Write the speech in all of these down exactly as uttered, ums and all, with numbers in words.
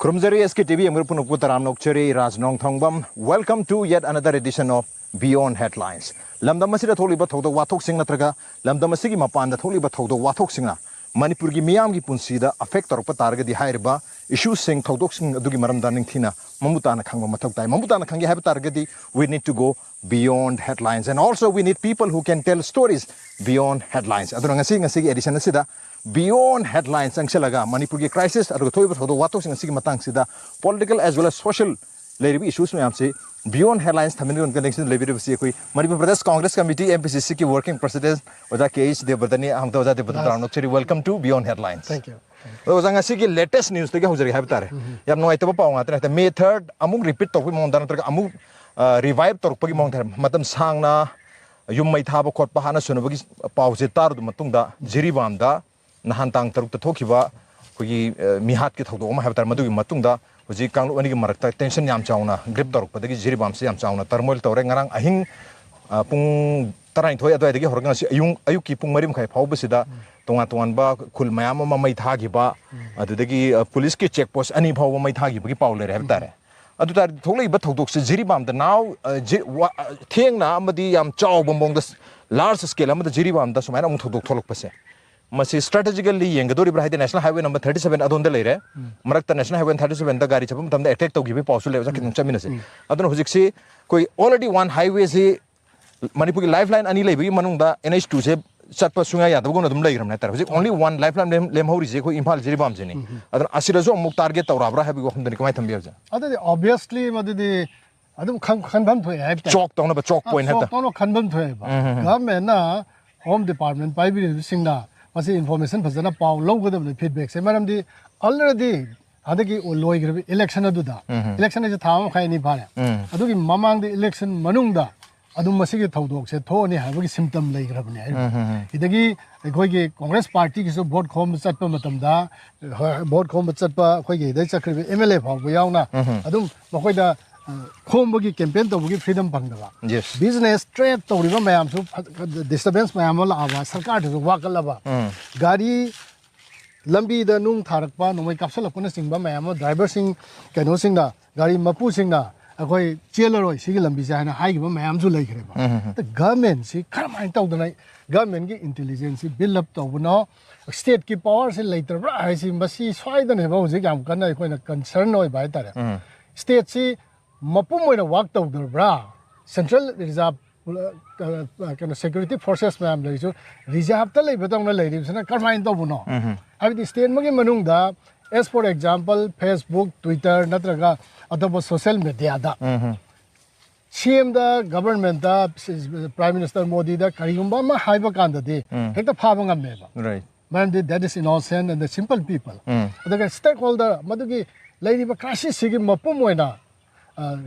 ꯈꯨꯔꯨꯝꯖꯔꯤ ꯑꯦꯁ ꯀꯦ T V ꯌꯦꯡꯕ ꯄꯨꯝꯅꯃꯛꯄꯨ ꯇꯔꯥꯝꯅ ꯑꯣꯛꯆꯔꯤ꯫ ꯔꯥꯖ ꯅꯣꯡꯊꯣꯡꯕꯝ, welcome to yet another edition of Beyond Headlines. ꯂꯝꯗꯝ ꯑꯁꯤꯗ ꯊꯣꯛꯂꯤꯕ ꯊꯧꯗꯣꯛ ꯋꯥꯊꯣꯛꯁꯤꯡ ꯅꯠꯇ꯭ꯔꯒ ꯂꯝꯗꯝ ꯑꯁꯤꯒꯤ ꯃꯄꯥꯟꯗ ꯊꯣꯛꯂꯤꯕ ꯊꯧꯗꯣꯛ ꯋꯥꯊꯣꯛꯁꯤꯡꯅ ꯃꯅꯤꯄꯨꯔꯒꯤ ꯃꯤꯌꯥꯝꯒꯤ ꯄꯨꯟꯁꯤꯗ affect ꯇꯧꯔꯛꯄ ꯇꯥꯔꯒꯗꯤ, ꯍꯥꯏꯔꯤꯕ issueꯁꯤꯡ, ꯊꯧꯗꯣꯛꯁꯤꯡ ꯑꯗꯨꯒꯤ ꯃꯔꯝꯗ ꯅꯤꯡꯊꯤꯅ ꯃꯃꯨꯠ ꯇꯥꯅ ꯈꯪꯕ ꯃꯊꯧ ꯇꯥꯏ꯫ ꯃꯃꯨꯠ ꯇꯥꯅ ꯈꯪꯒꯦ ꯍꯥꯏꯕ ꯇꯥꯔꯒꯗꯤ, we need to go beyond headlines, and also we need people who can tell stories beyond headlines. ꯑꯗꯨꯅ ꯉꯁꯤ, ꯉꯁꯤꯒꯤ edition ꯑꯁꯤꯗ Beyond Headlines ꯆꯪꯁꯤꯜꯂꯒ ꯃꯅꯤꯄꯨꯔꯒꯤ crisis ꯑꯗꯨꯒ ꯊꯣꯛꯏꯕ ꯊꯧꯗꯣꯛ ꯋꯥꯊꯣꯛꯁꯤꯡ ꯑꯁꯤꯒꯤ ꯃꯇꯥꯡꯁꯤꯗ political as well as social ꯂꯩꯔꯤꯕ issues ꯃꯌꯥꯝꯁꯤ beyond headlines ꯊꯝꯃꯤꯟꯅꯗꯨꯅ connection ꯂꯩꯕꯤꯔꯤꯕꯁꯤ ꯑꯩꯈꯣꯏ Manipur Pradesh Congress committee, M P ꯁꯤ ꯁꯤꯒꯤ working president ꯑꯣꯖꯥ ꯀꯦ ꯑꯩꯆ ꯗꯦꯕ꯭ꯔꯇꯅꯤ꯫ ꯑꯍꯥꯟꯕꯗ ꯑꯣꯖꯥ ꯗꯦꯕ꯭ꯔꯇ ꯇꯔꯥꯝꯅ ꯑꯣꯛꯆꯔꯤ, welcome to Beyond Headlines꯫ Thank you. ꯑꯗꯣ ꯑꯣꯖꯥ, ꯉꯁꯤꯒꯤ latest newsꯇꯒꯤ ꯍꯧꯖꯔꯒꯦ ꯍꯥꯏꯕ ꯇꯥꯔꯦ꯫ ꯌꯥꯝ ꯅꯨꯡꯉꯥꯏꯇꯕ ꯄꯥꯎ ꯉꯥꯛꯇꯅꯦ ꯍꯥꯏꯇꯥꯔꯦ꯫ May third ꯑꯃꯨꯛ repeat ꯇꯧꯔꯛꯄꯒꯤ ꯃꯑꯣꯡꯗ ꯅꯠꯇ꯭ꯔꯒ ꯑꯃꯨꯛ revive ꯇꯧꯔꯛꯄꯒꯤ ꯃꯑꯣꯡꯗ ꯍꯥꯏꯇꯥꯔꯦ, ꯃꯇꯝ ꯁꯥꯡꯅ ꯌꯨꯝ ꯃꯩ ꯊꯥꯕ ꯈꯣꯠꯄ ꯍꯥꯠꯅ ꯁꯨꯅꯕꯒꯤ ꯄꯥꯎꯁꯦ ꯇꯥꯔꯨꯕ ꯃꯇꯨꯡꯗ, ꯖꯤꯔꯤꯕꯥꯝꯗ ꯅꯍꯥꯟ ꯇꯥꯡ ꯇꯔꯨꯛꯇ ꯊꯣꯛꯈꯤꯕ ꯑꯩꯈꯣꯏꯒꯤ, ꯑ, ꯃꯤꯍꯥꯠꯀꯤ ꯊꯧꯗꯣꯛ ꯑꯃ ꯍꯥꯏꯕ ꯇꯥꯔꯦ, ꯃꯗꯨꯒꯤ ꯃꯇꯨꯡꯗ ꯍꯧꯖꯤꯛ ꯀꯥꯡꯂꯨꯞ ꯑꯅꯤꯒꯤ ꯃꯔꯛꯇ tension ꯌꯥꯝ ꯆꯥꯎꯅ grip ꯇꯧꯔꯛꯄꯗꯒꯤ ꯖꯤꯔꯤꯕꯥꯝꯁꯤ ꯌꯥꯝ ꯆꯥꯎꯅ turmoil ꯇꯧꯔꯦ꯫ ꯉꯔꯥꯡ ꯑꯍꯤꯡ, ꯑ, ꯄꯨꯡ ꯇꯔꯥꯅꯤꯊꯣꯏ ꯑꯗꯨꯋꯥꯏꯗꯒꯤ ꯍꯧꯔꯒ ꯉꯁꯤ ꯑꯌꯨꯛ, ꯑꯌꯨꯛꯀꯤ ꯄꯨꯡ ꯃꯔꯤ ꯃꯈꯥꯏ ꯐꯥꯎꯕꯁꯤꯗ ꯇꯣꯉꯥꯟ ꯇꯣꯉꯥꯟꯕ ꯈꯨꯜ ꯃꯌꯥꯝ ꯑꯃ ꯃꯩ ꯊꯥꯈꯤꯕ, ꯑꯗꯨꯗꯒꯤ, ꯑ, ꯄꯨꯂꯤꯁꯀꯤ check post ꯑꯅꯤ ꯐꯥꯎꯕ ꯃꯩ ꯊꯥꯈꯤꯕꯒꯤ ꯄꯥꯎ ꯂꯩꯔꯦ ꯍꯥꯏꯕ ꯇꯥꯔꯦ꯫ ꯑꯗꯨ ꯇꯥꯔꯗꯤ ꯊꯣꯛꯂꯛꯏꯕ ꯊꯧꯗꯣꯛꯁꯦ ꯖꯤꯔꯤꯕꯥꯝꯗ now, ꯑ, ꯖꯤ-, ꯋꯥ-, ꯑ, ꯊꯦꯡꯅ ꯑꯃꯗꯤ ꯌꯥꯝ ꯆꯥꯎꯕ ꯃꯑꯣꯡꯗ, large scale ꯑꯃꯗ ꯖꯤꯔꯤꯕꯥꯝꯗ ꯁꯨꯃꯥꯏꯅ ꯑꯃꯨꯛ ꯊꯧꯗꯣꯛ ꯊꯣꯛꯂꯛꯄꯁꯦ, ꯃꯁꯤ strategically ꯌꯦꯡꯒꯗꯧꯔꯤꯕ꯭ꯔꯥ? ꯍꯥꯏꯗꯤ National Highway number thirty seven ꯑꯗꯣꯝꯗ ꯂꯩꯔꯦ, ꯃꯔꯛꯇ National Highway thirty seven ꯒꯥꯔꯤ ꯆꯠꯄ ꯃꯇꯝꯗ attack ꯇꯧꯈꯤꯕꯒꯤ ꯄꯥꯎꯁꯨ ꯂꯩ꯫ ꯑꯣꯖꯥ, ꯈꯤꯇꯪ ꯆꯠꯃꯤꯟꯅꯁꯦ꯫ ꯑꯗꯨꯅ ꯍꯧꯖꯤꯛꯁꯤ ꯑꯩꯈꯣꯏ already one highwayꯁꯤ ꯃꯅꯤꯄꯨꯔꯒꯤ lifeline ꯑꯅꯤ ꯂꯩꯕꯒꯤ ꯃꯅꯨꯡꯗ N H two ꯁꯦ ꯆꯠꯄ ꯁꯨꯡꯌꯥ ꯌꯥꯗꯕꯒꯨꯝꯅ ꯑꯗꯨꯝ ꯂꯩꯈ꯭ꯔꯕꯅꯦ ꯍꯥꯏꯇꯥꯔꯦ꯫ ꯍꯧꯖꯤꯛ only one lifeline ꯂꯦꯝ-, ꯂꯦꯝꯍꯧꯔꯤꯁꯦ ꯑꯩꯈꯣꯏ ꯏꯝꯐꯥꯜ ꯖꯤꯔꯤꯕꯥꯝꯁꯤꯅꯤ꯫ ꯑꯗꯨꯅ ꯑꯁꯤꯗꯁꯨ ꯑꯃꯨꯛ target ꯇꯧꯔꯛꯑꯕ꯭ꯔꯥ ꯍꯥꯏꯕꯒꯤ ꯋꯥꯐꯝꯗꯨꯅꯤ꯫ ꯀꯃꯥꯏꯅ ꯊꯝꯕꯤ, ꯑꯣꯖꯥ? ꯑꯗꯨꯗꯤ obviously ꯃꯗꯨꯗꯤ ꯑꯗꯨꯝ ꯈꯪ-, ꯈꯟꯐꯝ ꯊꯣꯛꯑꯦ ꯍꯥꯏꯕ ꯇꯥꯏ꯫ ꯆꯣꯛ ꯇꯧꯅꯕ, ꯆꯣꯛ ꯑ, point ꯍꯥꯏꯕ ꯆꯣꯛ ꯇꯥꯏ꯫ ꯇꯧꯅ ꯈꯟꯐꯝ ꯊꯣꯛꯑꯦꯕ꯫ Governmentꯅ, Home Department ꯄꯥꯏꯕꯤꯔꯤꯕꯁꯤꯡꯅ ꯃꯁꯤ information ꯐꯖꯅ ꯄꯥꯎ ꯂꯧꯒꯗꯕꯅꯤ, feedbackꯁꯦ꯫ ꯃꯔꯝꯗꯤ already ꯍꯟꯗꯛꯀꯤ ꯂꯣꯏꯈ꯭ꯔꯕ election ꯑꯗꯨꯗ, election ꯍꯥꯏꯁꯦ ꯊꯥ ꯑꯃ ꯃꯈꯥꯏ ꯑꯅꯤ ꯐꯥꯔꯦ꯫ ꯑꯗꯨꯒꯤ ꯃꯃꯥꯡꯗ election ꯃꯅꯨꯡꯗ ꯑꯗꯨꯝ ꯃꯁꯤꯒꯤ ꯊꯧꯗꯣꯛꯁꯦ ꯊꯣꯛꯑꯅꯤ ꯍꯥꯏꯕꯒꯤ symptom ꯂꯩꯈ꯭ꯔꯕꯅꯦ ꯍꯥꯏꯕ꯫ ꯁꯤꯗꯒꯤ ꯑꯩꯈꯣꯏꯒꯤ Congress partyꯒꯤꯁꯨ vote ꯈꯣꯝꯕ ꯆꯠꯄ ꯃꯇꯝꯗ, ꯍꯣꯏ, vote ꯈꯣꯝꯕ ꯆꯠꯄ ꯑꯩꯈꯣꯏꯒꯤ ꯁꯤꯗꯩ ꯆꯠꯈ꯭ꯔꯤꯕ M L A ꯐꯥꯎꯕ ꯌꯥꯎꯅ ꯑꯗꯨꯝ ꯃꯈꯣꯏꯗ, ꯑ, ꯈꯣꯝꯕꯒꯤ campaign ꯇꯧꯕꯒꯤ freedom ꯐꯪꯗꯕ꯫ Yes. Business, trade ꯇꯧꯔꯤꯕ ꯃꯌꯥꯝꯁꯨ ꯐ-, disturbance ꯃꯌꯥꯝ ꯑꯃ ꯂꯥꯛꯑꯕ, ꯁꯔꯀꯥꯔꯗꯁꯨ ꯋꯥꯀꯠꯂꯕ꯫ ꯒꯥꯔꯤ ꯂꯝꯕꯤꯗ ꯅꯨꯡ ꯊꯥꯔꯛꯄ, ꯅꯣꯡꯃꯩ ꯀꯥꯞꯁꯤꯜꯂꯛꯄꯅꯆꯤꯡꯕ ꯃꯌꯥꯝ ꯑꯃ, ꯗ꯭ꯔꯥꯏꯚꯔꯁꯤꯡ, ꯀꯩꯅꯣꯁꯤꯡꯅ, ꯒꯥꯔꯤ ꯃꯄꯨꯁꯤꯡꯅ ꯑꯩꯈꯣꯏ ꯆꯦꯜꯂꯔꯣꯏ ꯁꯤꯒꯤ ꯂꯝꯕꯤꯁꯦ ꯍꯥꯏꯅ ꯍꯥꯏꯈꯤꯕ ꯃꯌꯥꯝꯁꯨ ꯂꯩꯈ꯭ꯔꯦꯕ꯫ ꯎꯝ, ꯎꯝ, ꯎꯝ꯫ ꯑꯗ ꯒꯚꯔꯟꯃꯦꯟꯁꯤ ꯀꯔꯝꯍꯥꯏꯅ ꯇꯧꯗꯅ ꯒꯚꯔꯟꯃꯦꯟꯒꯤ ꯏꯟꯇꯦꯂꯤꯖꯦꯟꯁꯁꯤ ꯕꯤꯜ ꯑꯞ ꯇꯧꯕꯅꯣ, ꯁ꯭ꯇꯦꯠꯀꯤ ꯄꯋꯥꯔꯁꯤ ꯂꯩꯇ꯭ꯔꯕ꯭ꯔꯥ ꯍꯥꯏꯁꯤ, ꯃꯁꯤ ꯁ꯭ꯋꯥꯏꯗꯅꯦꯕ ꯍꯧꯖꯤꯛ ꯌꯥꯝ ꯀꯟꯅ ꯑꯩꯈꯣꯏꯅ ꯀꯟꯁꯔꯟ ꯑꯣꯏꯕ ꯍꯥꯏꯇꯥꯔꯦ꯫ ꯎꯝ꯫ ꯁ꯭ꯇꯦꯠꯁꯤ ꯃꯄꯨꯝ ꯑꯣꯏꯅ ꯋꯥꯛ ꯇꯧꯗ꯭ꯔꯕ꯭ꯔꯥ? ꯁꯦꯟꯇ꯭ꯔꯦꯜ ꯔꯤꯖꯥꯕ, ꯀꯩꯅꯣ, ꯁꯦꯀ꯭ꯌꯨꯔꯤꯇꯤ ꯐꯣꯔꯁꯦꯁ ꯃꯌꯥꯝ ꯂꯩꯔꯤꯁꯨ ꯔꯤꯖꯥꯕꯇ ꯂꯩꯕꯗꯧꯅ ꯂꯩꯔꯤꯕꯁꯤꯅ ꯀꯔꯝꯍꯥꯏꯅ ꯇꯧꯕꯅꯣ? ꯎꯝ꯫ ꯍꯥꯏꯕꯗꯤ ꯁ꯭ꯇꯦꯠ ꯑꯃꯒꯤ ꯃꯅꯨꯡꯗ, as for example, Facebook, Twitter ꯅꯠꯇ꯭ꯔꯒ ꯑꯇꯣꯞꯄ ꯁꯣꯁꯤꯌꯦꯜ ꯃꯦꯗꯤꯌꯥꯗ ꯎꯝ꯫ ꯁꯤ ꯑꯦꯝꯗ, ꯒꯚꯔꯟꯃꯦꯟꯠꯇ, ꯄ꯭ꯔꯥꯏꯝ ꯃꯤꯅꯤꯁꯇꯔ ꯃꯣꯗꯤꯗ ꯀꯔꯤꯒꯨꯝꯕ ꯑꯃ ꯍꯥꯏꯕ ꯀꯥꯟꯗꯗꯤ ꯎꯝ꯫ ꯍꯦꯛꯇ ꯐꯥꯕ ꯉꯝꯃꯦꯕ꯫ Right. ꯃꯔꯝꯗꯤ that is innocent and the simple people. ꯎꯝ꯫ ꯑꯗꯨꯒ ꯁ꯭ꯇꯦꯛ ꯍꯣꯜꯗꯔ, ꯃꯗꯨꯒꯤ ꯂꯩꯔꯤꯕ ꯀ꯭ꯔꯥꯏꯁꯤꯁꯁꯤꯒꯤ ꯃꯄꯨꯝ ꯑꯣꯏꯅ, ꯑ,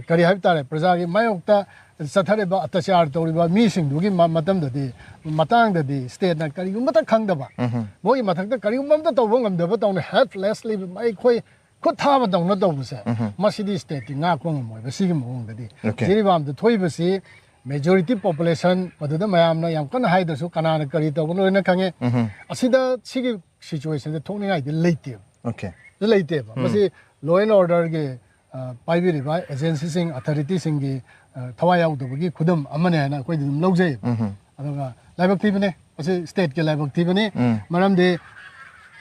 ꯀꯔꯤ ꯍꯥꯏꯕ ꯇꯥꯔꯦ, ꯄ꯭ꯔꯖꯥꯒꯤ ꯃꯥꯌꯣꯛꯇ ꯆꯠꯊꯔꯤꯕ ꯑꯇ꯭ꯌꯥꯆꯥꯔ ꯇꯧꯔꯤꯕ ꯃꯤꯁꯤꯡꯗꯨꯒꯤ ꯃ-, ꯃꯇꯝꯗꯗꯤ, ꯃꯇꯥꯡꯗꯗꯤ ꯁ꯭ꯇꯦꯠꯅ ꯀꯔꯤꯒꯨꯝꯕꯇ ꯈꯪꯗꯕ, ꯎꯝ꯫ ꯃꯣꯏꯒꯤ ꯃꯊꯛꯇ ꯀꯔꯤꯒꯨꯝꯕ ꯑꯝꯇ ꯇꯧꯕ ꯉꯝꯗꯕ ꯇꯧꯅ, helplessly ꯑꯩꯈꯣꯏ ꯈꯨꯠ ꯊꯥꯕꯗꯧꯅ ꯇꯧꯕꯁꯦ, ꯎꯝ꯫ ꯃꯁꯤꯗꯤ ꯁ꯭ꯇꯦꯠꯇꯤ ꯉꯥꯛꯄ ꯉꯝꯃꯣꯏꯕ ꯁꯤꯒꯤ ꯃꯑꯣꯡꯗꯗꯤ꯫ Okay. ꯖꯤꯔꯤꯕꯥꯝꯗ ꯊꯣꯛꯏꯕꯁꯤ majority population, ꯃꯗꯨꯗ ꯃꯌꯥꯝꯅ ꯌꯥꯝ ꯀꯟꯅ ꯍꯥꯏꯗ꯭ꯔꯁꯨ ꯀꯅꯥꯅ ꯀꯔꯤ ꯇꯧꯕꯅꯣ ꯂꯣꯏꯅ ꯈꯪꯉꯦ꯫ ꯎꯝ꯫ ꯑꯁꯤꯗ ꯁꯤꯒꯤ ꯁꯤꯆꯨꯋꯦꯁꯟꯁꯦ ꯊꯣꯛꯅꯤꯡꯉꯥꯏꯗꯤ ꯂꯩꯇꯦꯕ꯫ Okay. ꯂꯩꯇꯦꯕ꯫ ꯃꯁꯤ law and orderꯒꯤ, ꯑ, ꯄꯥꯏꯕꯤꯔꯤꯕ ꯑꯦꯖꯦꯟꯁꯤꯁꯤꯡ, ꯑꯣꯊꯣꯔꯤꯇꯤꯁꯤꯡꯒꯤ, ꯑ, ꯊꯋꯥꯏ ꯌꯥꯎꯗꯕꯒꯤ ꯈꯨꯗꯝ ꯑꯃꯅꯦ ꯍꯥꯏꯅ ꯑꯩꯈꯣꯏꯗꯤ ꯑꯗꯨꯝ ꯂꯧꯖꯩ꯫ ꯎꯝ꯫ ꯑꯗꯨꯒ ꯂꯥꯏꯕꯛ ꯊꯤꯕꯅꯦ, ꯃꯁꯤ ꯁ꯭ꯇꯦꯠꯀꯤ ꯂꯥꯏꯕꯛ ꯊꯤꯕꯅꯤ꯫ ꯎꯝ꯫ ꯃꯔꯝꯗꯤ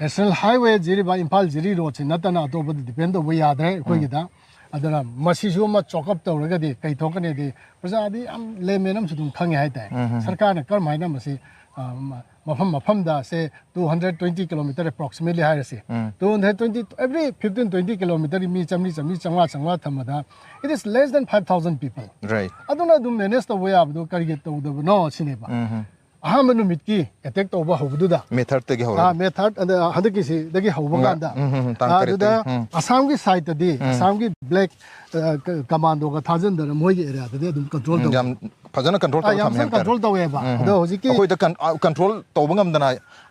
ꯅꯦꯁꯅꯦꯜ ꯍꯥꯏꯋꯦ ꯖꯤꯔꯤꯕꯥꯝ, ꯏꯝꯐꯥꯜ ꯖꯤꯔꯤ ꯔꯣꯗꯁꯤ ꯅꯠꯇꯅ ꯑꯇꯣꯞꯄꯗ ꯗꯤꯄꯦꯟ ꯇꯧꯕ ꯌꯥꯗ꯭ꯔꯦ ꯑꯩꯈꯣꯏꯒꯤꯗ꯫ ꯑꯗꯨꯅ ꯃꯁꯤꯁꯨ ꯑꯃ ꯆꯣꯛ ꯑꯞ ꯇꯧꯔꯒꯗꯤ ꯀꯩ ꯊꯣꯛꯀꯅꯤꯗꯤ ꯄ꯭ꯔꯖꯥꯗꯤ ꯌꯥꯝ ꯂꯦꯃꯦꯟ ꯑꯃꯁꯨ ꯑꯗꯨꯝ ꯈꯪꯉꯦ ꯍꯥꯏꯇꯥꯔꯦ꯫ ꯎꯝ, ꯎꯝ, ꯎꯝ꯫ ꯁꯔꯀꯥꯔꯅ ꯀꯔꯝꯍꯥꯏꯅ ꯃꯁꯤ, ꯑ, ꯃ-, ꯃꯐꯝ ꯃꯐꯝꯗ ꯁꯦ two hundred twenty kilometer approximately ꯍꯥꯏꯔꯁꯤ꯫ ꯎꯝ꯫ Two hundred twenty, every fifteen, twenty kilometer ꯃꯤ ꯆꯥꯝꯃꯔꯤ, ꯆꯥꯝꯃꯔꯤ, ꯆꯥꯝꯃꯉꯥ, ꯆꯥꯝꯃꯉꯥ ꯊꯝꯕꯗ it is less than five thousand people. Right. ꯑꯗꯨꯅ ꯑꯗꯨꯝ ꯃꯦꯅꯦꯖ ꯇꯧꯕ ꯌꯥꯕꯗꯨ ꯀꯔꯤꯒꯤ ꯇꯧꯗꯕꯅꯣ ꯁꯤꯅꯦꯕ꯫ ꯎꯝ, ꯎꯝ꯫ ꯑꯍꯥꯟꯕ ꯅꯨꯃꯤꯠꯀꯤ ꯑꯦꯇꯦꯛ ꯇꯧꯕ ꯍꯧꯕꯗꯨꯗ, Methodꯇꯒꯤ ꯑꯥ, ꯍꯧꯔꯒ꯫ ꯃꯦꯊꯠ, ꯑꯗ ꯍꯟꯗꯛꯀꯤꯁꯤꯗꯒꯤ ꯍꯧꯕ ꯎꯝ, ꯀꯥꯟꯗ, ꯎꯝ, ꯎꯝ, ꯎꯝ, ꯇꯥꯡ ꯑꯥ, ꯇꯔꯦꯠꯇꯒꯤ꯫ ꯑꯗꯨꯗ ꯎꯝ꯫ ꯑꯁꯥꯝꯒꯤ ꯁꯥꯏꯠꯇꯗꯤ, ꯎꯝ꯫ ꯑꯁꯥꯝꯒꯤ ꯕ꯭ꯂꯦꯛ, ꯑ, ꯀ-, ꯀꯃꯥꯟꯗꯣꯒ ꯊꯥꯖꯤꯟꯗꯅ ꯃꯣꯏꯒꯤ ꯑꯦꯔꯤꯌꯥꯗꯗꯤ ꯑꯗꯨꯝ ꯀꯟꯇ꯭ꯔꯣꯜ ꯎꯝ, ꯇꯧꯋꯦ꯫ ꯌꯥꯝ ꯐꯖꯅ ꯀꯟꯇ꯭ꯔꯣꯜ ꯑꯥ, ꯇꯧꯔ ꯌꯥꯝ ꯊꯝꯃꯦ ꯐꯖꯅ ꯍꯥꯏꯕ ꯇꯥꯔꯦ꯫ ꯀꯟꯇ꯭ꯔꯣꯜ ꯇꯧꯋꯦꯕ꯫ ꯎꯝ, ꯑꯗꯣ ꯍꯧꯖꯤꯛꯀꯤ ꯑꯩꯈꯣꯏꯗ ꯀꯟ-, ꯑ, ꯀꯟꯇ꯭ꯔꯣꯜ ꯇꯧꯕ ꯉꯝꯗꯅ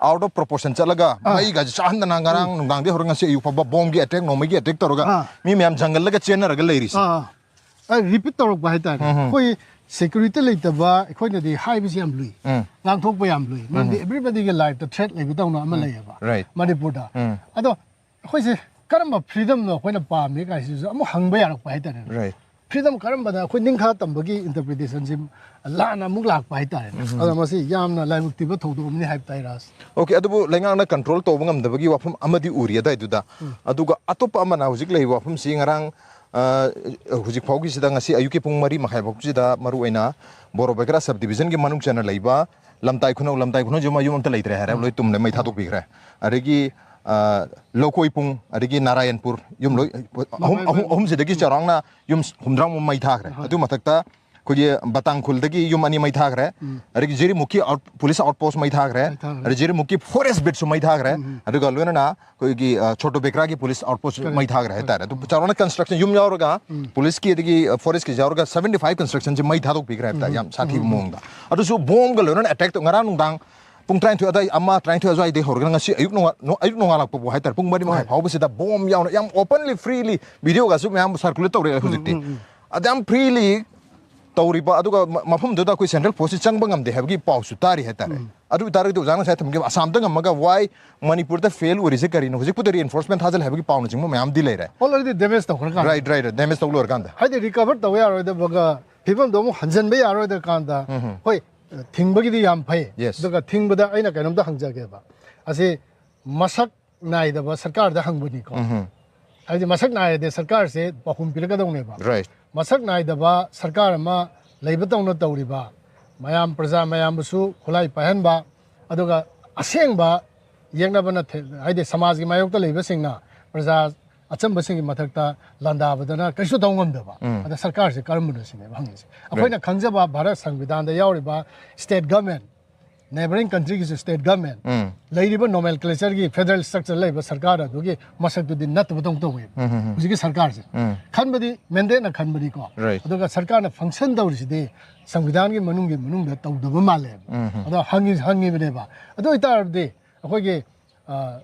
out of proportion ꯆꯠꯂꯒ ꯑꯥ꯫ ꯃꯩꯒꯁꯦ ꯆꯥꯍꯟꯗꯅ ꯉꯔꯥꯡ ꯅꯨꯡꯗꯥꯡꯗꯒꯤ ꯍꯧꯔꯒ ꯉꯁꯤ ꯑꯌꯨꯛ ꯐꯥꯎꯕ ꯕꯣꯝꯒꯤ ꯑꯦꯇꯦꯛ, ꯅꯣꯡꯃꯩꯒꯤ ꯑꯦꯇꯦꯛ ꯇꯧꯔꯒ ꯑꯥ꯫ ꯃꯤ ꯃꯌꯥꯝ ꯖꯪꯒꯜꯗꯒ ꯆꯦꯟꯅꯔꯒ ꯂꯩꯔꯤꯁꯦ꯫ ꯑꯥ, ꯑꯥ, ꯔꯤꯄꯤꯠ ꯇꯧꯔꯛꯄ ꯍꯥꯏꯇꯥꯔꯦ꯫ ꯎꯝ, ꯎꯝ꯫ ꯑꯩꯈꯣꯏ ꯁꯦꯀ꯭ꯌꯨꯔꯤꯇꯤ ꯂꯩꯇꯕ ꯑꯩꯈꯣꯏꯅꯗꯤ ꯍꯥꯏꯕꯁꯤ ꯌꯥꯝ ꯂꯨꯏ, ꯎꯝ. ꯉꯥꯡꯊꯣꯛꯄ ꯌꯥꯝ ꯂꯨꯏ, ꯃꯔꯝꯗꯤ ꯑꯦꯕ꯭ꯔꯤꯕꯗꯤꯒꯤ ꯂꯥꯏꯐꯇ ꯊ꯭ꯔꯦꯠ ꯂꯩꯕꯗꯧꯅ ꯑꯃ ꯂꯩꯌꯦꯕ Right. ꯃꯅꯤꯄꯨꯔꯗ꯫ ꯎꯝ. ꯑꯗꯣ ꯑꯩꯈꯣꯏꯁꯦ ꯀꯔꯝꯕ ꯐ꯭ꯔꯤꯗꯝꯅꯣ ꯑꯩꯈꯣꯏꯅ ꯄꯥꯝꯃꯤ ꯀꯥꯏꯁꯤꯁꯨ ꯑꯃꯨꯛ ꯍꯪꯕ ꯌꯥꯔꯛꯄ ꯍꯥꯏꯇꯥꯔꯦ꯫ Right. ꯐ꯭ꯔꯤꯗꯝ ꯀꯔꯝꯕꯅ ꯑꯩꯈꯣꯏ ꯅꯤꯡꯈꯥ ꯇꯝꯕꯒꯤ ꯏꯟꯇꯔꯄ꯭ꯔꯤꯇꯦꯁꯟꯁꯤ ꯂꯥꯟꯅ ꯑꯃꯨꯛ ꯂꯥꯛꯄ ꯍꯥꯏꯇꯥꯔꯦ꯫ ꯑꯗꯣ ꯃꯁꯤ ꯌꯥꯝꯅ ꯂꯥꯏꯕꯛ ꯊꯤꯕ ꯊꯧꯗꯣꯛ ꯑꯃꯅꯤ ꯍꯥꯏꯕ ꯇꯥꯏ, ꯔꯥꯖ꯫ ꯑꯣꯀꯦ, ꯑꯗꯨꯕꯨ ꯂꯩꯉꯥꯛꯅ ꯀꯟꯇ꯭ꯔꯣꯜ ꯇꯧꯕ ꯉꯝꯗꯕꯒꯤ ꯋꯥꯐꯝ ꯑꯃꯗꯤ ꯎꯔꯤ ꯑꯗꯥꯏꯗꯨꯗ꯫ ꯑꯗꯨꯒ ꯑꯇꯣꯞꯄ ꯑꯃꯅ ꯍꯧꯖꯤꯛ ꯂꯩꯔꯤꯕ ꯋꯥꯐꯝꯁꯤ ꯉꯔꯥꯡ, ꯑ, ꯍꯧꯖꯤꯛ ꯐꯥꯎꯒꯤꯁꯤꯗ, ꯉꯁꯤ ꯑꯌꯨꯛꯀꯤ ꯄꯨꯡ ꯃꯔꯤ ꯃꯈꯥꯏ ꯐꯥꯎꯁꯤꯗ ꯃꯔꯨꯑꯣꯏꯅ ꯕꯣꯔꯣ ꯕꯦꯀꯔꯥ ꯁꯕ ꯗꯤꯕꯤꯖꯟꯒꯤ ꯃꯅꯨꯡ ꯆꯟꯅ ꯂꯩꯕ ꯂꯝꯇꯥꯏ ꯈꯨꯅꯧ, ꯂꯝꯇꯥꯏ ꯈꯨꯅꯧꯁꯤ ꯃꯌꯨꯝ ꯑꯃꯠꯇ ꯂꯩꯇ꯭ꯔꯦ ꯍꯥꯏꯔꯦ, ꯂꯣꯏ ꯇꯨꯝꯂꯦ, ꯃꯩ ꯊꯥꯗꯣꯛꯄꯤꯈ꯭ꯔꯦ꯫ ꯑꯗꯒꯤ, ꯑ, ꯂꯧꯀꯣꯏ ꯄꯨꯡ, ꯑꯗꯒꯤ ꯅꯥꯔꯥꯌꯟꯄꯨꯔ ꯌꯨꯝ ꯂꯣꯏ, ꯑꯍꯨꯝ, ꯑꯍꯨꯝ, ꯑꯍꯨꯝꯁꯤꯗꯒꯤ ꯆꯥꯎꯔꯥꯛꯅ ꯌꯨꯝ ꯍꯨꯝꯗ꯭ꯔꯥꯃꯨꯛ ꯃꯩ ꯊꯥꯈ꯭ꯔꯦ꯫ ꯑꯗꯨ ꯃꯊꯛꯇ ꯑꯩꯈꯣꯏꯒꯤ ꯕꯇꯥꯡꯈꯨꯜꯗꯒꯤ ꯌꯨꯝ ꯑꯅꯤ ꯃꯩ ꯊꯥꯈ꯭ꯔꯦ꯫ ꯑꯗꯒꯤ ꯖꯤꯔꯤꯃꯨꯛꯀꯤ ꯑꯥꯎꯠ-, ꯄꯨꯂꯤꯁ ꯑꯥꯎꯠ ꯄꯣꯁ ꯃꯩ ꯊꯥꯈ꯭ꯔꯦ꯫ ꯃꯩ ꯊꯥꯈ꯭ꯔꯦ꯫ ꯑꯗꯒꯤ ꯖꯤꯔꯤꯃꯨꯛꯀꯤ ꯐꯣꯔꯦꯁ ꯕꯤꯠꯁꯨ ꯃꯩ ꯊꯥꯈ꯭ꯔꯦ꯫ ꯑꯗꯨꯒ ꯂꯣꯏꯅꯅ ꯑꯩꯈꯣꯏꯒꯤ, ꯑ, ꯆꯣꯇꯣ ꯕꯦꯀ꯭ꯔꯥꯒꯤ ꯄꯨꯂꯤꯁ ꯑꯥꯎꯠ ꯄꯣꯁ ꯃꯩ ꯊꯥꯈ꯭ꯔꯦ ꯍꯥꯏꯇꯥꯔꯦ꯫ ꯑꯗꯨ ꯆꯥꯎꯔꯥꯛꯅ ꯀꯟꯁꯇ꯭ꯔꯛꯁꯟ ꯌꯨꯝ ꯌꯥꯎꯔꯒ ꯄꯨꯂꯤꯁꯀꯤ ꯑꯗꯒꯤ, ꯑ, ꯐꯣꯔꯦꯁꯀꯤ ꯌꯥꯎꯔꯒ seventy five ꯀꯟꯁꯇ꯭ꯔꯛꯁꯟꯁꯤ ꯃꯩ ꯊꯥꯗꯣꯛꯄꯤꯈ꯭ꯔꯦ ꯍꯥꯏꯕ ꯇꯥꯏ, ꯌꯥꯝ ꯁꯥꯊꯤꯕ ꯃꯑꯣꯡꯗ꯫ ꯑꯗꯨꯁꯨ ꯕꯣꯝꯒ ꯂꯣꯏꯅꯅ ꯑꯦꯇꯦꯛ ꯇꯧ-, ꯉꯔꯥꯡ ꯅꯨꯡꯗꯥꯡ ꯄꯨꯡ ꯇꯔꯥꯅꯤꯊꯣꯏ ꯑꯗꯥꯏ, ꯑꯃ, ꯇꯔꯥꯅꯤꯊꯣꯏ ꯑꯗꯨꯋꯥꯏꯗꯒꯤ ꯍꯧꯔꯒ ꯉꯁꯤ ꯑꯌꯨꯛ ꯅꯣꯡꯉꯥ-, ꯅꯣ-, ꯑꯌꯨꯛ ꯅꯣꯡꯉꯥꯜꯂꯛꯄ ꯐꯥꯎ ꯍꯥꯏꯇꯥꯔꯦ, ꯄꯨꯡ ꯃꯔꯤ ꯃꯈꯥꯏ ꯐꯥꯎꯕꯁꯤꯗ ꯕꯣꯝ ꯌꯥꯎꯅ ꯌꯥꯝ openly, freely videoꯒꯁꯨ ꯃꯌꯥꯝ circulate ꯇꯧꯔꯛꯑꯦ ꯍꯧꯖꯤꯛꯇꯤ꯫ ꯑꯗ ꯌꯥꯝ freely ꯇꯧꯔꯤꯕ, ꯑꯗꯨꯒ ꯃ-, ꯃꯐꯝꯗꯨꯗ ꯑꯩꯈꯣꯏ ꯁꯦꯟꯇ꯭ꯔꯦꯜ ꯐꯣꯔꯁꯁꯤ ꯆꯪꯕ ꯉꯝꯗꯦ ꯍꯥꯏꯕꯒꯤ ꯄꯥꯎꯁꯨ ꯇꯥꯔꯤ ꯍꯥꯏꯇꯥꯔꯦ꯫ ꯑꯗꯨ ꯑꯣꯏ ꯇꯥꯔꯒꯗꯤ ꯑꯣꯖꯥꯅ ꯉꯁꯥꯏ ꯊꯝꯈꯤꯕ ꯑꯁꯥꯝꯗ ꯉꯝꯃꯒ why ꯃꯅꯤꯄꯨꯔꯗ ꯐꯦꯜ ꯑꯣꯏꯔꯤꯁꯦ ꯀꯔꯤꯅꯣ? ꯍꯧꯖꯤꯛꯄꯨꯗꯤ reinforcement ꯊꯥꯖꯤꯜꯂꯦ ꯍꯥꯏꯕꯒꯤ ꯄꯥꯎꯅꯆꯤꯡꯕ ꯃꯌꯥꯝꯗꯤ ꯂꯩꯔꯦ꯫ Already damage ꯇꯧꯈ꯭ꯔꯀꯥꯟꯗ꯫ Right, right, damage ꯇꯧ ꯂꯣꯏꯔꯀꯥꯟꯗ꯫ ꯍꯥꯏꯗꯤ recover ꯇꯧꯕ ꯌꯥꯔꯣꯏꯗꯕꯒ ꯐꯤꯕꯝꯗꯣ ꯑꯃꯨꯛ ꯍꯟꯖꯤꯟꯕ ꯌꯥꯔꯣꯏꯗꯕ ꯀꯥꯟꯗ, ꯍꯣꯏ, ꯊꯤꯡꯕꯒꯤꯗꯤ ꯌꯥꯝ ꯐꯩ꯫ Yes. ꯑꯗꯨꯒ ꯊꯤꯡꯕꯗ ꯑꯩꯅ ꯀꯩꯅꯣꯝꯇ ꯍꯪꯖꯒꯦꯕ, ꯑꯁꯤ ꯃꯁꯛ ꯅꯥꯏꯗꯕ ꯁꯔꯀꯥꯔꯗ ꯍꯪꯕꯅꯤꯀꯣ꯫ ꯍꯥꯏꯗꯤ ꯃꯁꯛ ꯅꯥꯏꯔꯗꯤ ꯁꯔꯀꯥꯔꯁꯦ ꯄꯥꯎꯈꯨꯝ ꯄꯤꯔꯛꯀꯗꯧꯅꯦꯕ꯫ Right. ꯃꯁꯛ ꯅꯥꯏꯗꯕ ꯁꯔꯀꯥꯔ ꯑꯃ ꯂꯩꯕ ꯇꯧꯅ ꯇꯧꯔꯤꯕ, ꯃꯌꯥꯝ, ꯄ꯭ꯔꯖꯥ ꯃꯌꯥꯝꯕꯨꯁꯨ ꯈꯨꯠꯂꯥꯏ ꯄꯥꯏꯍꯟꯕ, ꯑꯗꯨꯒ ꯑꯁꯦꯡꯕ ꯌꯦꯛꯅꯕ ꯅꯠꯇꯦ, ꯍꯥꯏꯗꯤ ꯁꯃꯥꯖꯒꯤ ꯃꯥꯌꯣꯛꯇ ꯂꯩꯕꯁꯤꯡꯅ ꯄ꯭ꯔꯖꯥ ꯑꯆꯝꯕꯁꯤꯡꯒꯤ ꯃꯊꯛꯇ ꯂꯥꯟꯗꯥꯕꯗꯅ ꯀꯩꯁꯨ ꯇꯧ ꯉꯝꯗꯕ꯫ ꯑꯗ ꯁꯔꯀꯥꯔꯁꯦ ꯀꯔꯝꯕꯅꯣ ꯁꯤꯅꯦꯕ ꯍꯪꯉꯤꯁꯦ꯫ ꯑꯩꯈꯣꯏꯅ ꯈꯪꯖꯕ ꯚꯥꯔꯠ ꯁꯪꯕꯤꯙꯥꯟꯗ ꯌꯥꯎꯔꯤꯕ state government, neighbouring countryꯒꯤꯁꯨ state government, ꯂꯩꯔꯤꯕ nomenclatureꯒꯤ federal structure ꯂꯩꯕ ꯁꯔꯀꯥꯔ ꯑꯗꯨꯒꯤ ꯃꯁꯛꯇꯨꯗꯤ ꯅꯠꯇꯕꯗꯧꯅ ꯇꯧꯋꯦꯕ ꯍꯧꯖꯤꯛꯀꯤ ꯁꯔꯀꯥꯔꯁꯦ꯫ ꯈꯟꯕꯗꯤ mandateꯅ ꯈꯟꯕꯅꯤꯀꯣ꯫ Right. ꯑꯗꯨꯒ ꯁꯔꯀꯥꯔꯅ function ꯇꯧꯔꯤꯁꯤꯗꯤ ꯁꯪꯕꯤꯙꯥꯟꯒꯤ ꯃꯅꯨꯡꯒꯤ ꯃꯅꯨꯡꯗ ꯇꯧꯗꯕ ꯃꯥꯜꯂꯦꯕ꯫ ꯑꯗꯣ ꯍꯪꯉꯤ-, ꯍꯪꯉꯤꯕꯅꯦꯕ꯫ ꯑꯗꯨ ꯑꯣꯏꯇꯥꯔꯗꯤ ꯑꯩꯈꯣꯏꯒꯤ, ꯑ,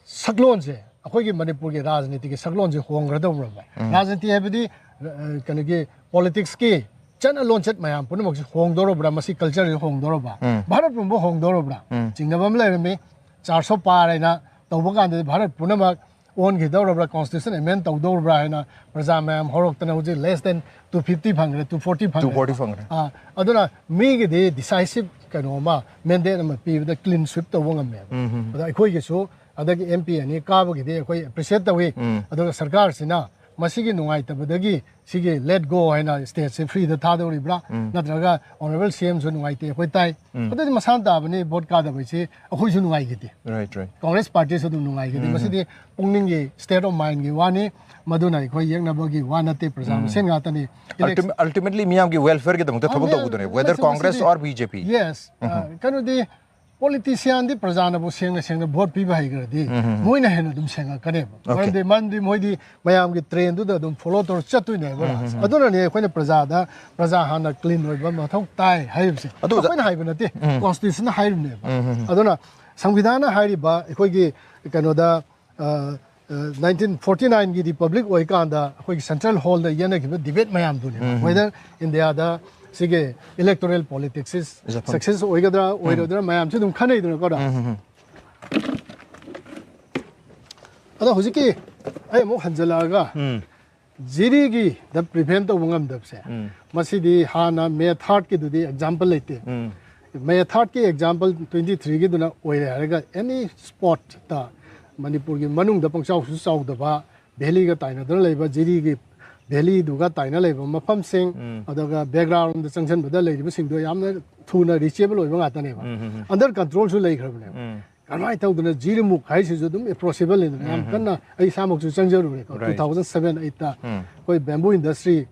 ꯁꯛꯂꯣꯟꯁꯦ, ꯑꯩꯈꯣꯏꯒꯤ ꯃꯅꯤꯄꯨꯔꯒꯤ ꯔꯥꯖꯅꯤꯇꯤꯒꯤ ꯁꯛꯂꯣꯟꯁꯦ ꯍꯣꯡꯒ꯭ꯔꯗꯧꯕ꯭ꯔꯕ? ꯔꯥꯖꯅꯤꯇꯤ ꯍꯥꯏꯕꯗꯤ, ꯑ, ꯀꯩꯅꯣꯒꯤ politicsꯀꯤ ꯆꯠꯅ ꯂꯣꯟꯆꯠ ꯃꯌꯥꯝ ꯄꯨꯝꯅꯃꯛꯁꯤ ꯍꯣꯡꯗꯧꯔꯕ꯭ꯔꯥ, ꯃꯁꯤ ꯀꯜꯆꯔꯁꯤ ꯍꯣꯡꯗꯧꯔꯕ꯭ꯔꯥ, ꯎꯝ. ꯚꯥꯔꯠ ꯄꯨꯝꯕ ꯍꯣꯡꯗꯧꯔꯕ꯭ꯔꯥ ꯎꯝ. ꯆꯤꯡꯅꯕ ꯑꯃ ꯂꯩꯔꯝꯃꯤ꯫ ꯆꯥꯔ ꯁꯣ ꯄꯥꯔ ꯍꯥꯏꯅ ꯇꯧꯕ ꯀꯥꯟꯗꯗꯤ ꯚꯥꯔꯠ ꯄꯨꯝꯅꯃꯛ ꯑꯣꯟꯈꯤꯗꯧꯔꯕ꯭ꯔꯥ, ꯀꯣꯟꯁꯇꯤꯇ꯭ꯌꯨꯁꯟ ꯑꯦꯃꯦꯟ ꯇꯧꯗꯧꯔꯕ꯭ꯔꯥ ꯍꯥꯏꯅ ꯄ꯭ꯔꯖꯥ ꯃꯌꯥꯝ ꯍꯧꯔꯛꯇꯅ ꯍꯧꯖꯤꯛ less than two fifty ꯐꯪꯈ꯭ꯔꯦ, two forty ꯐꯪꯈ꯭ꯔꯦ꯫ Two forty ꯐꯪꯈ꯭ꯔꯦ. ꯑꯥ, ꯑꯗꯨꯅ ꯃꯤꯒꯤꯗꯤ ꯗꯤꯁꯥꯏꯁꯤꯞ ꯀꯩꯅꯣ ꯑꯃ, ꯃꯦꯟꯗꯦꯠ ꯑꯃ ꯄꯤꯕꯗ ꯀ꯭ꯂꯤꯟ ꯁ꯭ꯋꯤꯞ ꯇꯧꯕ ꯉꯝꯃꯦꯕ꯫ ꯎꯝ, ꯎꯝ. ꯑꯗꯣ ꯑꯩꯈꯣꯏꯒꯤꯁꯨ ꯍꯟꯗꯛꯀꯤ ꯑꯦꯝ ꯄꯤ ꯑꯅꯤ ꯀꯥꯕꯒꯤꯗꯤ ꯑꯩꯈꯣꯏ ꯑꯦꯄ꯭ꯔꯤꯁꯤꯌꯦꯠ ꯇꯧꯏ꯫ ꯎꯝ. ꯑꯗꯨꯒ ꯁꯔꯀꯥꯔꯁꯤꯅ ꯃꯁꯤꯒꯤ ꯅꯨꯡꯉꯥꯏꯇꯕꯗꯒꯤ ꯁꯤꯒꯤ let go ꯍꯥꯏꯅ ꯁ꯭ꯇꯦꯠꯁꯦ ꯐ꯭ꯔꯤꯗ ꯊꯥꯗꯧꯔꯤꯕ꯭ꯔꯥ, ꯎꯝ. ꯅꯠꯇ꯭ꯔꯒ ꯑꯣꯅꯔꯦꯕꯜ ꯁꯤ ꯑꯦꯝꯁꯨ ꯅꯨꯡꯉꯥꯏꯇꯦ ꯑꯩꯈꯣꯏ ꯇꯥꯏ꯫ ꯎꯝ. ꯑꯗꯨꯗꯤ ꯃꯁꯥꯅ ꯇꯥꯕꯅꯤ, ꯚꯣꯠ ꯀꯥꯗꯕꯩꯁꯤ ꯑꯩꯈꯣꯏꯁꯨ ꯅꯨꯡꯉꯥꯏꯈꯤꯗꯦ꯫ Right, right. ꯀꯣꯡꯒ꯭ꯔꯦꯁ ꯄꯥꯔꯇꯤꯁꯨ ꯑꯗꯨꯝ ꯅꯨꯡꯉꯥꯏꯈꯤꯗꯦ꯫ ꯎꯝ. ꯃꯁꯤꯗꯤ ꯄꯨꯛꯅꯤꯡꯒꯤ ꯁ꯭ꯇꯦꯠ ꯑꯣꯐ ꯃꯥꯏꯟꯒꯤ ꯋꯥꯅꯤ, ꯃꯗꯨꯅ ꯑꯩꯈꯣꯏ ꯌꯦꯛꯅꯕꯒꯤ ꯋꯥ ꯅꯠꯇꯦ, ꯄ꯭ꯔꯖꯥ ꯎꯝ. ꯃꯁꯦꯟ ꯉꯥꯛꯇꯅꯤ꯫ Ultim- ultimately ꯃꯤꯌꯥꯝꯒꯤ welfareꯒꯤꯗꯃꯛꯇ ꯊꯕꯛ ꯑ, ꯇꯧꯒꯗꯧꯅꯦ, whether ꯃꯁꯤ-, Congress ꯃꯁꯤꯗꯤ-, or B J P. Yes. ꯑ, ꯀꯩꯅꯣꯗꯤ, ꯄꯣꯂꯤꯇꯤꯁꯤꯌꯥꯟꯗꯤ ꯄ꯭ꯔꯖꯥꯅꯕꯨ ꯁꯦꯡꯅ ꯁꯦꯡꯅ ꯚꯣꯠ ꯄꯤꯕ ꯍꯩꯈ꯭ꯔꯗꯤ ꯎꯝ, ꯎꯝ, ꯎꯝ. ꯃꯣꯏꯅ ꯍꯦꯟꯅ ꯑꯗꯨꯝ ꯁꯦꯡꯉꯛꯀꯅꯦꯕ꯫ Okay. ꯃꯔꯝꯗꯤ, ꯃꯔꯝꯗꯤ ꯃꯣꯏꯗꯤ ꯃꯌꯥꯝꯒꯤ ꯇ꯭ꯔꯦꯟꯗꯨꯗ ꯑꯗꯨꯝ ꯐꯣꯂꯣ ꯇꯧꯔ ꯆꯠꯇꯣꯏꯅꯦꯕ꯫ ꯎꯝ, ꯎꯝ, ꯎꯝ. ꯑꯗꯨꯅꯅꯦ ꯑꯩꯈꯣꯏꯅ ꯄ꯭ꯔꯖꯥꯗ, ꯄ꯭ꯔꯖꯥ ꯍꯥꯟꯅ ꯀ꯭ꯂꯤꯟ ꯑꯣꯏꯕ ꯃꯊꯧ ꯇꯥꯏ ꯍꯥꯏꯔꯤꯕꯁꯦ꯫ ꯑꯗꯨꯗ- ꯑꯩꯈꯣꯏꯅ ꯍꯥꯏꯕ ꯅꯠꯇꯦ, ꯎꯝ. ꯀꯣꯟꯁꯇꯤꯇ꯭ꯌꯨꯁꯟꯅ ꯍꯥꯏꯔꯤꯕꯅꯦꯕ꯫ ꯎꯝ, ꯎꯝ, ꯎꯝ. ꯑꯗꯨꯅ ꯁꯪꯕꯤꯙꯥꯟꯅ ꯍꯥꯏꯔꯤꯕ ꯑꯩꯈꯣꯏꯒꯤ ꯀꯩꯅꯣꯗ, ꯑ, ꯑ, nineteen forty nineꯒꯤ ꯔꯤꯄꯕ꯭ꯂꯤꯛ ꯑꯣꯏꯀꯥꯟꯗ ꯑꯩꯈꯣꯏꯒꯤ ꯁꯦꯟꯇ꯭ꯔꯦꯜ ꯍꯣꯜꯗ ꯌꯦꯠꯅꯈꯤꯕ ꯗꯤꯕꯦꯠ ꯃꯌꯥꯝꯗꯨꯅꯦꯕ꯫ ꯎꯝ. Whether ꯏꯟꯗꯤꯌꯥꯗ ꯁꯤꯒꯤ ꯏꯂꯦꯛꯇꯣꯔꯦꯜ ꯄꯣꯂꯤꯇꯤꯛꯁꯁꯤ Is a fun- ꯁꯛꯁꯦꯁ ꯑꯣꯏꯒꯗ꯭ꯔꯥ ꯑꯣꯏꯔꯣꯏꯗ꯭ꯔꯥ ꯃꯌꯥꯝꯁꯤ ꯑꯗꯨꯝ ꯈꯟꯅꯩꯗꯅꯀꯣ꯫ ꯎꯝ, ꯎꯝ, ꯎꯝ. ꯑꯗꯣ ꯍꯧꯖꯤꯛꯀꯤ ꯑꯩ ꯑꯃꯨꯛ ꯍꯟꯖꯜꯂꯛꯑꯒ ꯎꯝ. ꯖꯤꯔꯤꯒꯤꯗ ꯄ꯭ꯔꯤꯚꯦꯟ ꯇꯧꯕ ꯉꯝꯗꯕꯁꯦ, ꯎꯝ. ꯃꯁꯤꯗꯤ ꯍꯥꯟꯅ ꯃꯦ ꯊꯥꯔꯠꯀꯤꯗꯨꯗꯤ ꯑꯦꯛꯖꯥꯝꯄꯜ ꯂꯩꯇꯦ꯫ ꯎꯝ. ꯃꯦ ꯊꯥꯔꯠꯀꯤ ꯑꯦꯛꯖꯥꯝꯄꯜ twenty threeꯒꯤꯗꯨꯅ ꯑꯣꯏꯔꯦ ꯍꯥꯏꯔꯒ, ꯑꯦꯅꯤ ꯁ꯭ꯄꯣꯠꯇ ꯃꯅꯤꯄꯨꯔꯒꯤ ꯃꯅꯨꯡꯗ ꯄꯪꯆꯥꯎꯁꯨ ꯆꯥꯎꯗꯕ, ꯚꯦꯂꯤꯒ ꯇꯥꯏꯅꯗꯨꯅ ꯂꯩꯕ, ꯖꯤꯔꯤꯒꯤ ꯚꯦꯂꯤꯗꯨꯒ ꯇꯥꯏꯅ ꯂꯩꯕ ꯃꯐꯝꯁꯤꯡ, ꯎꯝ. ꯑꯗꯨꯒ ꯕꯦꯛꯒ꯭ꯔꯥꯎꯟꯗ ꯆꯪꯁꯤꯟꯕꯗ ꯂꯩꯔꯤꯕꯁꯤꯡꯗꯣ ꯌꯥꯝꯅ ꯊꯨꯅ ꯔꯤꯆꯦꯕꯜ ꯑꯣꯏꯕ ꯉꯥꯛꯇꯅꯦꯕ꯫ ꯎꯝ, ꯎꯝ, ꯎꯝ. ꯑꯟꯗꯔ ꯀꯟꯇ꯭ꯔꯣꯜꯁꯨ ꯂꯩꯈ꯭ꯔꯕꯅꯦꯕ꯫ ꯎꯝ. ꯀꯃꯥꯏꯅ ꯇꯧꯗꯅ ꯖꯤꯔꯤꯃꯨꯛ ꯍꯥꯏꯁꯤꯁꯨ ꯑꯗꯨꯝ ꯑꯦꯄ꯭ꯔꯣꯆꯦꯕꯜ ꯂꯩꯗꯅ, ꯌꯥꯝ ꯎꯝ. ꯀꯟꯅ ꯑꯩ ꯏꯁꯥꯃꯛꯁꯨ ꯆꯪꯖꯔꯨꯔꯦꯀꯣ꯫ Right. Two thousand seven eightꯇ ꯎꯝ. ꯑꯩꯈꯣꯏ ꯕꯦꯝꯕꯨ ꯏꯟꯗꯁꯇ꯭ꯔꯤ,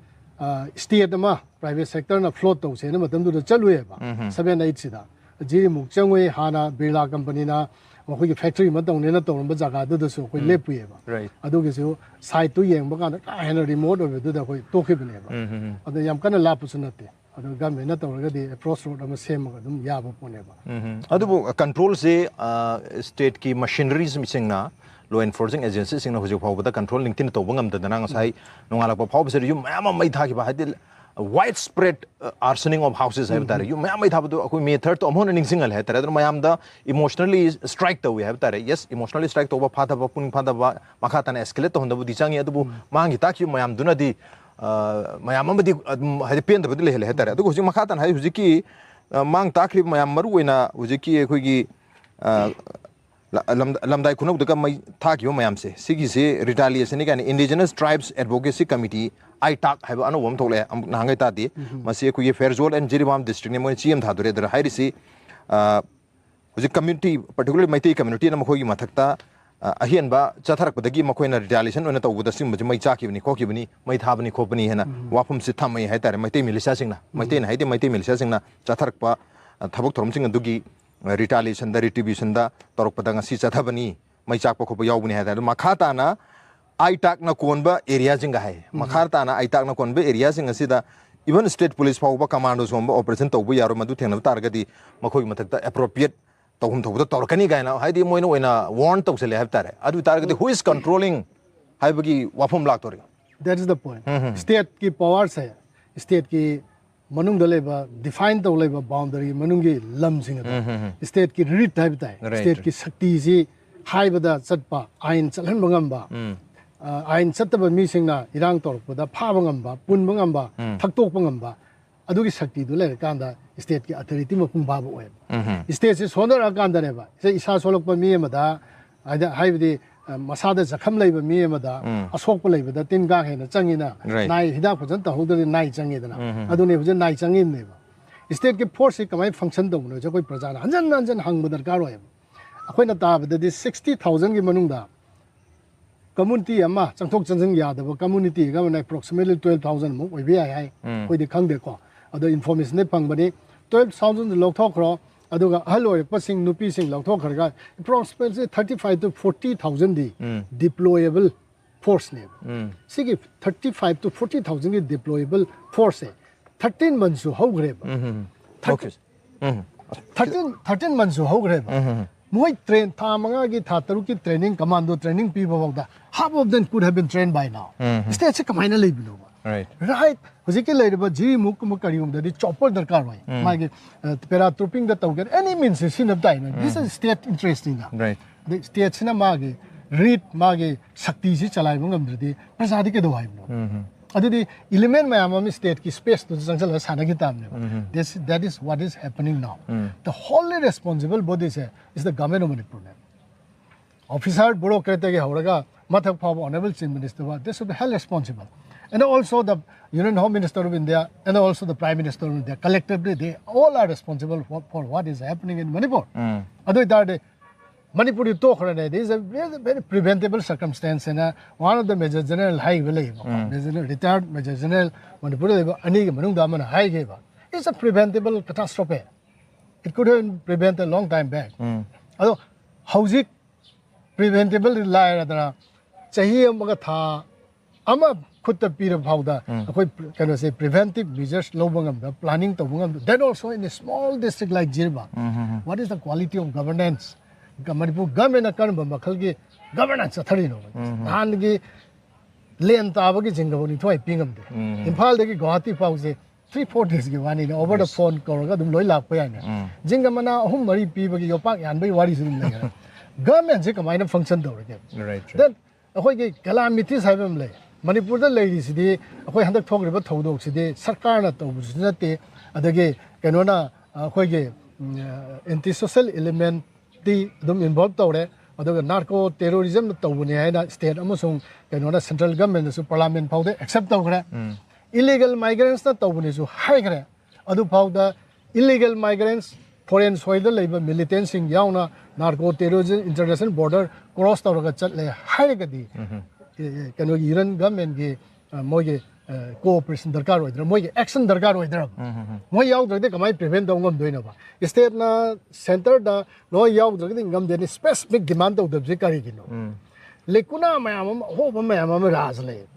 ꯁ꯭ꯇꯦꯠ ꯑꯃ, ꯄ꯭ꯔꯥꯏꯚꯦꯠ ꯁꯦꯛꯇꯔꯅ ꯐ꯭ꯂꯣꯠ ꯇꯧꯁꯦꯅ ꯃꯇꯝꯗꯨꯗ ꯆꯠꯂꯨꯏꯌꯦꯕ꯫ ꯎꯝ. Seven eightꯁꯤꯗ ꯖꯤꯔꯤꯃꯨꯛ ꯆꯪꯉꯨꯏ꯫ ꯍꯥꯟꯅ ꯕꯤꯔꯂꯥ ꯀꯝꯄꯅꯤꯅ ꯃꯈꯣꯏꯒꯤ ꯐꯦꯛꯇ꯭ꯔꯤ ꯑꯃ ꯇꯧꯅꯦꯅ ꯇꯧꯔꯝꯕ ꯖꯒꯥꯗꯨꯗꯁꯨ ꯑꯩꯈꯣꯏ ꯎꯝ. ꯂꯦꯞꯄꯨꯏꯌꯦꯕ꯫ Right. ꯑꯗꯨꯒꯤꯁꯨ ꯁꯥꯏꯠꯇꯨ ꯌꯦꯡꯕ ꯀꯥꯟꯗ ꯀꯥ ꯍꯦꯟꯅ ꯔꯤꯃꯣꯠ ꯑꯣꯏꯕꯗꯨꯗ ꯑꯩꯈꯣꯏ ꯇꯣꯛꯈꯤꯕꯅꯦꯕ꯫ ꯎꯝ, ꯎꯝ, ꯎꯝ. ꯑꯗꯣ ꯌꯥꯝ ꯀꯟꯅ ꯂꯥꯞꯄꯁꯨ ꯅꯠꯇꯦ꯫ ꯑꯗꯣ ꯒꯚꯔꯟꯃꯦꯟꯠꯅ ꯇꯧꯔꯒꯗꯤ ꯑꯦꯄ꯭ꯔꯣꯆ ꯔꯣꯗ ꯑꯃ ꯁꯦꯝꯃꯒ ꯑꯗꯨꯝ ꯌꯥꯕ ꯄꯣꯠꯅꯦꯕ꯫ ꯎꯝ. ꯑꯗꯨꯕꯨ ꯀꯟꯇ꯭ꯔꯣꯜꯁꯦ ꯁ꯭ꯇꯦꯠꯀꯤ ꯃꯁꯤꯅꯔꯤꯁꯤꯡꯅ, ꯂꯣ ꯑꯦꯟꯐꯣꯔꯁꯤꯡ ꯑꯦꯖꯦꯟꯁꯤꯁꯤꯡꯅ ꯍꯧꯖꯤꯛ ꯐꯥꯎꯕꯗ ꯀꯟꯇ꯭ꯔꯣꯜ ꯅꯤꯡꯊꯤꯅ ꯇꯧꯕ ꯉꯝꯗꯗꯅ ꯉꯁꯥꯏ ꯅꯣꯡꯉꯥꯜꯂꯛꯄ ꯐꯥꯎꯕꯁꯤꯗ ꯌꯨꯝ ꯃꯌꯥꯝ ꯑꯃ ꯃꯩ ꯊꯥꯈꯤꯕ, ꯍꯥꯏꯗꯤ Widespread arsoning of houses ꯍꯥꯏꯕ ꯇꯥꯔꯦ, ꯌꯨꯝ ꯃꯌꯥꯝ ꯃꯩ ꯊꯥꯕꯗꯣ ꯑꯩꯈꯣꯏ ꯃꯦ ꯊꯥꯔꯠꯇꯣ ꯑꯃꯨꯛ ꯍꯟꯅ ꯅꯤꯡꯁꯤꯡꯍꯜꯂꯦ ꯍꯥꯏ ꯇꯥꯔꯦ꯫ ꯑꯗꯨꯅ ꯃꯌꯥꯝꯗ emotionally strike ꯇꯧꯏ ꯍꯥꯏꯕ ꯇꯥꯔꯦ꯫ Yes, emotionally strike ꯇꯧꯕ, ꯐꯥꯊꯕ, ꯄꯨꯛꯅꯤꯡ ꯐꯥꯊꯕ, ꯃꯈꯥ ꯇꯥꯅ escalate ꯇꯧꯍꯟꯗꯕꯨꯗꯤ ꯆꯪꯉꯤ, ꯑꯗꯨꯕꯨ ꯃꯥꯡꯈꯤ ꯇꯥꯈꯤꯕ ꯃꯌꯥꯝꯗꯨꯅꯗꯤ, ꯑ, ꯃꯌꯥꯝ ꯑꯃꯗꯤ ꯑꯗꯨꯝ ꯍꯥꯏꯗꯤ ꯄꯦꯟꯗꯕꯗꯤ ꯂꯩꯍꯜꯂꯦ ꯍꯥꯏ ꯇꯥꯔꯦ꯫ ꯑꯗꯨꯒ ꯍꯧꯖꯤꯛ ꯃꯈꯥ ꯇꯥꯅ ꯍꯥꯏ ꯍꯧꯖꯤꯛꯀꯤ, ꯑ, ꯃꯥꯡ ꯇꯥꯛꯈ꯭ꯔꯤꯕ ꯃꯌꯥꯝ, ꯃꯔꯨ ꯑꯣꯏꯅ ꯍꯧꯖꯤꯛꯀꯤ ꯑꯩꯈꯣꯏꯒꯤ, ꯑ, ꯂ-, ꯂꯝ-, ꯂꯝꯗꯥꯏ ꯈꯨꯅꯧꯗꯒ ꯃꯩ ꯊꯥꯈꯤꯕ ꯃꯌꯥꯝꯁꯦ, ꯁꯤꯒꯤꯁꯦ retaliationꯅꯤ ꯀꯥꯏꯅ Indigenous Tribes Advocacy Committee, ꯑꯥꯏꯇꯥꯛ ꯍꯥꯏꯕ ꯑꯅꯧꯕ ꯑꯃ ꯊꯣꯛꯂꯛꯑꯦ, ꯑꯃꯨꯛ ꯅꯍꯥꯟꯈꯩ ꯇꯥꯗꯦ꯫ ꯃꯁꯤ ꯑꯩꯈꯣꯏꯒꯤ ꯐꯦꯔꯖꯣꯜ and ꯖꯤꯔꯤꯕꯥꯝ districtꯅꯦ, ꯃꯣꯏꯅ ꯆꯦ ꯑꯃ ꯊꯥꯗꯣꯔꯦ꯫ ꯑꯗꯨꯗ ꯍꯥꯏꯔꯤꯁꯤ, ꯑ, ꯍꯧꯖꯤꯛ community, particularly ꯃꯩꯇꯩ communityꯅ ꯃꯈꯣꯏꯒꯤ ꯃꯊꯛꯇ, ꯑ, ꯑꯍꯦꯟꯕ ꯆꯠꯊꯔꯛꯄꯗꯒꯤ ꯃꯈꯣꯏꯅ retaliation ꯑꯣꯏꯅ ꯇꯧꯕꯗ ꯁꯤꯒꯨꯝꯕꯁꯤ ꯃꯩ ꯆꯥꯛꯈꯤꯕꯅꯤ, ꯈꯣꯠꯈꯤꯕꯅꯤ, ꯃꯩ ꯊꯥꯕꯅꯤ, ꯈꯣꯠꯄꯅꯤ ꯍꯥꯏꯅ ꯋꯥꯐꯝꯁꯤ ꯊꯝꯃꯛꯏ ꯍꯥꯏ ꯇꯥꯔꯦ꯫ ꯃꯩꯇꯩ militiaꯁꯤꯡꯅ, ꯃꯩꯇꯩꯅ ꯍꯥꯏꯗꯤ ꯃꯩꯇꯩ militiaꯁꯤꯡꯅ ꯆꯠꯊꯔꯛꯄ, ꯑ, ꯊꯕꯛ ꯊꯧꯔꯝꯁꯤꯡ ꯑꯗꯨꯒꯤ, ꯑ, retaliationꯗ, retributionꯗ ꯇꯧꯔꯛꯄꯗ ꯉꯁꯤ ꯆꯠꯊꯕꯅꯤ, ꯃꯩ ꯆꯥꯛꯄ ꯈꯣꯠꯄ ꯌꯥꯎꯕꯅꯤ ꯍꯥꯏ ꯇꯥꯔꯦ꯫ ꯑꯗꯨ ꯃꯈꯥ ꯇꯥꯅ ꯑꯥꯏꯇꯥꯛꯅ ꯀꯣꯟꯕ areaꯁꯤꯡꯒ ꯍꯥꯏ, ꯃꯈꯥ ꯇꯥꯅ ꯑꯥꯏꯇꯥꯛꯅ ꯀꯣꯟꯕ areaꯁꯤꯡ ꯑꯁꯤꯗ even state police ꯐꯥꯎꯕ commandos ꯀꯨꯝꯕ operation ꯇꯧꯕ ꯌꯥꯔꯣꯏ, ꯃꯗꯨ ꯊꯦꯡꯅꯕ ꯇꯥꯔꯒꯗꯤ ꯃꯈꯣꯏꯒꯤ ꯃꯊꯛꯇ appropriate ꯇꯧꯐꯝ ꯊꯣꯛꯄꯗ ꯇꯧꯔꯛꯀꯅꯤ ꯀꯥꯏꯅ, ꯍꯥꯏꯗꯤ ꯃꯣꯏꯅ ꯑꯣꯏꯅ warn ꯇꯧꯁꯜꯂꯦ ꯍꯥꯏꯕ ꯇꯥꯔꯦ꯫ ꯑꯗꯨ ꯑꯣꯏ ꯇꯥꯔꯒꯗꯤ who is controlling ꯍꯥꯏꯕꯒꯤ ꯋꯥꯐꯝ ꯂꯥꯛꯇꯣꯔꯤ꯫ That is the point. Stateꯀꯤ powerꯁꯦ, stateꯀꯤ ꯃꯅꯨꯡꯗ ꯂꯩꯕ, define ꯇꯧ ꯂꯩꯕ boundary ꯃꯅꯨꯡꯒꯤ ꯂꯝꯁꯤꯡ ꯑꯗꯣ, stateꯀꯤ writ ꯍꯥꯏꯕ ꯇꯥꯏ, Right. stateꯀꯤ ꯁꯛꯇꯤꯁꯤ ꯍꯥꯏꯕꯗ ꯆꯠꯄ, ꯑꯥꯏꯟ ꯆꯠꯍꯟꯕ ꯉꯝꯕ, ꯑ, ꯑꯥꯏꯟ ꯆꯠꯇꯕ ꯃꯤꯁꯤꯡꯅ ꯏꯔꯥꯡ ꯇꯧꯔꯛꯄꯗ ꯐꯥꯕ ꯉꯝꯕ, ꯄꯨꯟꯕ ꯉꯝꯕ, ꯊꯛꯇꯣꯛꯄ ꯉꯝꯕ, ꯑꯗꯨꯒꯤ ꯁꯛꯇꯤꯗꯨ ꯂꯩꯔꯀꯥꯟꯗ stateꯀꯤ authority ꯃꯄꯨꯡ ꯐꯥꯕ ꯑꯣꯏꯌꯦꯕ꯫ Stateꯁꯤ ꯁꯣꯟꯊꯔꯛꯑꯀꯥꯟꯗꯅꯦꯕ, ꯁꯦ ꯏꯁꯥ ꯁꯣꯜꯂꯛꯄ ꯃꯤ ꯑꯃꯗ, ꯍꯥꯏꯗꯤ, ꯍꯥꯏꯕꯗꯤ, ꯑ, ꯃꯁꯥꯗ ꯖꯈꯝ ꯂꯩꯕ ꯃꯤ ꯑꯃꯗ ꯑꯁꯣꯛꯄ ꯂꯩꯕꯗ ꯇꯤꯟ ꯀꯥꯡ ꯍꯦꯟꯅ ꯆꯪꯉꯤꯅ, Right. ꯅꯥꯏ ꯍꯤꯗꯥꯛ ꯐꯖꯅ ꯇꯧꯍꯧꯗ꯭ꯔꯗꯤ ꯅꯥꯏ ꯆꯪꯉꯤꯗꯅ, ꯑꯗꯨꯅꯦ ꯍꯧꯖꯤꯛ ꯅꯥꯏ ꯆꯪꯉꯤꯕꯅꯦꯕ꯫ Stateꯀꯤ forceꯁꯤ ꯀꯃꯥꯏꯅ function ꯇꯧꯕꯅꯣ ꯍꯧꯖꯤꯛ ꯑꯩꯈꯣꯏ ꯄ꯭ꯔꯖꯥꯅ ꯍꯟꯖꯟ ꯍꯟꯖꯟ ꯍꯪꯕ ꯗꯔꯀꯥꯔ ꯑꯣꯏꯌꯦꯕ꯫ ꯑꯩꯈꯣꯏꯅ ꯇꯥꯕꯗꯗꯤ sixty thousandꯒꯤ ꯃꯅꯨꯡꯗ community ꯑꯃ ꯆꯪꯊꯣꯛ ꯆꯪꯁꯤꯟ ꯌꯥꯗꯕ community ꯑꯃꯅ approximately twelve thousand ꯃꯨꯛ ꯑꯣꯏꯕ ꯌꯥꯏ ꯍꯥꯏ, ꯑꯩꯈꯣꯏꯗꯤ ꯈꯪꯗꯦꯀꯣ꯫ ꯑꯗꯣ informationꯗꯤ ꯐꯪꯕꯅꯤ꯫ Twelve thousand ꯂꯧꯊꯣꯛꯈ꯭ꯔꯣ, ꯑꯗꯨꯒ ꯑꯍꯜ ꯑꯣꯏꯔꯛꯄꯁꯤꯡ, ꯅꯨꯄꯤꯁꯤꯡ ꯂꯧꯊꯣꯛꯈ꯭ꯔꯒ approximately thirty five to forty thousandꯗꯤ deployable forceꯅꯦꯕ꯫ ꯁꯤꯒꯤ thirty five to forty thousandꯒꯤ deployable forceꯁꯦ thirteen monthsꯁꯨ ꯍꯧꯈ꯭ꯔꯦꯕ꯫ Thirty- Okay. Um. Thirteen, thirteen monthsꯁꯨ ꯍꯧꯈ꯭ꯔꯦꯕ꯫ ꯃꯣꯏ train, ꯊꯥ ꯃꯉꯥꯒꯤ, ꯊꯥ ꯇꯔꯨꯛꯀꯤ training, commando training ꯄꯤꯕ ꯐꯥꯎꯗ half of them could have been trained by now. Stateꯁꯦ ꯀꯃꯥꯏꯅ ꯂꯩꯕꯅꯣꯕ? Right. Right. ꯍꯧꯖꯤꯛꯀꯤ ꯂꯩꯔꯤꯕ ꯖꯤꯔꯤꯃꯨꯛꯀꯨꯝꯕ ꯀꯔꯤꯒꯨꯝꯕꯗꯗꯤ chopper ꯗꯔꯀꯥꯔ ꯑꯣꯏ꯫ ꯃꯥꯒꯤ ꯄꯦꯔꯥ ꯇ꯭ꯔꯨꯄꯤꯡꯗ ꯇꯧꯒꯦꯔꯥ, any means ꯁꯤꯖꯤꯟꯅꯕ ꯇꯥꯏꯅ꯫ This is state interest ꯅꯤꯅ꯫ Right. ꯑꯗꯩ ꯁ꯭ꯇꯦꯠꯁꯤꯅ ꯃꯥꯒꯤ ꯔꯤꯠ, ꯃꯥꯒꯤ ꯁꯛꯇꯤꯁꯤ ꯆꯂꯥꯏꯕ ꯉꯝꯗ꯭ꯔꯗꯤ ꯄ꯭ꯔꯖꯥꯗꯤ ꯀꯩꯗꯧ ꯍꯥꯏꯕꯅꯣ? ꯑꯗꯨꯗꯤ ꯏꯂꯤꯃꯦꯟ ꯃꯌꯥꯝ ꯑꯃ ꯁ꯭ꯇꯦꯠꯀꯤ ꯁ꯭ꯄꯦꯁꯇꯨꯗ ꯆꯪꯁꯤꯜꯂꯒ ꯁꯥꯟꯅꯈꯤ ꯇꯥꯕꯅꯦꯕ꯫ This, that is what is happening now. The wholly responsible body say is the government of Manipur ꯅꯦ꯫ ꯑꯣꯐꯤꯁꯥꯔ ꯕ꯭ꯌꯨꯔꯣꯀ꯭ꯔꯦꯠꯇꯒꯤ ꯍꯧꯔꯒ ꯃꯊꯛ ꯐꯥꯎꯕ Honourable Chief Minister ꯐꯥꯎ, they should be held responsible. And also the Union Home Minister of India and also the Prime Minister of India, collectively, they all are responsible for, for what is happening in Manipur. ꯑꯗꯨ ꯑꯣꯏꯇꯥꯔꯗꯤ ꯃꯅꯤꯄꯨꯔꯗꯤ ꯇꯣꯛꯈ꯭ꯔꯅꯦ, this is a very, very preventable circumstance ꯍꯥꯏꯅ one of the Major General ꯍꯥꯏꯈꯤꯕ ꯂꯩꯌꯦꯕꯀꯣ꯫ Major General, retired Major General ꯃꯅꯤꯄꯨꯔꯗ ꯂꯩꯕ ꯑꯅꯤꯒꯤ ꯃꯅꯨꯡꯗ ꯑꯃꯅ ꯍꯥꯏꯈꯤꯕ, it's a preventable catastrophe. It could have been prevented long time back. ꯑꯗꯣ ꯍꯧꯖꯤꯛ preventable ꯂꯥꯏꯔꯗꯅ ꯆꯍꯤ ꯑꯃꯒ ꯊꯥ ꯑꯃ ꯈꯨꯠꯇ ꯄꯤꯔꯕ ꯐꯥꯎꯗ ꯑꯩꯈꯣꯏ ꯀꯩꯅꯣꯁꯦ preventive measures ꯂꯧꯕ ꯉꯝꯗ, planning ꯇꯧꯕ ꯉꯝꯗ, that also in a small district like Jiribam, what is the quality of governance? Manipur ꯒꯚꯔꯟꯃꯦꯟꯅ ꯀꯔꯝꯕ ꯃꯈꯜꯒꯤ ꯒꯚꯔꯅꯦꯟꯁ ꯆꯠꯊꯔꯤꯅꯣ? ꯅꯍꯥꯟꯒꯤ ꯂꯦꯟ ꯇꯥꯕꯒꯤ ꯖꯤꯡꯒꯕꯨ ꯅꯤꯡꯊꯤꯋꯥꯏ ꯄꯤ ꯉꯝꯗꯦ꯫ ꯏꯝꯐꯥꯜꯗꯒꯤ ꯒꯨꯋꯥꯍꯥꯇꯤ ꯐꯥꯎꯁꯦ three four days ꯀꯤ ꯋꯥꯅꯤꯅꯦ, over the phone ꯀꯧꯔꯒ ꯑꯗꯨꯝ ꯂꯣꯏ ꯂꯥꯛꯄ ꯌꯥꯏꯅꯦ꯫ ꯖꯤꯡꯒ ꯃꯅꯥ ꯑꯍꯨꯝ ꯃꯔꯤ ꯄꯤꯕꯒꯤ ꯌꯣꯄꯥꯛ ꯌꯥꯟꯕꯒꯤ ꯋꯥꯔꯤꯁꯨ ꯑꯗꯨꯝ ꯂꯩꯈ꯭ꯔꯦ꯫ ꯒꯚꯔꯟꯃꯦꯟꯁꯦ ꯀꯃꯥꯏꯅ ꯐꯪꯁꯟ ꯇꯧꯔꯒꯦ? Right, right. Then ꯑꯩꯈꯣꯏꯒꯤ ꯀꯦꯂꯥꯃꯤꯇꯤꯁ ꯍꯥꯏꯕ ꯑꯃ ꯂꯩ꯫ ꯃꯅꯤꯄꯨꯔꯗ ꯂꯩꯔꯤꯁꯤꯗꯤ ꯑꯩꯈꯣꯏ ꯍꯟꯗꯛ ꯊꯣꯛꯈ꯭ꯔꯤꯕ ꯊꯧꯗꯣꯛꯁꯤꯗꯤ ꯁꯔꯀꯥꯔꯅ ꯇꯧꯕꯁꯨ ꯅꯠꯇꯦ, ꯑꯗꯒꯤ ꯀꯩꯅꯣꯅ ꯑꯩꯈꯣꯏꯒꯤ ꯑꯦꯟꯇꯤ ꯁꯣꯁꯦꯜ ꯏꯂꯤꯃꯦꯟ ꯇꯤ ꯑꯗꯨꯝ ꯏꯟꯚꯣꯜꯕ ꯇꯧꯔꯦ꯫ ꯑꯗꯨꯒ ꯅꯥꯔꯀꯣ ꯇꯦꯔꯣꯔꯤꯖꯝꯅ ꯇꯧꯕꯅꯦ ꯍꯥꯏꯅ ꯁ꯭ꯇꯦꯠ ꯑꯃꯁꯨꯡ ꯀꯩꯅꯣꯅ ꯁꯦꯟꯇ꯭ꯔꯦꯜ ꯒꯚꯔꯟꯃꯦꯟꯠꯅꯁꯨ ꯄꯥꯔꯂꯤꯌꯥꯃꯦꯟꯠ ꯐꯥꯎꯗ ꯑꯦꯛꯁꯦꯞ ꯇꯧꯈ꯭ꯔꯦ꯫ ꯏꯂꯤꯒꯦꯜ ꯃꯥꯏꯒ꯭ꯔꯦꯟꯠꯁꯅ ꯇꯧꯕꯅꯦꯁꯨ ꯍꯥꯏꯈ꯭ꯔꯦ꯫ ꯑꯗꯨꯐꯥꯎꯗ ꯏꯂꯤꯒꯦꯜ ꯃꯥꯏꯒ꯭ꯔꯦꯟꯠꯁ, ꯐꯣꯔꯦꯟ ꯁꯣꯏꯜꯗ ꯂꯩꯕ ꯃꯤꯂꯤꯇꯦꯟꯠꯁꯤꯡ ꯌꯥꯎꯅ narco terrorism international border cross ꯇꯧꯔꯒ ꯆꯠꯂꯦ ꯍꯥꯏꯔꯒꯗꯤ, ꯑꯦ, ꯑꯦ, ꯀꯩꯅꯣꯒꯤ ꯌꯨꯅꯤꯌꯟ ꯒꯚꯔꯟꯃꯦꯟꯠꯀꯤ, ꯑ, ꯃꯣꯏꯒꯤ ꯀꯣꯑꯣꯄꯔꯦꯁꯟ ꯗꯔꯀꯥꯔ ꯑꯣꯏꯗ꯭ꯔꯥ, ꯃꯣꯏꯒꯤ ꯑꯦꯛꯁꯟ ꯗꯔꯀꯥꯔ ꯑꯣꯏꯗ꯭ꯔꯕ? ꯃꯣꯏ ꯌꯥꯎꯗ꯭ꯔꯒꯗꯤ ꯀꯃꯥꯏꯅ ꯄ꯭ꯔꯤꯚꯦꯟ ꯇꯧꯕ ꯉꯝꯗꯣꯏꯅꯣꯕ? ꯁ꯭ꯇꯦꯠꯅ ꯁꯦꯟꯇꯔꯗ ꯅꯣꯏ ꯌꯥꯎꯗ꯭ꯔꯒꯗꯤ ꯉꯝꯗꯦꯅ ꯁ꯭ꯄꯦꯁꯤꯐꯤꯛ ꯗꯤꯃꯥꯟ ꯇꯧꯗꯕꯁꯦ ꯀꯔꯤꯒꯤꯅꯣ? ꯂꯩꯀꯨꯅꯥ ꯃꯌꯥꯝ ꯑꯃ, ꯑꯍꯣꯕ ꯃꯌꯥꯝ ꯑꯃ ꯔꯥꯖ ꯂꯩꯌꯦꯕ꯫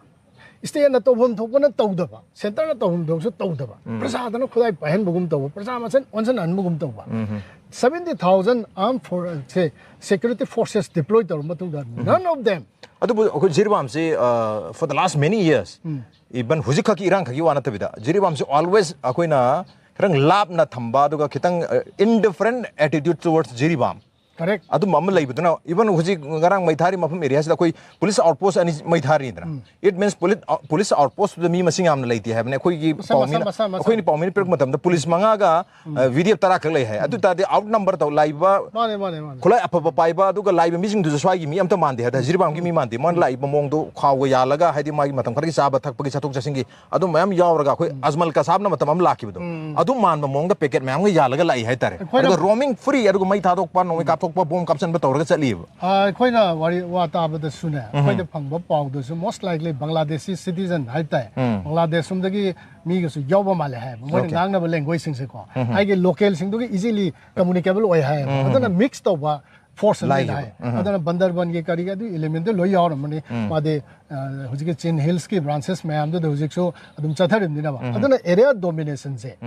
ꯁ꯭ꯇꯦꯠꯅ ꯇꯧꯐꯝ ꯊꯣꯛꯄꯅ ꯇꯧꯗꯕ, ꯁꯦꯟꯇꯔꯅ ꯇꯧꯐꯝ ꯊꯣꯛꯄꯁꯨ ꯇꯧꯗꯕ, ꯄ꯭ꯔꯖꯥꯗꯅ ꯈꯨꯠꯂꯥꯏ ꯄꯥꯏꯍꯟꯕꯒꯨꯝ ꯇꯧꯕ, ꯄ꯭ꯔꯖꯥ ꯃꯁꯦꯟ ꯑꯣꯟꯁꯤꯟꯍꯟꯕꯒꯨꯝ ꯇꯧꯕ꯫ Seventy thousand armed force, security forces deploy ꯇꯧꯔꯕ ꯃꯇꯨꯡꯗ, none of them. ꯑꯗꯨꯕꯨ ꯑꯩꯈꯣꯏ ꯖꯤꯔꯤꯕꯥꯝꯁꯤ, for the last many years, even ꯍꯧꯖꯤꯛꯈꯛꯀꯤ ꯏꯔꯥꯡꯈꯛꯀꯤ ꯋꯥ ꯅꯠꯇꯕꯤꯗ, ꯖꯤꯔꯤꯕꯥꯝꯁꯤ always ꯑꯩꯈꯣꯏꯅ ꯈꯤꯇꯪ ꯂꯥꯞꯅ ꯊꯝꯕ, ꯑꯗꯨꯒ ꯈꯤꯇꯪ indifferent attitude towards Jiribam, Correct. ꯑꯗꯨꯝꯕ ꯑꯃ ꯂꯩꯕꯗꯨꯅ, even ꯍꯧꯖꯤꯛ ꯉꯔꯥꯡ ꯃꯩ ꯊꯥꯔꯤ ꯃꯐꯝ area ꯁꯤꯗ ꯑꯩꯈꯣꯏ police outpost ꯑꯅꯤ ꯃꯩ ꯊꯥꯔꯤꯗꯅ, it means police police outpost ꯇꯨꯗ ꯃꯤ ꯃꯁꯤꯡ ꯌꯥꯝꯅ ꯂꯩꯇꯦ ꯍꯥꯏꯕꯅꯤ꯫ ꯑꯩꯈꯣꯏꯒꯤ ꯃꯁꯥ, ꯄꯥꯎ ꯃꯁꯥ, ꯃꯤꯅ ꯃꯁꯥ, ꯃꯁꯥ. ꯑꯩꯈꯣꯏꯅ ꯄꯥꯎ ꯃꯤꯅ ꯄꯤꯔꯛꯄ ꯃꯇꯝꯗ police ꯃꯉꯥꯒ V D F ꯇꯔꯥ ꯈꯛ ꯂꯩ ꯍꯥꯏ꯫ ꯑꯗꯨ ꯇꯥꯔꯗꯤ out number ꯇꯧ ꯂꯥꯛꯏꯕ ꯃꯥꯅꯦ, ꯃꯥꯅꯦ, ꯃꯥꯅꯦ. ꯈꯨꯠꯂꯥꯏ ꯑꯐꯕ ꯄꯥꯏꯕ, ꯑꯗꯨꯒ ꯂꯥꯛꯏꯕ ꯃꯤꯁꯤꯡꯗꯨꯁꯨ ꯁ꯭ꯋꯥꯏꯒꯤ ꯃꯤ ꯑꯝꯇ ꯃꯥꯟꯗꯦ ꯍꯥꯏ ꯇꯥꯔꯦ, ꯖꯤꯔꯤꯕꯥꯝꯒꯤ ꯃꯤ ꯃꯥꯟꯗꯦ꯫ ꯃꯣꯏꯅ ꯂꯥꯛꯏꯕ ꯃꯑꯣꯡꯗꯣ ꯈꯥꯎꯒ ꯌꯥꯜꯂꯒ, ꯍꯥꯏꯗꯤ ꯃꯥꯒꯤ ꯃꯇꯝ ꯈꯔꯒꯤ ꯆꯥꯕ ꯊꯛꯄꯒꯤ ꯆꯠꯊꯣꯛ ꯆꯠꯁꯤꯟꯒꯤ ꯑꯗꯨꯝ ꯃꯌꯥꯝ ꯌꯥꯎꯔꯒ, ꯑꯩꯈꯣꯏ ꯑꯖꯃꯜ ꯀꯁꯥꯕꯅ ꯃꯇꯝ ꯑꯃ ꯂꯥꯛꯈꯤꯕꯗꯣ, ꯑꯗꯨ ꯃꯥꯟꯕ ꯃꯑꯣꯡꯗ packet ꯃꯌꯥꯝꯒ ꯌꯥꯜꯂꯒ ꯂꯥꯛꯏ ꯍꯥꯏꯇꯥꯔꯦ꯫ ꯑꯩꯈꯣꯏꯅ ꯑꯗꯨꯒ roaming free, ꯑꯗꯨꯒ ꯃꯩ ꯊꯥꯗꯣꯛꯄ, ꯅꯣꯡꯃꯩ ꯀꯥꯞꯊꯣꯛꯄ, bomb ꯀꯥꯞꯁꯟꯕ ꯇꯧꯔꯒ ꯆꯠꯂꯤꯕ꯫ ꯑꯩꯈꯣꯏꯅ ꯋꯥꯔꯤ ꯋꯥ ꯇꯥꯕꯗꯁꯨꯅꯦ, ꯑꯩꯈꯣꯏꯗ ꯐꯪꯕ ꯄꯥꯎꯗꯁꯨ most likely Bangladeshi citizen ꯍꯥꯏ ꯇꯥꯏ, ꯕꯪꯒ꯭ꯂꯥꯗꯦꯁ ꯁꯣꯝꯗꯒꯤ ꯃꯤꯒꯁꯨ ꯌꯥꯎꯕ ꯃꯥꯜꯂꯦ ꯍꯥꯏꯕ, ꯃꯣꯏꯅ Okay. ꯉꯥꯡꯅꯕ language ꯁꯤꯡꯁꯦꯀꯣ, ꯑꯩꯒꯤ local ꯁꯤꯡꯗꯨꯒ easily communicable ꯑꯣꯏ ꯍꯥꯏꯌꯦꯕ꯫ ꯑꯗꯨꯅ mix ꯇꯧꯕ force ꯑꯃ ꯂꯥꯛꯏꯕ. ꯍꯥꯏ꯫ ꯑꯗꯨꯅ ꯕꯟꯗꯔꯕꯟꯒꯤ ꯀꯔꯤꯒꯤ ꯑꯗꯨ element ꯗꯨ ꯂꯣꯏ ꯌꯥꯎꯔꯝꯃꯅꯤ꯫ ꯃꯥꯗꯤ ꯑ, ꯍꯧꯖꯤꯛꯀꯤ Chin Hills ꯀꯤ branches ꯃꯌꯥꯝꯗꯨꯗ ꯍꯧꯖꯤꯛꯁꯨ ꯑꯗꯨꯝ ꯆꯠꯊꯔꯤꯕꯅꯤꯅꯕ꯫ ꯑꯗꯨꯅ area domination ꯁꯦ,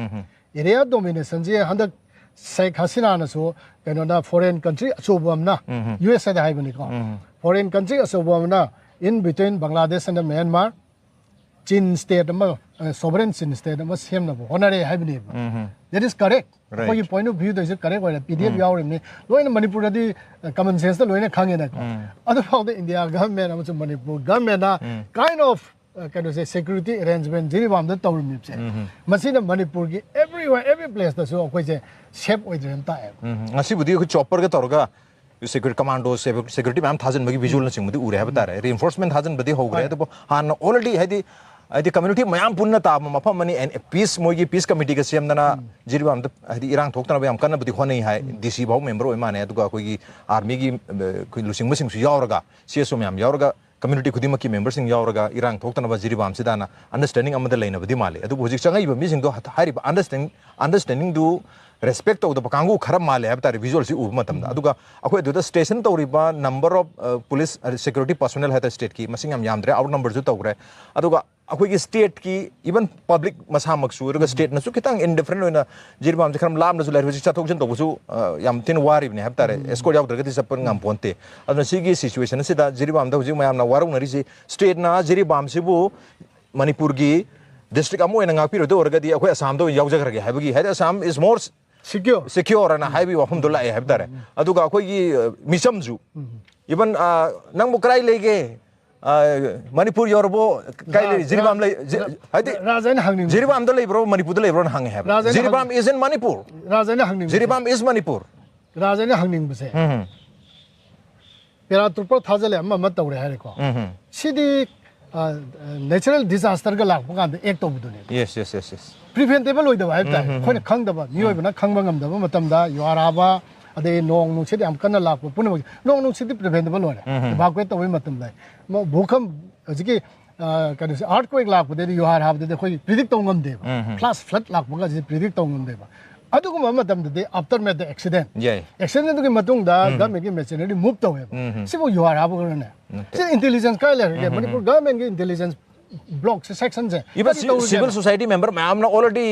area domination ꯁꯦ ꯍꯟꯗꯛ ꯁꯦꯈ ꯍꯁꯤꯅꯥꯅꯁꯨ, ꯀꯩꯅꯣꯅ, foreign country ꯑꯆꯧꯕ ꯑꯃꯅ, U S A ꯗ ꯍꯥꯏꯕꯅꯤꯀꯣ, foreign country ꯑꯆꯧꯕ ꯑꯃꯅ in between Bangladesh and Myanmar Chin state ꯑꯃ, sovereign Chin state ꯑꯃ ꯁꯦꯝꯅꯕ ꯍꯣꯠꯅꯔꯦ ꯍꯥꯏꯕꯅꯦꯕ꯫ That is correct. Right. ꯑꯩꯈꯣꯏꯒꯤ point of view ꯗꯁꯨ correct ꯑꯣꯏꯔꯦ, P D F ꯌꯥꯎꯔꯤꯕꯅꯤ, ꯂꯣꯏꯅ ꯃꯅꯤꯄꯨꯔꯗꯗꯤ common sense ꯇ ꯂꯣꯏꯅ ꯈꯪꯉꯦꯅꯀꯣ꯫ ꯑꯗꯨꯐꯥꯎꯗ India government ꯑꯃꯁꯨꯡ ꯃꯅꯤꯄꯨꯔ government ꯅ kind of, ꯑ, ꯀꯩꯅꯣꯁꯦ, security arrangement ꯖꯤꯔꯤꯕꯥꯝꯗ ꯇꯧꯔꯤꯕꯁꯦ, ꯃꯁꯤꯅ ꯃꯅꯤꯄꯨꯔꯒꯤ everywhere, every place ꯇꯁꯨ ꯑꯩꯈꯣꯏꯁꯦ safe ꯑꯣꯏꯗ꯭ꯔꯦꯅ ꯇꯥꯛꯑꯦꯕ꯫ ꯎꯝ, ꯉꯁꯤꯕꯨꯗꯤ ꯑꯩꯈꯣꯏ chopper ꯒ ꯇꯧꯔꯒ security commando, security ꯃꯌꯥꯝ ꯊꯥꯖꯤꯟꯕꯒꯤ visual ꯅꯆꯤꯡꯕꯗꯤ ꯎꯔꯦ ꯍꯥꯏꯕ ꯇꯥꯔꯦ꯫ Reinforcement ꯊꯥꯖꯤꯟꯕꯗꯤ ꯍꯧꯈ꯭ꯔꯦ꯫ ꯍꯣꯏ. ꯑꯗꯨꯕꯨ ꯍꯥꯟꯅ already, ꯍꯥꯏꯗꯤ, ꯍꯥꯏꯗꯤ community ꯃꯌꯥꯝ ꯄꯨꯟꯅ ꯇꯥꯕ ꯃꯐꯝ ꯑꯃꯅꯤ, and peace, ꯃꯣꯏꯒꯤ peace committee ꯒ ꯁꯦꯝꯗꯅ ꯖꯤꯔꯤꯕꯥꯝꯗ, ꯍꯥꯏꯗꯤ, ꯏꯔꯥꯡ ꯊꯣꯛꯇꯅꯕ ꯌꯥꯝ ꯀꯟꯅꯕꯨꯗꯤ ꯍꯣꯠꯅꯩ ꯍꯥꯏ꯫ D C ꯐꯥꯎ member ꯑꯣꯏ ꯃꯥꯟꯅꯦ꯫ ꯑꯗꯨꯒ ꯑꯩꯈꯣꯏꯒꯤ army ꯒꯤ, ꯑ, ꯑꯩꯈꯣꯏ ꯂꯨꯆꯤꯡꯕꯁꯤꯡꯁꯨ ꯌꯥꯎꯔꯒ, C S O ꯃꯌꯥꯝ ꯌꯥꯎꯔꯒ, community ꯈꯨꯗꯤꯡꯃꯛꯀꯤ member ꯁꯤꯡ ꯌꯥꯎꯔꯒ ꯏꯔꯥꯡ ꯊꯣꯛꯇꯅꯕ ꯖꯤꯔꯤꯕꯥꯝꯁꯤꯗꯅ understanding ꯑꯃꯗ ꯂꯩꯅꯕꯗꯤ ꯃꯥꯜꯂꯤ꯫ ꯑꯗꯨꯕꯨ ꯍꯧꯖꯤꯛ ꯆꯪꯉꯛꯏꯕ ꯃꯤꯁꯤꯡꯗꯣ ꯍ-, ꯍꯥꯏꯔꯤꯕ understanding, understanding ꯗꯨ respect ꯇꯧꯗꯕ ꯀꯥꯡꯕꯨ ꯈꯔ ꯃꯥꯜꯂꯦ ꯍꯥꯏꯕ ꯇꯥꯔꯦ visual ꯁꯤ ꯎꯕ ꯃꯇꯝꯗ꯫ ꯑꯗꯨꯒ ꯑꯩꯈꯣꯏ ꯑꯗꯨꯗ station ꯇꯧꯔꯤꯕ number of, ꯑ, police, ꯑ, security personnel ꯍꯥꯏ ꯇꯥꯔꯦ state ꯀꯤ, ꯃꯁꯤꯡ ꯌꯥꯝ ꯌꯥꯝꯗ꯭ꯔꯦ, out number ꯁꯨ ꯇꯧꯈ꯭ꯔꯦ꯫ ꯑꯗꯨꯒ ꯑꯩꯈꯣꯏꯒꯤ ꯁ꯭ꯇꯦꯠꯀꯤ, ꯏꯚꯟ ꯄꯕ꯭ꯂꯤꯛ ꯃꯁꯥꯃꯛꯁꯨ, ꯑꯗꯨꯒ ꯁ꯭ꯇꯦꯠꯅꯁꯨ ꯈꯤꯇꯪ ꯏꯟꯗꯤꯐꯔꯦꯟ ꯑꯣꯏꯅ ꯖꯤꯔꯤꯕꯥꯝꯁꯦ ꯈꯔ ꯂꯥꯞꯅꯁꯨ ꯂꯩꯔꯦ꯫ ꯍꯧꯖꯤꯛ ꯆꯠꯊꯣꯛ ꯆꯠꯁꯤꯟ ꯇꯧꯕꯁꯨ, ꯑ, ꯌꯥꯝ ꯊꯤꯅ ꯋꯥꯔꯤꯕꯅꯤ ꯍꯥꯏꯕ ꯇꯥꯔꯦ꯫ ꯑꯦꯁꯀꯣꯔꯠ ꯌꯥꯎꯗ꯭ꯔꯒꯗꯤ ꯆꯠꯄ ꯉꯝꯄꯣꯟꯇꯦ꯫ ꯑꯗꯨꯅ ꯁꯤꯒꯤ ꯁꯤꯆꯨꯋꯦꯁꯟ ꯑꯁꯤꯗ ꯖꯤꯔꯤꯕꯥꯝꯗ ꯍꯧꯖꯤꯛ ꯃꯌꯥꯝꯅ ꯋꯥꯔꯧꯅꯔꯤꯁꯤ, ꯁ꯭ꯇꯦꯠꯅ ꯖꯤꯔꯤꯕꯥꯝꯁꯤꯕꯨ ꯃꯅꯤꯄꯨꯔꯒꯤ ꯗꯤꯁꯇ꯭ꯔꯤꯛ ꯑꯃ ꯑꯣꯏꯅ ꯉꯥꯛꯄꯤꯔꯣꯏꯗ ꯑꯣꯏꯔꯒꯗꯤ ꯑꯩꯈꯣꯏ ꯑꯁꯥꯝꯗ ꯑꯣꯏꯅ ꯌꯥꯎꯖꯈ꯭ꯔꯒꯦ ꯍꯥꯏꯕꯒꯤ, ꯍꯥꯏꯗꯤ, Assam is more secure secure ꯑꯅ ꯍꯥꯏꯕꯒꯤ ꯋꯥꯐꯝꯗꯣ ꯂꯥꯛꯑꯦ ꯍꯥꯏꯕ ꯇꯥꯔꯦ꯫ ꯑꯗꯨꯒ ꯑꯩꯈꯣꯏꯒꯤ, ꯑ, ꯃꯤꯆꯝꯁꯨ, ꯏꯚꯟ, ꯑ, "ꯅꯪꯕꯨ ꯀꯗꯥꯏ ꯂꯩꯒꯦ? ꯑ, ꯃꯅꯤꯄꯨꯔ ꯌꯧꯔꯕꯣ? ꯀꯥꯏ ꯂꯩ? ꯖꯤꯔꯤꯕꯥꯝ ꯂꯩ?" ꯖꯤ-, ꯍꯥꯏꯗꯤ, ꯔꯥꯖ ꯑꯩꯅ ꯍꯪꯅꯤꯡꯕ "ꯖꯤꯔꯤꯕꯥꯝꯗ ꯂꯩꯕ꯭ꯔꯣ, ꯃꯅꯤꯄꯨꯔꯗ ꯂꯩꯕ꯭ꯔꯣꯅ ꯍꯪꯉꯦ ꯍꯥꯏꯕ꯫ ꯔꯥꯖ ꯑꯩꯅ ꯖꯤꯔꯤꯕꯥꯝ is in Manipur. ꯔꯥꯖ ꯑꯩꯅ ꯍꯪꯅꯤꯡꯕꯁꯦ ꯖꯤꯔꯤꯕꯥꯝ is Manipur." ꯔꯥꯖ ꯑꯩꯅ ꯍꯪꯅꯤꯡꯕꯁꯦ, ꯎꯝ꯫ ꯄꯦꯔꯥ ꯇ꯭ꯔꯨꯄꯔ ꯊꯥꯖꯤꯜꯂꯦ, ꯑꯃ ꯑꯃ ꯇꯧꯔꯦ ꯍꯥꯏꯔꯦꯀꯣ꯫ ꯎꯝ꯫ ꯁꯤꯗꯤ ꯅꯦꯆꯔꯦꯜ ꯗꯤꯖꯥꯁꯇꯔꯒ ꯂꯥꯛꯄ ꯀꯥꯟꯗ ꯑꯦꯛ ꯇꯧꯕꯗꯨꯅꯦ꯫ Yes, yes, yes, yes. ꯄ꯭ꯔꯤꯚꯦꯟꯇꯦꯕꯜ ꯑꯣꯏꯗꯕ ꯍꯥꯏꯕ ꯇꯥꯔꯦ꯫ ꯑꯩꯈꯣꯏꯅ ꯈꯪꯗꯕ, ꯃꯤꯑꯣꯏꯕꯅ ꯈꯪꯕ ꯉꯝꯗꯕ ꯃꯇꯝꯗ ꯌꯨꯍꯥꯔ ꯍꯥꯕ, ꯑꯗꯩ ꯅꯣꯡ ꯅꯨꯡꯁꯤꯠ ꯌꯥꯝ ꯀꯟꯅ ꯂꯥꯛꯄ ꯄꯨꯝꯅꯃꯛ, ꯅꯣꯡ ꯅꯨꯡꯁꯤꯠꯇꯤ ꯄ꯭ꯔꯤꯚꯦꯟꯇꯦꯕꯜ ꯑꯣꯏꯔꯦ꯫ ꯏꯚꯥꯀꯨꯋꯦꯠ ꯇꯧꯕꯒꯤ ꯃꯇꯝꯗ, ꯃ-, ꯚꯨꯀꯝ, ꯍꯧꯖꯤꯛꯀꯤ, ꯑ, ꯀꯩꯅꯣꯁꯦ, ꯑꯥꯔꯠꯀ꯭ꯋꯦꯛ ꯂꯥꯛꯄꯗꯗꯤ, ꯌꯨꯍꯥꯔ ꯍꯥꯕꯗꯗꯤ ꯑꯩꯈꯣꯏ ꯄ꯭ꯔꯤꯗꯤꯛ ꯇꯧ ꯉꯝꯗꯦꯕ꯫ ꯐ꯭ꯂꯥꯁ ꯐ꯭ꯂꯠ ꯂꯥꯛꯄꯒꯁꯤ ꯄ꯭ꯔꯤꯗꯤꯛ ꯇꯧ ꯉꯝꯗꯦꯕ꯫ ꯑꯗꯨꯒꯨꯝꯕ ꯃꯇꯝꯗꯗꯤ ꯑꯥꯐꯇꯔ ꯃꯦꯠ ꯑꯦꯛꯁꯤꯗꯦꯟ, ꯌꯥꯏ꯫ ꯑꯦꯛꯁꯤꯗꯦꯟꯗꯨꯒꯤ ꯃꯇꯨꯡꯗ ꯒꯚꯔꯟꯃꯦꯟꯠꯀꯤ ꯃꯦꯆꯤꯅꯔꯤ ꯃꯨꯚ ꯇꯧꯋꯦꯕ꯫ ꯁꯤꯕꯨ ꯌꯨꯍꯥꯔ ꯍꯥꯕꯒꯅꯦ꯫ ꯁꯤ ꯏꯟꯇꯦꯂꯤꯖꯦꯟꯁ ꯀꯥꯏ ꯂꯩꯔꯒꯦ? ꯃꯅꯤꯄꯨꯔ ꯒꯚꯔꯟꯃꯦꯟꯠꯀꯤ ꯏꯟꯇꯦꯂꯤꯖꯦꯟꯁ ꯕ꯭ꯂꯣꯛꯁꯦ, ꯁꯦꯛꯁꯟꯁꯦ ꯏꯚꯟ ꯀꯔꯤ ꯇꯧꯔꯤꯒꯦꯕ? ꯁꯤꯚꯤꯜ ꯁꯣꯁꯥꯏꯇꯤ ꯃꯦꯝꯕꯔ ꯃꯌꯥꯝꯅ ꯑꯣꯜꯔꯦꯗꯤ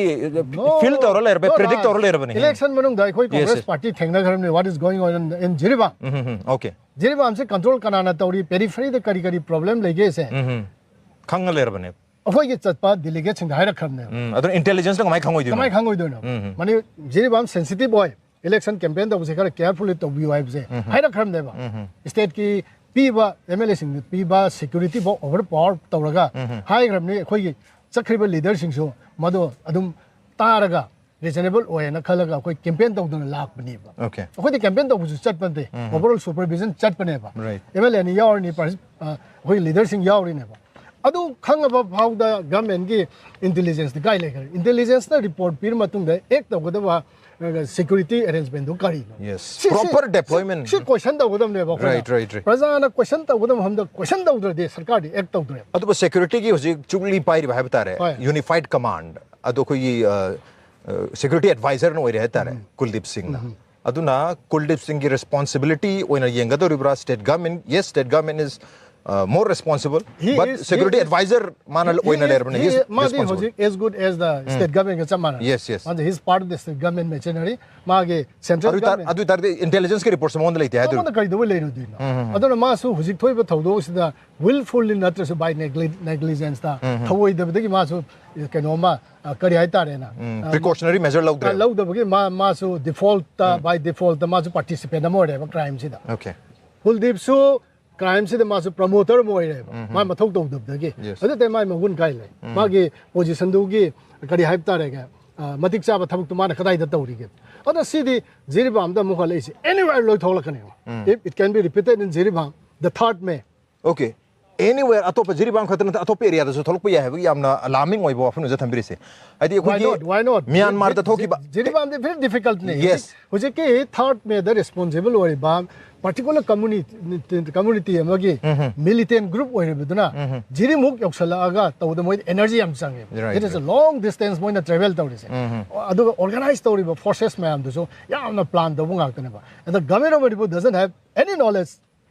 No, ꯐꯤꯜ ꯇꯧꯔ ꯂꯩꯔꯕ, no, ꯄ꯭ꯔꯤꯗꯤꯛ no. ꯇꯧꯔ ꯂꯩꯔꯕꯅꯤ꯫ ꯏꯂꯦꯛꯁꯟ ꯃꯅꯨꯡꯗ ꯑꯩꯈꯣꯏ Yes, ꯀꯣꯡꯒ꯭ꯔꯦꯁ yes. ꯄꯥꯔꯇꯤ ꯊꯦꯡꯅꯈ꯭ꯔꯕꯅꯤ, what is going on in, in Jiribam. Um, um, um, okay. ꯖꯤꯔꯤꯕꯥꯝꯁꯦ ꯀꯟꯇ꯭ꯔꯣꯜ ꯀꯅꯥꯅ ꯇꯧꯔꯤ, ꯄꯦꯔꯤꯐꯦꯔꯤꯗ ꯀꯔꯤ ꯀꯔꯤ ꯄ꯭ꯔꯣꯕ꯭ꯂꯦꯝ ꯂꯩꯒꯦꯁꯦ? ꯎꯝ, ꯎꯝ. ꯈꯪꯉ ꯂꯩꯔꯕꯅꯦ꯫ ꯑꯩꯈꯣꯏꯒꯤ ꯆꯠꯄ ꯗꯦꯂꯤꯒꯦꯠꯁꯤꯡꯗ ꯍꯥꯏꯔꯛꯈ꯭ꯔꯕꯅꯦꯕ꯫ ꯎꯝ, ꯑꯗꯨꯅ ꯏꯟꯇꯦꯂꯤꯖꯦꯟꯁꯇ ꯀꯃꯥꯏꯅ ꯈꯪꯉꯣꯏꯗꯣꯏꯅꯣ? ꯀꯃꯥꯏꯅ ꯈꯪꯉꯣꯏꯗꯣꯏꯅꯣ? ꯎꯝ, ꯎꯝ. ꯃꯅꯤ ꯖꯤꯔꯤꯕꯥꯝ ꯁꯦꯟꯁꯤꯇꯤꯚ ꯑꯣꯏ, ꯏꯂꯦꯛꯁꯟ ꯀꯦꯝꯄꯦꯟ ꯇꯧꯕꯁꯦ ꯈꯔ ꯀꯦꯌꯔꯐꯨꯜꯂꯤ ꯇꯧꯕꯤꯌꯨ ꯍꯥꯏꯕꯁꯦ ꯍꯥꯏꯔꯛꯈ꯭ꯔꯕꯅꯦꯕ꯫ ꯏꯁꯇꯦꯠꯀꯤ ꯄꯤꯕ, ꯑꯦꯝ ꯑꯦꯜ ꯑꯦꯁꯤꯡꯗ ꯄꯤꯕ ꯁꯦꯀ꯭ꯌꯨꯔꯤꯇꯤ ꯐꯥꯎ ꯑꯣꯚꯔ ꯄꯥꯋꯔ ꯇꯧꯔꯒ ꯍꯥꯏꯈ꯭ꯔꯕꯅꯤ꯫ ꯑꯩꯈꯣꯏꯒꯤ ꯆꯠꯈ꯭ꯔꯤꯕ ꯂꯤꯗꯔꯁꯤꯡꯁꯨ ꯃꯗꯨ ꯑꯗꯨꯝ ꯇꯥꯔꯒ ꯔꯤꯖꯅꯦꯕꯜ ꯑꯣꯏꯌꯦꯅ ꯈꯜꯂꯒ ꯑꯩꯈꯣꯏ ꯀꯦꯝꯄꯦꯟ ꯇꯧꯗꯨꯅ ꯂꯥꯛꯄꯅꯦꯕ꯫ Okay. ꯑꯩꯈꯣꯏꯗꯤ ꯀꯦꯝꯄꯦꯟ ꯇꯧꯕꯁꯨ ꯆꯠꯄ ꯅꯠꯇꯦ, ꯑꯣꯚꯔ ꯑꯣꯜ ꯁꯨꯄꯔꯚꯤꯖꯟ ꯆꯠꯄꯅꯦꯕ꯫ Right. ꯑꯦꯝ ꯑꯦꯜ ꯑꯦꯅꯤ ꯌꯥꯎꯔꯤꯅꯤ, ꯄ꯭ꯔ-, ꯑ, ꯑꯩꯈꯣꯏ ꯂꯤꯗꯔꯁꯤꯡ ꯌꯥꯎꯔꯤꯅꯦꯕ꯫ ꯑꯗꯨ ꯈꯪꯉꯕ ꯐꯥꯎꯗ ꯒꯚꯔꯟꯃꯦꯟꯠꯀꯤ ꯏꯟꯇꯦꯂꯤꯖꯦꯟꯁꯇꯤ ꯀꯥꯏ ꯂꯩꯈ꯭ꯔꯦ? ꯏꯟꯇꯦꯂꯤꯖꯦꯟꯁꯅ ꯔꯤꯄꯣꯔꯠ ꯄꯤꯔ ꯃꯇꯨꯡꯗ ꯑꯦꯛ ꯇꯧꯒꯗꯕ ꯁꯦꯀ꯭ꯌꯨꯔꯤꯇꯤ ꯑꯦꯔꯦꯟꯖꯃꯦꯟꯠꯗꯨ ꯀꯔꯤꯅꯣ? Yes. ꯁꯤ, ꯁꯤ, Proper ꯁꯤ, deployment. ꯁꯤ ꯀꯣꯏꯁꯟ ꯇꯧꯒꯗꯕꯅꯦꯕ ꯑꯩꯈꯣꯏꯅ꯫ Right, right, right. ꯄ꯭ꯔꯖꯥꯅ ꯀꯣꯏꯁꯟ ꯇꯧꯒꯗꯕ ꯃꯐꯝꯗ ꯀꯣꯏꯁꯟ ꯇꯧꯗ꯭ꯔꯗꯤ ꯁꯔꯀꯥꯔꯗꯤ ꯑꯦꯛ ꯇꯧꯗ꯭ꯔꯦꯕ꯫ ꯑꯗꯨꯕꯨ ꯁꯦꯀ꯭ꯌꯨꯔꯤꯇꯤꯒꯤ ꯍꯧꯖꯤꯛ ꯆꯨꯛꯂꯤ ꯄꯥꯏꯔꯤꯕ ꯍꯥꯏꯕ ꯇꯥꯔꯦ, ꯍꯣꯏ. ꯌꯨꯅꯤꯐꯥꯏꯠ ꯀꯃꯥꯟꯗ, ꯑꯗꯣ ꯑꯩꯈꯣꯏꯒꯤ, ꯑ, ꯑ, ꯁꯦꯀ꯭ꯌꯨꯔꯤꯇꯤ ꯑꯦꯗꯚꯥꯏꯖꯔꯅ ꯑꯣꯏꯔꯦ ꯍꯥꯏ ꯇꯥꯔꯦ, ꯀꯨꯜꯗꯤꯞ ꯁꯤꯡꯅ꯫ ꯑꯗꯨꯅ ꯀꯨꯜꯗꯤꯞ ꯁꯤꯡꯒꯤ ꯔꯦꯁꯄꯣꯟꯁꯤꯕꯤꯂꯤꯇꯤ ꯑꯣꯏꯅ ꯌꯦꯡꯒꯗꯧꯔꯤꯕ꯭ꯔꯥ? State government, yes, state government is, more responsible, He but is- security he is- advisor ꯃꯥꯅ ꯑꯣꯏꯅ ꯂꯩꯔꯕꯅꯤ. He- He's ꯃꯥꯗꯤ responsible. ꯍꯧꯖꯤꯛ as good as the state government ꯒ ꯆꯞ ꯃꯥꯟꯅꯔꯦ. Yes, yes. ꯃꯥꯗꯤ he's part of the state government machinery. ꯃꯥꯒꯤ central ꯑꯗꯨ ꯇꯥꯔꯗꯤ government ꯑꯗꯨ ꯇꯥꯔꯗꯤ intelligence ꯀꯤ report ꯁꯨ ꯃꯉꯣꯟꯗ ꯂꯩꯇꯦ ꯍꯥꯏꯗꯣꯏꯔꯣ? ꯃꯉꯣꯟꯗ ꯀꯩꯗꯧꯕꯩ ꯂꯩꯔꯣꯏꯗꯣꯏꯅꯣ? ꯑꯗꯨꯅ ꯃꯥꯁꯨ ꯍꯧꯖꯤꯛ ꯊꯣꯛꯏꯕ ꯊꯧꯗꯣꯛꯁꯤꯗ willfully ꯅꯠꯇ꯭ꯔꯁꯨ by negli- negligence ꯇ ꯊꯧꯑꯣꯏꯗꯕꯗꯒꯤ ꯃꯥꯁꯨ ꯀꯩꯅꯣꯝꯃ ꯑ, ꯀꯔꯤ ꯍꯥꯏꯇꯥꯔꯦꯅ? ꯑ, Precautionary measure ꯂꯧꯗ꯭ꯔꯦ. ꯂꯧꯗꯕꯒꯤ ꯃꯥ ꯃꯥꯁꯨ default ꯇ by default ꯇ ꯃꯥꯁꯨ participant ꯑꯃ ꯑꯣꯏꯔꯦꯕ crime ꯁꯤꯗ. Okay. ꯀꯨꯜꯗꯤꯞꯁꯨ crime ꯁꯤꯗ ꯃꯥꯁꯨ promoter ꯑꯃ ꯑꯣꯏꯔꯦꯕ, ꯃꯥ ꯃꯊꯧ ꯇꯧꯗꯕꯗꯒꯤ. Yes. ꯑꯗꯨ ꯇꯥꯏ ꯃꯥꯏ ꯃꯒꯨꯟ ꯀꯥꯏ ꯂꯩ? ꯃꯥꯒꯤ position ꯗꯨꯒꯤ ꯀꯔꯤ ꯍꯥꯏꯕ ꯇꯥꯔꯦꯒꯦ? ꯑ, ꯃꯇꯤꯛ ꯆꯥꯕ ꯊꯕꯛꯇꯨ ꯃꯥꯅ ꯀꯗꯥꯏꯗ ꯇꯧꯔꯤꯒꯦ? ꯑꯗꯣ ꯁꯤꯗꯤ ꯖꯤꯔꯤꯕꯥꯝꯗ ꯑꯃꯨꯛ ꯍꯜꯂꯛꯏꯁꯦ, anywhere ꯂꯣꯏ ꯊꯣꯛꯂꯛꯀꯅꯦꯕ. If it can be repeated in Jiribam, the third May. Okay. Anywhere, ꯑꯇꯣꯞꯄ ꯖꯤꯔꯤꯕꯥꯝ ꯈꯛꯇ ꯅꯠꯇꯦ, ꯑꯇꯣꯞꯄ area ꯗꯁꯨ ꯊꯣꯛꯂꯛꯄ ꯌꯥꯏ ꯍꯥꯏꯕꯒꯤ ꯌꯥꯝꯅ alarming ꯑꯣꯏꯕ ꯋꯥꯐꯝ ꯑꯃꯁꯨ ꯊꯝꯕꯤꯔꯤꯁꯦ꯫ ꯍꯥꯏꯗꯤ Why ꯑꯩꯈꯣꯏꯒꯤ not? Why not? ꯃ꯭ꯌꯥꯟꯃꯥꯔꯗ ꯊꯣꯛꯈꯤꯕ ꯖꯤꯔꯤꯕꯥꯝꯗꯤ very difficult ꯅꯦ꯫ Yes. ꯍꯧꯖꯤꯛꯀꯤ third May ꯗ responsible ꯑꯣꯏꯔꯤꯕ particular community, community ꯑꯃꯒꯤ militant group ꯑꯣꯏꯔꯤꯕꯗꯨꯅ ꯖꯤꯔꯤꯃꯨꯛ ꯌꯧꯁꯜꯂꯛꯑꯒ ꯇꯧꯕꯗ ꯃꯣꯏꯗ energy ꯌꯥꯝ ꯆꯪꯉꯦꯕ꯫ Right, It is a long distance ꯃꯣꯏꯅ travel ꯇꯧꯔꯤꯁꯦ꯫ ꯑꯗꯨꯒ organize ꯇꯧꯔꯤꯕ forces ꯃꯌꯥꯝꯗꯨꯁꯨ ꯌꯥꯝꯅ plan ꯇꯧꯕ ꯉꯥꯛꯇꯅꯦꯕ꯫ And the government of Manipur doesn't have any knowledge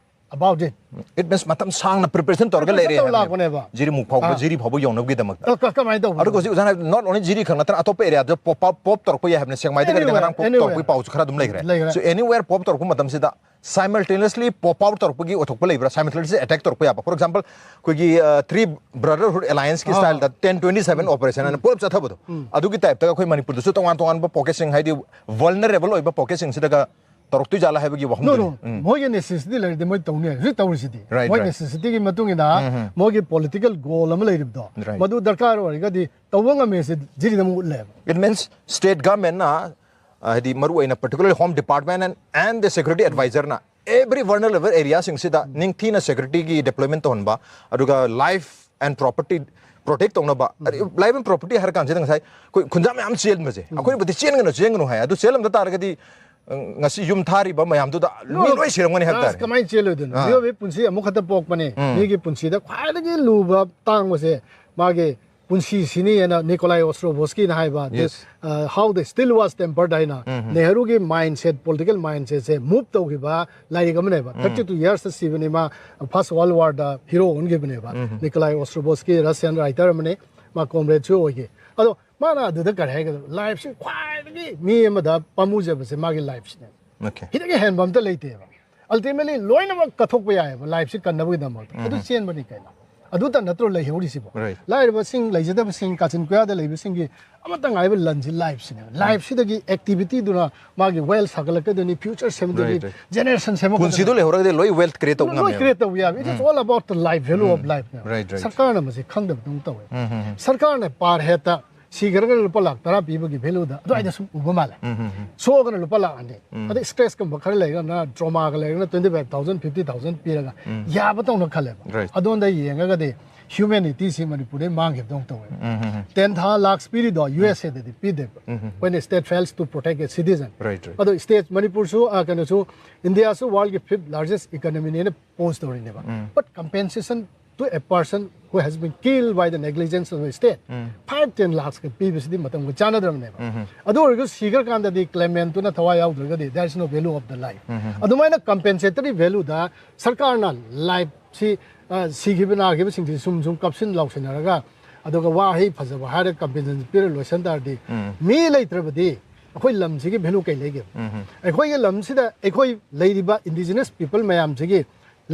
about it. It means ꯃꯇꯝ ꯁꯥꯡꯅ preparation ꯇꯧꯔꯒ Preparation ꯂꯩꯔꯦ ꯇꯧꯔ ꯍꯥꯏꯕꯅꯦ꯫ ꯂꯥꯛꯄꯅꯦꯕ꯫ ꯖꯤꯔꯤꯃꯨꯛ ꯐꯥꯎꯕ, ꯑꯥ꯫ ꯖꯤꯔꯤ ꯐꯥꯎꯕ ꯌꯧꯅꯕꯒꯤꯗꯃꯛꯇ꯫ ꯑ, ꯀ- ꯀꯃꯥꯏꯅ ꯇꯧꯕꯅꯣ? ꯑꯗꯨꯒ ꯍꯧꯖꯤꯛ ꯑꯣꯖꯥꯅ ꯍꯥꯏꯕꯗ not only ꯖꯤꯔꯤ ꯈꯛ ꯅꯠꯇꯅ ꯑꯇꯣꯞꯄ area ꯗ pop out, pop ꯇꯧꯔꯛꯄ ꯌꯥꯏ ꯍꯥꯏꯕꯅꯦ꯫ ꯁꯦꯛꯃꯥꯏꯗꯒꯗꯤ Anywhere, ꯉꯔꯥꯡ pop anywhere. ꯇꯧꯔꯛꯄꯒꯤ ꯄꯥꯎꯁꯨ ꯈꯔ ꯑꯗꯨꯝ ꯂꯩꯈ꯭ꯔꯦ꯫ ꯂꯩꯈ꯭ꯔꯦ꯫ So anywhere pop ꯇꯧꯔꯛꯄ ꯃꯇꯝꯁꯤꯗ simultaneously pop out ꯇꯧꯔꯛꯄꯒꯤ ꯑꯣꯏꯊꯣꯛꯄ ꯂꯩꯕ꯭ꯔꯥ? Simultaneously attack ꯇꯧꯔꯛꯄ ꯌꯥꯕ? For example, ꯑꯩꯈꯣꯏꯒꯤ three brotherhood alliance ꯀꯤ style ꯗ ten twenty seven operation ꯍꯥꯏꯅ ꯄꯨꯂꯞ ꯆꯠꯊꯕꯗꯣ, ꯑꯗꯨꯒꯤ type ꯇꯒ ꯑꯩꯈꯣꯏ ꯃꯅꯤꯄꯨꯔꯗꯁꯨ ꯇꯣꯉꯥꯟ ꯇꯣꯉꯥꯟꯕ pocket ꯁꯤꯡ, ꯍꯥꯏꯗꯤ vulnerable ꯑꯣꯏꯕ pocket ꯁꯤꯡꯁꯤꯗꯒ ꯇꯧꯔꯛꯇꯣꯏ ꯖꯥꯠꯂ ꯍꯥꯏꯕꯒꯤ ꯋꯥꯐꯝ No, ꯊꯝꯃꯤ꯫ no. ꯃꯣꯏꯒꯤ necessity ꯂꯩꯔꯗꯤ ꯃꯣꯏ ꯇꯧꯅꯤ ꯍꯥꯏ꯫ ꯍꯧꯖꯤꯛ ꯇꯧꯔꯤꯁꯤꯗꯤ Right, ꯃꯣꯏ right. necessity ꯒꯤ ꯃꯇꯨꯡ ꯏꯟꯅ ꯃꯣꯏꯒꯤ political goal ꯑꯃ ꯂꯩꯔꯤꯕꯗꯣ, Right. ꯃꯗꯨ ꯗꯔꯀꯥꯔ ꯑꯣꯏꯔꯒꯗꯤ ꯇꯧꯕ ꯉꯝꯃꯦ ꯁꯤ ꯖꯤꯔꯤꯗ ꯑꯃꯨꯛ ꯎꯠꯂꯦꯕ꯫ It means state government ꯅ, ꯑ, ꯍꯥꯏꯗꯤ ꯃꯔꯨ ꯑꯣꯏꯅ particularly Home Department and, and the security advisor ꯅ every vulnerable area ꯁꯤꯡꯁꯤꯗ ꯅꯤꯡꯊꯤꯅ security ꯒꯤ deployment ꯇꯧꯍꯟꯕ, ꯑꯗꯨꯒ life and property protect ꯇꯧꯅꯕ꯫ ꯑꯗꯩ life and property ꯍꯥꯏꯔ ꯀꯥꯟꯁꯤꯗ ꯉꯁꯥꯏ ꯑꯩꯈꯣꯏ ꯈꯨꯟꯖꯥ ꯃꯌꯥꯝ ꯆꯦꯟꯕꯁꯦ, ꯑꯩꯈꯣꯏꯕꯨꯗꯤ ꯆꯦꯟꯒꯅꯨ, ꯆꯦꯟꯒꯅꯨ ꯍꯥꯏ꯫ ꯑꯗꯨ ꯆꯦꯜꯂꯝꯗ ꯇꯥꯔꯒꯗꯤ, ꯑ, ꯉꯁꯤ ꯌꯨꯝ ꯊꯥꯔꯤꯕ ꯃꯌꯥꯝꯗꯨꯗ ꯃꯤ ꯂꯣꯏ ꯁꯤꯔꯝꯒꯅꯤ ꯍꯥꯏꯕ ꯑꯁ, ꯇꯥꯔꯦ꯫ ꯀꯃꯥꯏꯅ ꯆꯦꯜꯂꯣꯏꯗꯣꯏꯅꯣ? ꯑꯥ꯫ ꯃꯤꯑꯣꯏꯕꯒꯤ ꯄꯨꯟꯁꯤ ꯑꯃꯨꯛꯈꯛꯇ ꯄꯣꯛꯄꯅꯦ꯫ ꯃꯤꯒꯤ ꯄꯨꯟꯁꯤꯗ ꯈ꯭ꯋꯥꯏꯗꯒꯤ ꯂꯨꯕ ꯇꯥꯡꯕꯁꯦ ꯃꯥꯒꯤ ꯄꯨꯟꯁꯤ ꯁꯤꯅꯤ ꯍꯥꯏꯅ ꯅꯤꯀꯣꯂꯥꯏ ꯑꯣꯁꯇ꯭ꯔꯣꯕꯣꯁꯀꯤꯅ ꯍꯥꯏꯕ, Yes. ꯍꯥꯎ ꯗ ꯁ꯭ꯇꯤꯜ ꯋꯥꯁ ꯇꯦꯝꯄꯔꯗ ꯍꯥꯏꯅ ꯅꯦꯍꯔꯨꯒꯤ ꯃꯥꯏꯟꯁꯦꯠ, ꯄꯣꯂꯤꯇꯤꯀꯦꯜ ꯃꯥꯏꯟꯁꯦꯠꯁꯦ ꯃꯨꯚ ꯇꯧꯈꯤꯕ ꯂꯥꯏꯔꯤꯛ ꯑꯃꯅꯦꯕ꯫ ꯊꯥꯔꯇꯤ ꯇꯨ ꯌꯔꯁꯇ ꯁꯤꯕꯅꯤ ꯃꯥ, ꯐꯥꯔꯁ ꯋꯥꯔꯜ ꯋꯥꯔꯗ ꯍꯤꯔꯣ ꯑꯣꯟꯈꯤꯕꯅꯦꯕ꯫ ꯅꯤꯀꯣꯂꯥꯏ ꯑꯣꯁꯇ꯭ꯔꯣꯕꯣꯁꯀꯤ ꯔꯁꯤꯌꯥꯟ ꯔꯥꯏꯇꯔ ꯑꯃꯅꯤ, ꯃꯥ ꯀꯣꯝꯔꯦꯗꯁꯨ ꯑꯣꯏꯈꯤ꯫ ꯑꯗꯣ ꯃꯥꯅ ꯑꯗꯨꯗ ꯀꯔꯤ ꯍꯥꯏꯒꯗꯕ, ꯂꯥꯏꯐꯁꯤ ꯈ꯭ꯋꯥꯏꯗꯒꯤ ꯃꯤ ꯑꯃꯗ ꯄꯥꯝꯃꯨꯖꯕꯁꯦ ꯃꯥꯒꯤ ꯂꯥꯏꯐꯁꯤꯅꯦ꯫ Okay. ꯁꯤꯗꯒꯤ ꯍꯦꯟꯕ ꯑꯝꯇ ꯂꯩꯇꯦꯕ꯫ ꯑꯜꯇꯤꯃꯦꯠꯂꯤ ꯂꯣꯏꯅꯃꯛ ꯀꯠꯊꯣꯛꯄ ꯌꯥꯏꯑꯕ ꯂꯥꯏꯐꯁꯤ ꯀꯟꯅꯕꯒꯤꯗꯃꯛꯇ꯫ ꯑꯗꯨ ꯆꯦꯟꯕꯅꯤ ꯀꯩꯅꯣ꯫ ꯑꯗꯨꯇ ꯅꯠꯇ꯭ꯔꯣ ꯂꯩꯍꯧꯔꯤꯁꯤꯕꯣ? Right. ꯂꯥꯏꯔꯕꯁꯤꯡ, ꯂꯩꯖꯗꯕꯁꯤꯡ, ꯀꯥꯆꯤꯟ ꯀꯣꯌꯥꯗ ꯂꯩꯕꯁꯤꯡꯒꯤ ꯑꯃꯠꯇ ꯉꯥꯏꯕ ꯂꯟꯁꯤ ꯂꯥꯏꯐꯁꯤꯅꯦꯕ꯫ ꯂꯥꯏꯐꯁꯤꯗꯒꯤ ꯑꯦꯛꯇꯤꯚꯤꯇꯤꯗꯨꯅ ꯃꯥꯒꯤ ꯋꯦꯜ ꯁꯥꯒꯠꯂꯛꯀꯗꯣꯏꯅꯤ, ꯐ꯭ꯌꯨꯆꯔ ꯁꯦꯝꯒꯗꯣꯏꯅꯤ, Right, right. ꯖꯦꯅꯦꯔꯦꯁꯟ ꯁꯦꯝꯃꯛꯀꯗꯣꯏꯅꯤ꯫ ꯄꯨꯟꯁꯤꯗꯣ ꯂꯩꯍꯧꯔꯒꯗꯤ ꯂꯣꯏ ꯋꯦꯜꯠ ꯀ꯭ꯔꯤꯌꯦꯠ ꯇꯧꯕ ꯂꯣꯏ ꯉꯝꯃꯦꯕ꯫ ꯀ꯭ꯔꯤꯌꯦꯠ ꯇꯧꯕ ꯌꯥꯕ꯫ It is all about the life, value of life. Right, right. ꯁꯔꯀꯥꯔꯅ ꯃꯁꯤ ꯈꯪꯗꯕꯗꯧꯅ ꯇꯧꯋꯦ꯫ ꯁꯔꯀꯥꯔꯅ ꯄꯥꯔ ꯍꯦꯠꯇ ꯁꯤꯈ꯭ꯔꯒ ꯂꯨꯄꯥ ꯂꯥꯛ ꯇꯔꯥ ꯄꯤꯕꯒꯤ ꯚꯦꯂꯨꯗ ꯑꯗꯨꯋꯥꯏꯗ ꯁꯨꯝ ꯎꯕ ꯃꯥꯜꯂꯦ꯫ ꯁꯣꯛꯑꯒꯅ ꯂꯨꯄꯥ ꯂꯥꯛ ꯑꯅꯤ꯫ ꯑꯗꯩ ꯁ꯭ꯀ꯭ꯔꯦꯆꯀꯨꯝꯕ ꯈꯔ ꯂꯩꯔꯒꯅ, ꯇ꯭ꯔꯣꯃꯥꯒ ꯂꯩꯔꯒꯅ twenty five thousand, fifty thousand ꯄꯤꯔꯒ ꯌꯥꯕ ꯇꯧꯅ ꯈꯜꯂꯦꯕ꯫ Right. ꯑꯗꯣꯝꯗ ꯌꯦꯡꯉꯒꯗꯤ ꯍ꯭ꯌꯨꯃꯦꯅꯤꯇꯤꯁꯤ ꯃꯅꯤꯄꯨꯔꯗꯩ ꯃꯥꯡꯈꯤꯕꯗꯧꯅ ꯇꯧꯋꯦꯕ꯫ ꯇꯦꯟꯊꯥ ꯂꯥꯛꯁ ꯄꯤꯔꯤꯗꯣ ꯌꯨ ꯑꯦꯁ ꯑꯦꯗꯗꯤ ꯄꯤꯗꯦꯕ꯫ When state fails to protect a citizen. Right, right. ꯑꯗꯣ ꯁ꯭ꯇꯦꯠ ꯃꯅꯤꯄꯨꯔꯁꯨ, ꯑ, ꯀꯩꯅꯣꯁꯨ, ꯏꯟꯗꯤꯌꯥꯁꯨ ꯋꯥꯔꯜꯒꯤ ꯐꯤꯐ ꯂꯥꯔꯖꯦꯁ ꯏꯀꯣꯅꯣꯃꯤꯅꯦꯅ ꯄꯣꯁ ꯇꯧꯔꯤꯅꯦꯕ꯫ But compensation to a person who has been killed by the negligence of the state, five ten ꯂꯥꯛꯁꯀ ꯄꯤꯕꯁꯤꯗꯤ ꯃꯇꯝꯒ ꯆꯥꯟꯅꯗ꯭ꯔꯕꯅꯦꯕ꯫ ꯑꯗꯨ ꯑꯣꯏꯔꯒꯁꯨ ꯁꯤꯈ꯭ꯔꯀꯥꯟꯗꯗꯤ ꯀ꯭ꯂꯦꯃꯦꯟꯇꯨꯅ ꯊꯋꯥꯏ ꯌꯥꯎꯗ꯭ꯔꯒꯗꯤ there is no value of the life. ꯑꯗꯨꯃꯥꯏꯅ ꯀꯝꯄꯦꯟꯁꯦꯇꯔꯤ ꯚꯦꯂꯨꯗ ꯁꯔꯀꯥꯔꯅ ꯂꯥꯏꯐꯁꯤ, ꯑ, ꯁꯤꯈꯤꯕ ꯅꯥꯈꯤꯕꯁꯤꯡꯁꯤ ꯁꯨꯝ ꯁꯨꯝ ꯀꯥꯞꯁꯤꯟ ꯂꯥꯎꯁꯤꯟꯅꯔꯒ, ꯑꯗꯨꯒ ꯋꯥꯍꯩ ꯐꯖꯕ ꯍꯥꯏꯔꯒ ꯀꯝꯄꯦꯟꯁꯦꯁꯟ ꯄꯤꯔ ꯂꯣꯏꯁꯤꯟ ꯇꯥꯔꯗꯤ, ꯃꯤ ꯂꯩꯇ꯭ꯔꯕꯗꯤ ꯑꯩꯈꯣꯏ ꯂꯝꯁꯤꯒꯤ ꯚꯦꯂꯨ ꯀꯩ ꯂꯩꯒꯦ? ꯑꯩꯈꯣꯏꯒꯤ ꯂꯝꯁꯤꯗ ꯑꯩꯈꯣꯏ ꯂꯩꯔꯤꯕ ꯏꯟꯗꯤꯖꯤꯅꯁ ꯄꯤꯄꯜ ꯃꯌꯥꯝꯁꯤꯒꯤ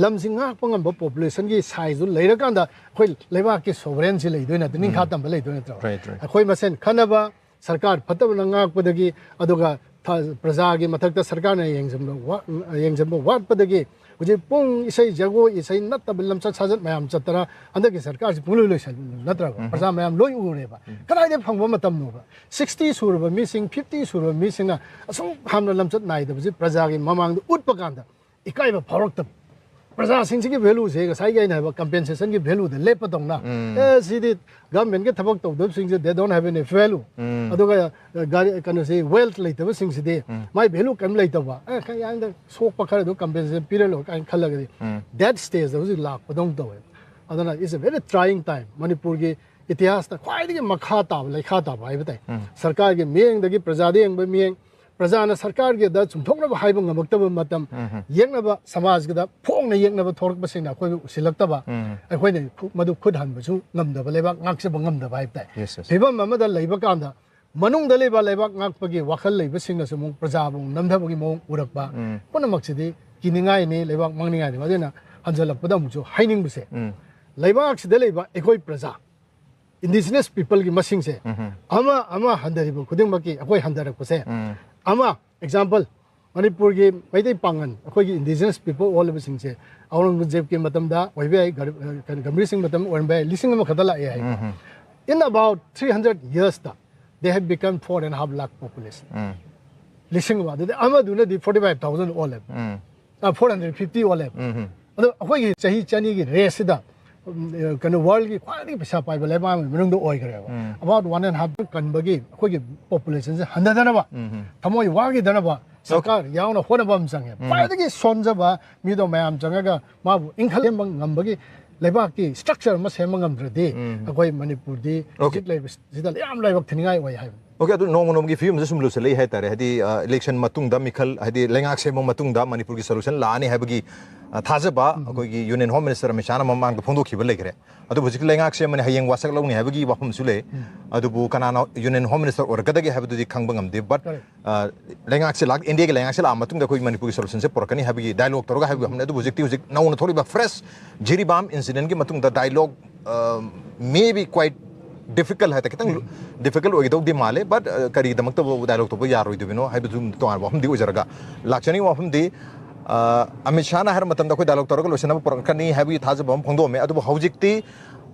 ꯂꯝꯁꯤ ꯉꯥꯛꯄ ꯉꯝꯕ ꯄꯣꯄꯨꯂꯦꯁꯟꯒꯤ ꯁꯥꯏꯖꯇꯨ ꯂꯩꯔꯀꯥꯟꯗ ꯑꯩꯈꯣꯏ ꯂꯩꯕꯥꯛꯀꯤ ꯁꯣꯚꯔꯦꯟꯁꯤ ꯂꯩꯗꯣꯏ ꯅꯠꯇ꯭ꯔꯣ? ꯅꯤꯡꯈꯥ ꯇꯝꯕ ꯂꯩꯗꯣꯏ ꯅꯠꯇ꯭ꯔꯣ? Right, right. ꯑꯩꯈꯣꯏ ꯃꯁꯦꯟ ꯈꯟꯅꯕ, ꯁꯔꯀꯥꯔ ꯐꯠꯇꯕꯅ ꯉꯥꯛꯄꯗꯒꯤ, ꯑꯗꯨꯒ ꯊ-, ꯄ꯭ꯔꯖꯥꯒꯤ ꯃꯊꯛꯇ ꯁꯔꯀꯥꯔꯅ ꯌꯦꯡꯁꯤꯟꯕ ꯋꯥ-, ꯌꯦꯡꯁꯤꯟꯕ ꯋꯥꯠꯄꯗꯒꯤ ꯍꯧꯖꯤꯛ ꯄꯨꯡ ꯏꯁꯩ ꯖꯒꯣꯏ ꯏꯁꯩ ꯅꯠꯇꯕ ꯂꯝꯆꯠ ꯁꯥꯖꯠ ꯃꯌꯥꯝ ꯆꯠꯇꯅ ꯍꯟꯗꯛꯀꯤ ꯁꯔꯀꯥꯔꯁꯤ ꯄꯨꯡꯂꯣꯏ ꯂꯣꯏꯁꯤꯜꯂꯤ ꯅꯠꯇ꯭ꯔꯕ? ꯄ꯭ꯔꯖꯥ ꯃꯌꯥꯝ ꯂꯣꯏ ꯎꯔꯦꯕ꯫ ꯀꯗꯥꯏꯗ ꯐꯪꯕ ꯃꯇꯝꯅꯣꯕ? ꯁꯤꯛꯁꯇꯤ ꯁꯨꯔꯕ ꯃꯤꯁꯤꯡ, ꯐꯤꯐꯇꯤ ꯁꯨꯔꯕ ꯃꯤꯁꯤꯡꯅ ꯑꯁꯨꯛ ꯌꯥꯝꯅ ꯂꯝꯆꯠ ꯅꯥꯏꯗꯕꯁꯤ ꯄ꯭ꯔꯖꯥꯒꯤ ꯃꯃꯥꯡꯗ ꯎꯠꯄ ꯀꯥꯟꯗ ꯏꯀꯥꯏꯕ ꯐꯥꯎꯔꯛꯇꯕ꯫ ꯄ꯭ꯔꯖꯥꯁꯤꯡꯁꯤꯒꯤ ꯚꯦꯂꯨꯁꯦ ꯉꯁꯥꯏꯒꯤ ꯑꯩꯅ ꯍꯥꯏꯕ ꯀꯝꯄꯦꯟꯁꯦꯁꯟꯒꯤ ꯚꯦꯂꯨꯗ ꯂꯦꯞꯄꯗꯧꯅ, ꯑꯦ, ꯁꯤꯗꯤ ꯒꯚꯔꯟꯃꯦꯟꯠꯀꯤ ꯊꯕꯛ ꯇꯧꯗꯕꯁꯤꯡꯁꯦ, they don't have any value. ꯑꯗꯨꯒ, ꯑ, ꯒꯥꯔꯤ, ꯀꯩꯅꯣꯁꯤ, ꯋꯦꯜꯠ ꯂꯩꯇꯕꯁꯤꯡꯁꯤꯗꯤ ꯃꯥꯏ ꯚꯦꯂꯨ ꯀꯔꯤꯝ ꯂꯩꯇꯕ, ꯑꯦ, ꯀꯩ ꯍꯥꯏꯗ ꯁꯣꯛꯄ ꯈꯔ ꯑꯗꯨ ꯀꯝꯄꯦꯟꯁꯦꯁꯟ ꯄꯤꯔ ꯂꯣꯏꯔꯦ ꯀꯥꯏꯅ ꯈꯜꯂꯒꯗꯤ, that stageꯇ ꯍꯧꯖꯤꯛ ꯂꯥꯛꯄꯗꯧꯅ ꯇꯧꯋꯦ꯫ ꯑꯗꯨꯅ it's a very trying time. ꯃꯅꯤꯄꯨꯔꯒꯤ ꯏꯇꯤꯍꯥꯁꯇ ꯈ꯭ꯋꯥꯏꯗꯒꯤ ꯃꯈꯥ ꯇꯥꯕ, ꯂꯩꯈꯥ ꯇꯥꯕ ꯍꯥꯏꯕ ꯇꯥꯏ꯫ ꯁꯔꯀꯥꯔꯒꯤ ꯃꯤꯠꯌꯦꯡꯗꯒꯤ, ꯄ꯭ꯔꯖꯥꯗ ꯌꯦꯡꯕ ꯃꯤꯠꯌꯦꯡ, ꯄ꯭ꯔꯖꯥꯅ ꯁꯔꯀꯥꯔꯒꯤꯗ ꯆꯨꯝꯊꯣꯛꯅꯕ ꯍꯥꯏꯕ ꯉꯝꯃꯛꯇꯕ ꯃꯇꯝ, ꯌꯦꯛꯅꯕ ꯁꯃꯥꯖꯒꯤꯗ ꯐꯣꯡꯅ ꯌꯦꯛꯅꯕ ꯊꯣꯛꯂꯛꯄꯁꯤꯡꯅ ꯑꯩꯈꯣꯏꯕꯨ ꯎꯁꯤꯜꯂꯛꯇꯕ, ꯑꯩꯈꯣꯏꯅ ꯈꯨ- ꯃꯗꯨ ꯈꯨꯠ ꯍꯟꯕꯁꯨ ꯉꯝꯗꯕ, ꯂꯩꯕꯥꯛ ꯉꯥꯛꯆꯕ ꯉꯝꯗꯕ ꯍꯥꯏꯕ ꯇꯥꯏ꯫ Yes, yes. ꯐꯤꯕꯝ ꯑꯃꯗ ꯂꯩꯕ ꯀꯥꯟꯗ ꯃꯅꯨꯡꯗ ꯂꯩꯕ ꯂꯩꯕꯥꯛ ꯉꯥꯛꯄꯒꯤ ꯋꯥꯈꯜ ꯂꯩꯕꯁꯤꯡꯅꯁꯨ ꯑꯃꯨꯛ ꯄ꯭ꯔꯖꯥꯕꯨ ꯅꯝꯊꯕꯒꯤ ꯃꯑꯣꯡ ꯎꯔꯛꯄ, ꯄꯨꯝꯅꯃꯛꯁꯤꯗꯤ ꯀꯤꯅꯤꯡꯉꯥꯏꯅꯤ, ꯂꯩꯕꯥꯛ ꯃꯥꯡꯅꯤꯡꯉꯥꯏꯅꯤ꯫ ꯑꯗꯨꯅ ꯍꯟꯖꯜꯂꯛꯄꯗ ꯑꯃꯨꯛꯁꯨ ꯍꯥꯏꯅꯤꯡꯕꯁꯦ, ꯂꯩꯕꯥꯛꯁꯤꯗ ꯂꯩꯕ ꯑꯩꯈꯣꯏ ꯄ꯭ꯔꯖꯥ, indigenous peopleꯒꯤ ꯃꯁꯤꯡꯁꯦ ꯑꯃ ꯑꯃ ꯍꯟꯊꯔꯤꯕ ꯈꯨꯗꯤꯡꯃꯛꯀꯤ ꯑꯩꯈꯣꯏ ꯍꯟꯊꯔꯛꯄꯁꯦ, ꯑꯃ example, ꯃꯅꯤꯄꯨꯔꯒꯤ ꯃꯩꯇꯩ ꯄꯥꯉꯟ, ꯑꯩꯈꯣꯏꯒꯤ indigenous people ꯑꯣꯜꯂꯤꯕꯁꯤꯡꯁꯦ ꯑꯧꯔꯪꯒꯖꯦꯕꯀꯤ ꯃꯇꯝꯗ ꯑꯣꯏꯕ ꯌꯥꯏ, ꯒꯔ- ꯀꯩꯅꯣ, ꯒꯝꯚꯤꯔ ꯁꯤꯡ ꯃꯇꯝꯗ ꯑꯣꯏꯔꯝꯕ ꯌꯥꯏ, ꯂꯤꯁꯤꯡ ꯑꯃꯈꯛꯇ ꯂꯥꯛꯑꯦ ꯍꯥꯏꯀꯣ꯫ In about three hundred yearsꯇ they have become four and a half lakh population꯫ ꯂꯤꯁꯤꯡ ꯑꯃ, ꯑꯗꯨꯗꯤ ꯑꯃꯗꯨꯅꯗꯤ forty five thousand ꯑꯣꯜꯂꯦꯕ꯫ Four hundred fifty ꯑꯣꯜꯂꯦꯕ꯫ ꯑꯗꯣ ꯑꯩꯈꯣꯏꯒꯤ ꯆꯍꯤ ꯆꯅꯤꯒꯤ raceꯁꯤꯗ, ꯎꯝ, ꯀꯩꯅꯣ, worldꯀꯤ ꯈ꯭ꯋꯥꯏꯗꯒꯤ ꯄꯩꯁꯥ ꯄꯥꯏꯕ ꯂꯩꯕꯥꯛ ꯑꯃꯒꯤ ꯃꯅꯨꯡꯗ ꯑꯣꯏꯈ꯭ꯔꯦꯕ꯫ About one and a half ꯀꯟꯕꯒꯤ ꯑꯩꯈꯣꯏꯒꯤ populationꯁꯦ ꯍꯟꯊꯗꯅꯕ, ꯊꯃꯣꯏ ꯋꯥꯈꯤꯗꯅꯕ ꯁꯔꯀꯥꯔ ꯌꯥꯎꯅ ꯍꯣꯠꯅꯕ ꯑꯃ ꯆꯪꯉꯦ꯫ ꯈ꯭ꯋꯥꯏꯗꯒꯤ ꯁꯣꯟꯖꯕ ꯃꯤꯗꯣ ꯃꯌꯥꯝ ꯆꯪꯉꯒ ꯃꯥꯕꯨ ꯏꯟꯈꯠꯍꯟꯕ ꯉꯝꯕꯒꯤ ꯂꯩꯕꯥꯛꯀꯤ structure ꯑꯃ ꯁꯦꯝꯕ ꯉꯝꯗ꯭ꯔꯗꯤ ꯑꯩꯈꯣꯏ ꯃꯅꯤꯄꯨꯔꯗꯤ ꯍꯧꯖꯤꯛ ꯂꯩꯕꯁꯤꯗ ꯌꯥꯝ ꯂꯥꯏꯕꯛ ꯊꯤꯅꯤꯡꯉꯥꯏ ꯑꯣꯏ ꯍꯥꯏꯕ꯫ Okay, ꯑꯗꯨ ꯅꯣꯡꯃ ꯅꯣꯡꯃꯒꯤ ꯐꯤꯕꯝꯁꯦ ꯁꯨꯝ ꯂꯨꯁꯜꯂꯛꯏ ꯍꯥꯏꯇꯥꯔꯦ꯫ ꯍꯥꯏꯗꯤ, ꯑ, election ꯃꯇꯨꯡꯗ ꯃꯤꯈꯜ, ꯍꯥꯏꯗꯤ, ꯂꯩꯉꯥꯛ ꯁꯦꯝꯕ ꯃꯇꯨꯡꯗ ꯃꯅꯤꯄꯨꯔꯒꯤ solution ꯂꯥꯛꯑꯅꯤ ꯍꯥꯏꯕꯒꯤ, ꯑ, ꯊꯥꯖꯕ ꯑꯩꯈꯣꯏꯒꯤ Union Home Minister ꯑꯃꯤꯠ ꯁꯥꯍꯅ ꯃꯃꯥꯡꯗ ꯐꯣꯡꯗꯣꯛꯈꯤꯕ ꯂꯩꯈ꯭ꯔꯦ꯫ ꯑꯗꯨꯕꯨ ꯍꯧꯖꯤꯛ ꯂꯩꯉꯥꯛ ꯁꯦꯝꯃꯅꯤ, ꯍꯌꯦꯡ ꯋꯥꯁꯛ ꯂꯧꯅꯤ ꯍꯥꯏꯕꯒꯤ ꯋꯥꯐꯝꯁꯨ ꯂꯩ꯫ ꯑꯗꯨꯕꯨ ꯀꯅꯥꯅ Union Home Minister ꯑꯣꯏꯔꯛꯀꯗꯒꯦ ꯍꯥꯏꯕꯗꯨꯗꯤ ꯈꯪꯕ ꯉꯝꯗꯦ꯫ But, Correct. ꯑ, ꯂꯩꯉꯥꯛꯁꯦ ꯂꯥꯛ-, NDAꯒꯤ ꯂꯩꯉꯥꯛꯁꯦ ꯂꯥꯛꯑ ꯃꯇꯨꯡꯗ ꯑꯩꯈꯣꯏꯒꯤ ꯃꯅꯤꯄꯨꯔꯒꯤ solutionꯁꯦ ꯄꯨꯔꯛꯀꯅꯤ ꯍꯥꯏꯕꯒꯤ dialogue ꯇꯧꯔꯒ ꯍꯥꯏꯕꯒꯤ ꯋꯥꯐꯝꯅꯤ꯫ ꯑꯗꯨꯕꯨ ꯍꯧꯖꯤꯛꯇꯤ, ꯍꯧꯖꯤꯛ ꯅꯧꯅ ꯊꯣꯛꯂꯤꯕ fresh ꯖꯤꯔꯤꯕꯥꯝ incidentꯀꯤ ꯃꯇꯨꯡꯗ dialogue, ꯑ, maybe quite difficult ꯍꯥꯏꯇꯥꯔꯦ, ꯈꯤꯇꯪ difficult ꯑꯣꯏꯒꯗꯧꯗꯤ ꯃꯥꯜꯂꯦ꯫ But, ꯑ, ꯀꯔꯤꯒꯤꯗꯃꯛꯇꯕꯨ dialogue ꯇꯧꯕ ꯌꯥꯔꯣꯏꯗꯣꯏꯕꯅꯣ ꯍꯥꯏꯕꯗꯨ ꯇꯣꯉꯥꯟꯕ ꯋꯥꯐꯝꯗꯤ ꯑꯣꯏꯖꯔꯒ, ꯂꯥꯛꯆꯅꯤꯡꯕ ꯋꯥꯐꯝꯗꯤ, ꯑ, ꯑꯃꯤꯠ ꯁꯥꯍꯅ ꯍꯥꯏꯔ ꯃꯇꯝꯗ ꯑꯩꯈꯣꯏ dialogue ꯇꯧꯔꯒ ꯂꯣꯏꯁꯤꯟꯅꯕ ꯄꯨꯔꯛꯀꯅꯤ ꯍꯥꯏꯕꯒꯤ ꯊꯥꯖꯕ ꯑꯃ ꯐꯣꯡꯗꯣꯛꯑꯝꯃꯦ꯫ ꯑꯗꯨꯕꯨ ꯍꯧꯖꯤꯛꯇꯤ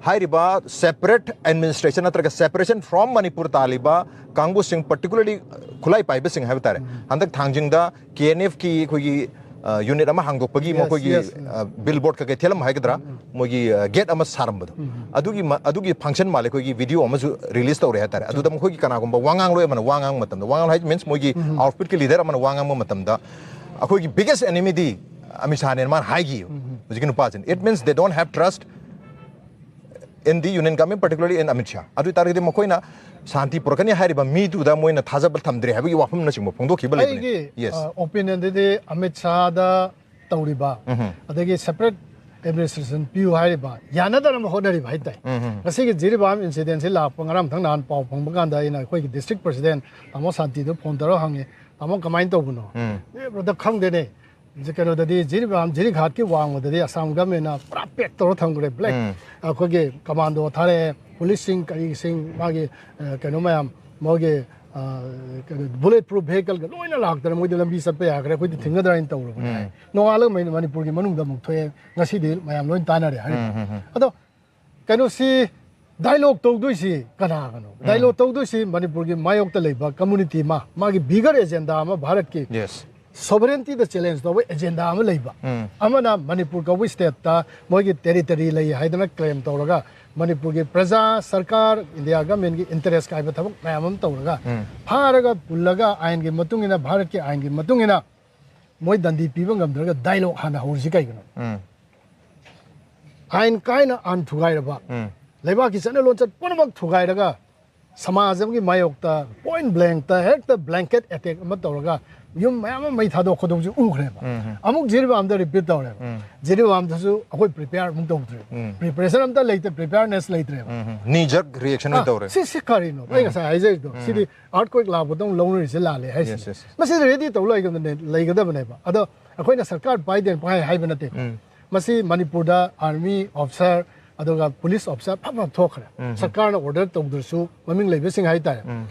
ꯍꯥꯏꯔꯤꯕ separate administration ꯅꯠꯇ꯭ꯔꯒ separation from ꯃꯅꯤꯄꯨꯔ ꯇꯥꯜꯂꯤꯕ ꯀꯥꯡꯕꯨꯁꯤꯡ, particularly ꯈꯨꯠꯂꯥꯏ ꯄꯥꯏꯕꯁꯤꯡ ꯍꯥꯏꯕ ꯇꯥꯔꯦ, ꯍꯟꯗꯛ ꯊꯥꯡꯖꯤꯡꯗ KNFꯀꯤ ꯑꯩꯈꯣꯏꯒꯤ, ꯑ, unit ꯑꯃ ꯍꯥꯡꯗꯣꯛꯄꯒꯤ Yes, ꯃꯈꯣꯏꯒꯤ, yes. ꯑ, billboard ꯀꯩꯀꯩ ꯊꯦꯠꯂꯝꯕ ꯍꯥꯏꯒꯗ꯭ꯔꯥ, ꯃꯣꯏꯒꯤ, ꯑ, gate ꯑꯃ ꯁꯥꯔꯝꯕꯗꯣ, ꯑꯗꯨꯒꯤ ꯃ-, ꯑꯗꯨꯒꯤ function ꯃꯥꯜꯂꯦ꯫ ꯑꯩꯈꯣꯏꯒꯤ video ꯑꯃꯁꯨ release ꯇꯧꯔꯦ ꯍꯥꯏꯇꯥꯔꯦ꯫ ꯑꯗꯨꯗ ꯃꯈꯣꯏꯒꯤ ꯀꯅꯥꯒꯨꯝꯕ ꯋꯥ ꯉꯥꯡꯂꯣꯏ ꯑꯃꯅ ꯋꯥ ꯉꯥꯡꯕ ꯃꯇꯝꯗ, ꯋꯥ ꯉꯥꯡꯂꯣꯏ ꯍꯥꯏ means ꯃꯣꯏꯒꯤ outfitꯀꯤ leader ꯑꯃꯅ ꯋꯥ ꯉꯥꯡꯕ ꯃꯇꯝꯗ, "ꯑꯩꯈꯣꯏꯒꯤ biggest enemyꯗꯤ ꯑꯃꯤꯠ ꯁꯥꯍꯅꯦꯅ" ꯃꯥꯅ ꯍꯥꯏꯈꯤꯌꯦ ꯍꯧꯖꯤꯛꯀꯤ ꯅꯨꯄꯥꯁꯤꯅ꯫ It means they don't have trust In the Union Government, particularly in Amit Shah. ꯑꯗꯨ ꯑꯣꯏ ꯇꯥꯔꯒꯗꯤ ꯃꯈꯣꯏꯅ ꯁꯥꯟꯇꯤ ꯄꯨꯔꯛꯀꯅꯤ ꯍꯥꯏꯔꯤꯕ ꯃꯤꯗꯨꯗ ꯃꯣꯏꯅ ꯊꯥꯖꯕ ꯊꯝꯗ꯭ꯔꯦ ꯍꯥꯏꯕꯒꯤ ꯋꯥꯐꯝꯅꯆꯤꯡꯕ ꯐꯣꯡꯗꯣꯛꯈꯤꯕ ꯂꯩꯕꯅꯤ꯫ ꯑꯩꯒꯤ Yes. ꯑꯣꯄꯤꯅꯤꯌꯟꯗꯗꯤ ꯑꯃꯤꯠ ꯁꯥꯍꯗ ꯇꯧꯔꯤꯕ ꯑꯗꯒꯤ ꯁꯦꯄꯔꯦꯠ ꯑꯦꯗꯃꯤꯅꯤꯁꯇ꯭ꯔꯦꯁꯟ ꯄꯤꯌꯨ ꯍꯥꯏꯔꯤꯕ ꯌꯥꯅꯗꯅꯕ ꯍꯣꯠꯅꯔꯤꯕ ꯍꯥꯏꯇꯥꯔꯦ꯫ ꯉꯁꯤꯒꯤ ꯖꯤꯔꯤꯕꯥꯝ ꯏꯟꯁꯤꯗꯦꯟꯁꯤ ꯂꯥꯛꯄ ꯉꯔꯥꯡ ꯃꯊꯪ ꯅꯍꯥꯟ ꯄꯥꯎ ꯐꯪꯕ ꯀꯥꯟꯗ ꯑꯩꯅ ꯑꯩꯈꯣꯏꯒꯤ ꯗꯤꯁꯇ꯭ꯔꯤꯛ ꯄ꯭ꯔꯁꯤꯗꯦꯟ ꯇꯥꯃꯣ ꯁꯥꯟꯇꯤꯗ ꯐꯣꯟ ꯇꯧꯔꯒ ꯍꯪꯉꯤ, "ꯇꯥꯃꯣ ꯀꯃꯥꯏꯅ ꯇꯧꯕꯅꯣ?" "ꯑꯦ ꯕ꯭ꯔꯗ, ꯈꯪꯗꯦꯅꯦ, ꯀꯩꯅꯣꯗꯗꯤ ꯖꯤꯔꯤꯕꯥꯝ ꯖꯤꯔꯤꯘꯥꯠꯀꯤ ꯋꯥꯡꯃꯗꯗꯤ ꯑꯁꯥꯝ ꯒꯃꯦꯟꯅ ꯄꯨꯔꯥ ꯄꯦꯛ ꯇꯧꯔ ꯊꯝꯈ꯭ꯔꯦ, ꯕ꯭ꯂꯦꯛ꯫ ꯑꯩꯈꯣꯏꯒꯤ ꯀꯃꯥꯟꯗꯣ ꯊꯥꯔꯛꯑꯦ, ꯄꯨꯂꯤꯁꯁꯤꯡ ꯀꯔꯤꯁꯤꯡ ꯃꯥꯒꯤ ꯑ, ꯀꯩꯅꯣ ꯃꯌꯥꯝ ꯃꯣꯏꯒꯤ ꯕꯨꯂꯦꯠ ꯄ꯭ꯔꯨꯐ ꯚꯦꯍꯤꯀꯜꯒ ꯂꯣꯏꯅ ꯂꯥꯛꯇꯅ ꯃꯣꯏꯗꯤ ꯂꯝꯕꯤ ꯆꯠꯄ ꯌꯥꯈ꯭ꯔꯦ, ꯑꯩꯈꯣꯏꯗꯤ ꯊꯤꯡꯒꯗ꯭ꯔꯥ ꯍꯥꯏꯅ ꯇꯧꯔꯕꯅꯦ" ꯍꯥꯏ꯫ ꯅꯣꯡꯉꯥꯜꯂꯒ ꯃꯅꯤ- ꯃꯅꯤꯄꯨꯔꯒꯤ ꯃꯅꯨꯡꯗ ꯑꯃꯨꯛ ꯊꯣꯛꯑꯦ, ꯉꯁꯤꯗꯤ ꯃꯌꯥꯝ ꯂꯣꯏ ꯇꯥꯟꯅꯔꯦ ꯍꯥꯏꯔꯤꯕ꯫ ꯑꯗꯣ ꯀꯩꯅꯣꯁꯤ ꯗꯥꯏꯂꯣꯛ ꯇꯧꯗꯣꯏꯁꯤ ꯀꯅꯥꯒꯅꯣ? ꯗꯥꯏꯂꯣꯛ ꯇꯧꯗꯣꯏꯁꯤ ꯃꯅꯤꯄꯨꯔꯒꯤ ꯃꯥꯌꯣꯛꯇ ꯂꯩꯕ ꯀꯝꯃꯨꯅꯤꯇꯤ ꯑꯃ, ꯃꯥꯒꯤ ꯕꯤꯒꯔ ꯑꯦꯖꯦꯟꯗꯥ ꯑꯃ, ꯚꯥꯔꯠꯀꯤ Yes. ꯁꯣꯚꯔꯦꯟꯇꯤꯗ ꯆꯦꯂꯦꯟꯖ ꯇꯧꯕ ꯑꯦꯖꯦꯟꯗꯥ ꯑꯃ ꯂꯩꯕ꯫ ꯑꯃꯅ ꯃꯅꯤꯄꯨꯔ ꯀꯧꯕ ꯁ꯭ꯇꯦꯠꯇ ꯃꯣꯏꯒꯤ ꯇꯦꯔꯤꯇꯔꯤ ꯂꯩ ꯍꯥꯏꯗꯅ ꯀ꯭ꯂꯦꯝ ꯇꯧꯔꯒ ꯃꯅꯤꯄꯨꯔꯒꯤ ꯄ꯭ꯔꯖꯥ, ꯁꯔꯀꯥꯔ, ꯏꯟꯗꯤꯌꯥ ꯒꯃꯦꯟꯒꯤ ꯏꯟꯇꯔꯦꯁ ꯀꯥꯏꯕ ꯊꯕꯛ ꯃꯌꯥꯝ ꯑꯃ ꯇꯧꯔꯒ ꯐꯥꯔꯒ ꯄꯨꯜꯂꯒ ꯑꯥꯏꯟꯒꯤ ꯃꯇꯨꯡ ꯏꯟꯅ, ꯚꯥꯔꯠꯀꯤ ꯑꯥꯏꯟꯒꯤ ꯃꯇꯨꯡ ꯏꯟꯅ ꯃꯣꯏ ꯗꯟꯗꯤ ꯄꯤꯕ ꯉꯝꯗ꯭ꯔꯒ ꯗꯥꯏꯂꯣꯛ ꯍꯥꯟꯅ ꯍꯧꯔꯤꯁꯤ ꯀꯩꯒꯤꯅꯣ? ꯑꯥꯏꯟ ꯀꯥꯏꯅ ꯑꯥꯏꯟ ꯊꯨꯒꯥꯏꯔꯕ, ꯂꯩꯕꯥꯛꯀꯤ ꯆꯠꯅ ꯂꯣꯟꯆꯠ ꯄꯨꯝꯅꯃꯛ ꯊꯨꯒꯥꯏꯔꯒ ꯁꯃꯥꯖ ꯑꯃꯒꯤ ꯃꯥꯌꯣꯛꯇ ꯄꯣꯏꯟ ꯕ꯭ꯂꯦꯡꯇ ꯍꯦꯛꯇ ꯕ꯭ꯂꯦꯡꯀꯦꯠ ꯑꯦꯇꯦꯛ ꯑꯃ ꯇꯧꯔꯒ ꯌꯨꯝ ꯃꯌꯥꯝ ꯑꯃ ꯃꯩ ꯊꯥꯗꯣꯛ ꯈꯣꯠꯇꯣꯛꯁꯤ ꯎꯈ꯭ꯔꯦꯕ꯫ ꯑꯃꯨꯛ ꯖꯤꯔꯤꯕꯥꯝꯗ ꯔꯤꯄꯤꯠ ꯇꯧꯔꯦꯕ꯫ ꯖꯤꯔꯤꯕꯥꯝꯗꯁꯨ ꯑꯩꯈꯣꯏ ꯄ꯭ꯔꯤꯄꯦꯌꯔ ꯑꯃꯨꯛ ꯇꯧꯗ꯭ꯔꯦꯕ꯫ ꯄ꯭ꯔꯤꯄꯦꯔꯦꯁꯟ ꯑꯝꯇ ꯂꯩꯇ꯭ꯔꯦ, ꯄ꯭ꯔꯤꯄꯦꯌꯔꯅꯦꯁ ꯂꯩꯇ꯭ꯔꯦꯕ꯫ Knee jerk reaction ꯑꯣꯏꯅ ꯑꯥ, ꯇꯧꯔꯦ꯫ ꯁꯤ ꯁꯤ ꯀꯔꯤꯅꯣ? ꯑꯩ ꯉꯁꯥꯏ ꯍꯥꯏꯖꯔꯤꯗꯣ ꯁꯤꯗꯤ ꯑꯥꯔꯠꯀ꯭ꯋꯦꯛ ꯂꯥꯛꯄꯗꯧ ꯂꯧꯅꯔꯤꯁꯦ ꯂꯥꯜꯂꯦ ꯍꯥꯏꯁꯤꯅꯦ꯫ Yes, yes. ꯃꯁꯤꯗꯤ ꯔꯦꯗꯤ ꯇꯧ ꯂꯩꯒꯗꯕꯅꯦ, ꯂꯩꯒꯗꯕꯅꯦꯕ꯫ ꯑꯗꯣ ꯑꯩꯈꯣꯏꯅ ꯁꯔꯀꯥꯔ ꯄꯥꯏꯗꯦꯅ ꯄꯥꯏ ꯍꯥꯏꯕ ꯅꯠꯇꯦ꯫ ꯃꯁꯤ ꯃꯅꯤꯄꯨꯔꯗ ꯑꯥꯔꯃꯤ ꯑꯣꯐꯤꯁꯥꯔ ꯑꯗꯨꯒ ꯄꯨꯂꯤꯁ ꯑꯣꯐꯤꯁꯥꯔ ꯐꯕ ꯐꯕ ꯊꯣꯛꯈ꯭ꯔꯦ꯫ ꯁꯔꯀꯥꯔꯅ ꯑꯣꯔꯗꯔ ꯇꯧꯗ꯭ꯔꯁꯨ ꯃꯃꯤꯡ ꯂꯩꯕꯁꯤꯡ ꯍꯥꯏꯇꯥꯔꯦ꯫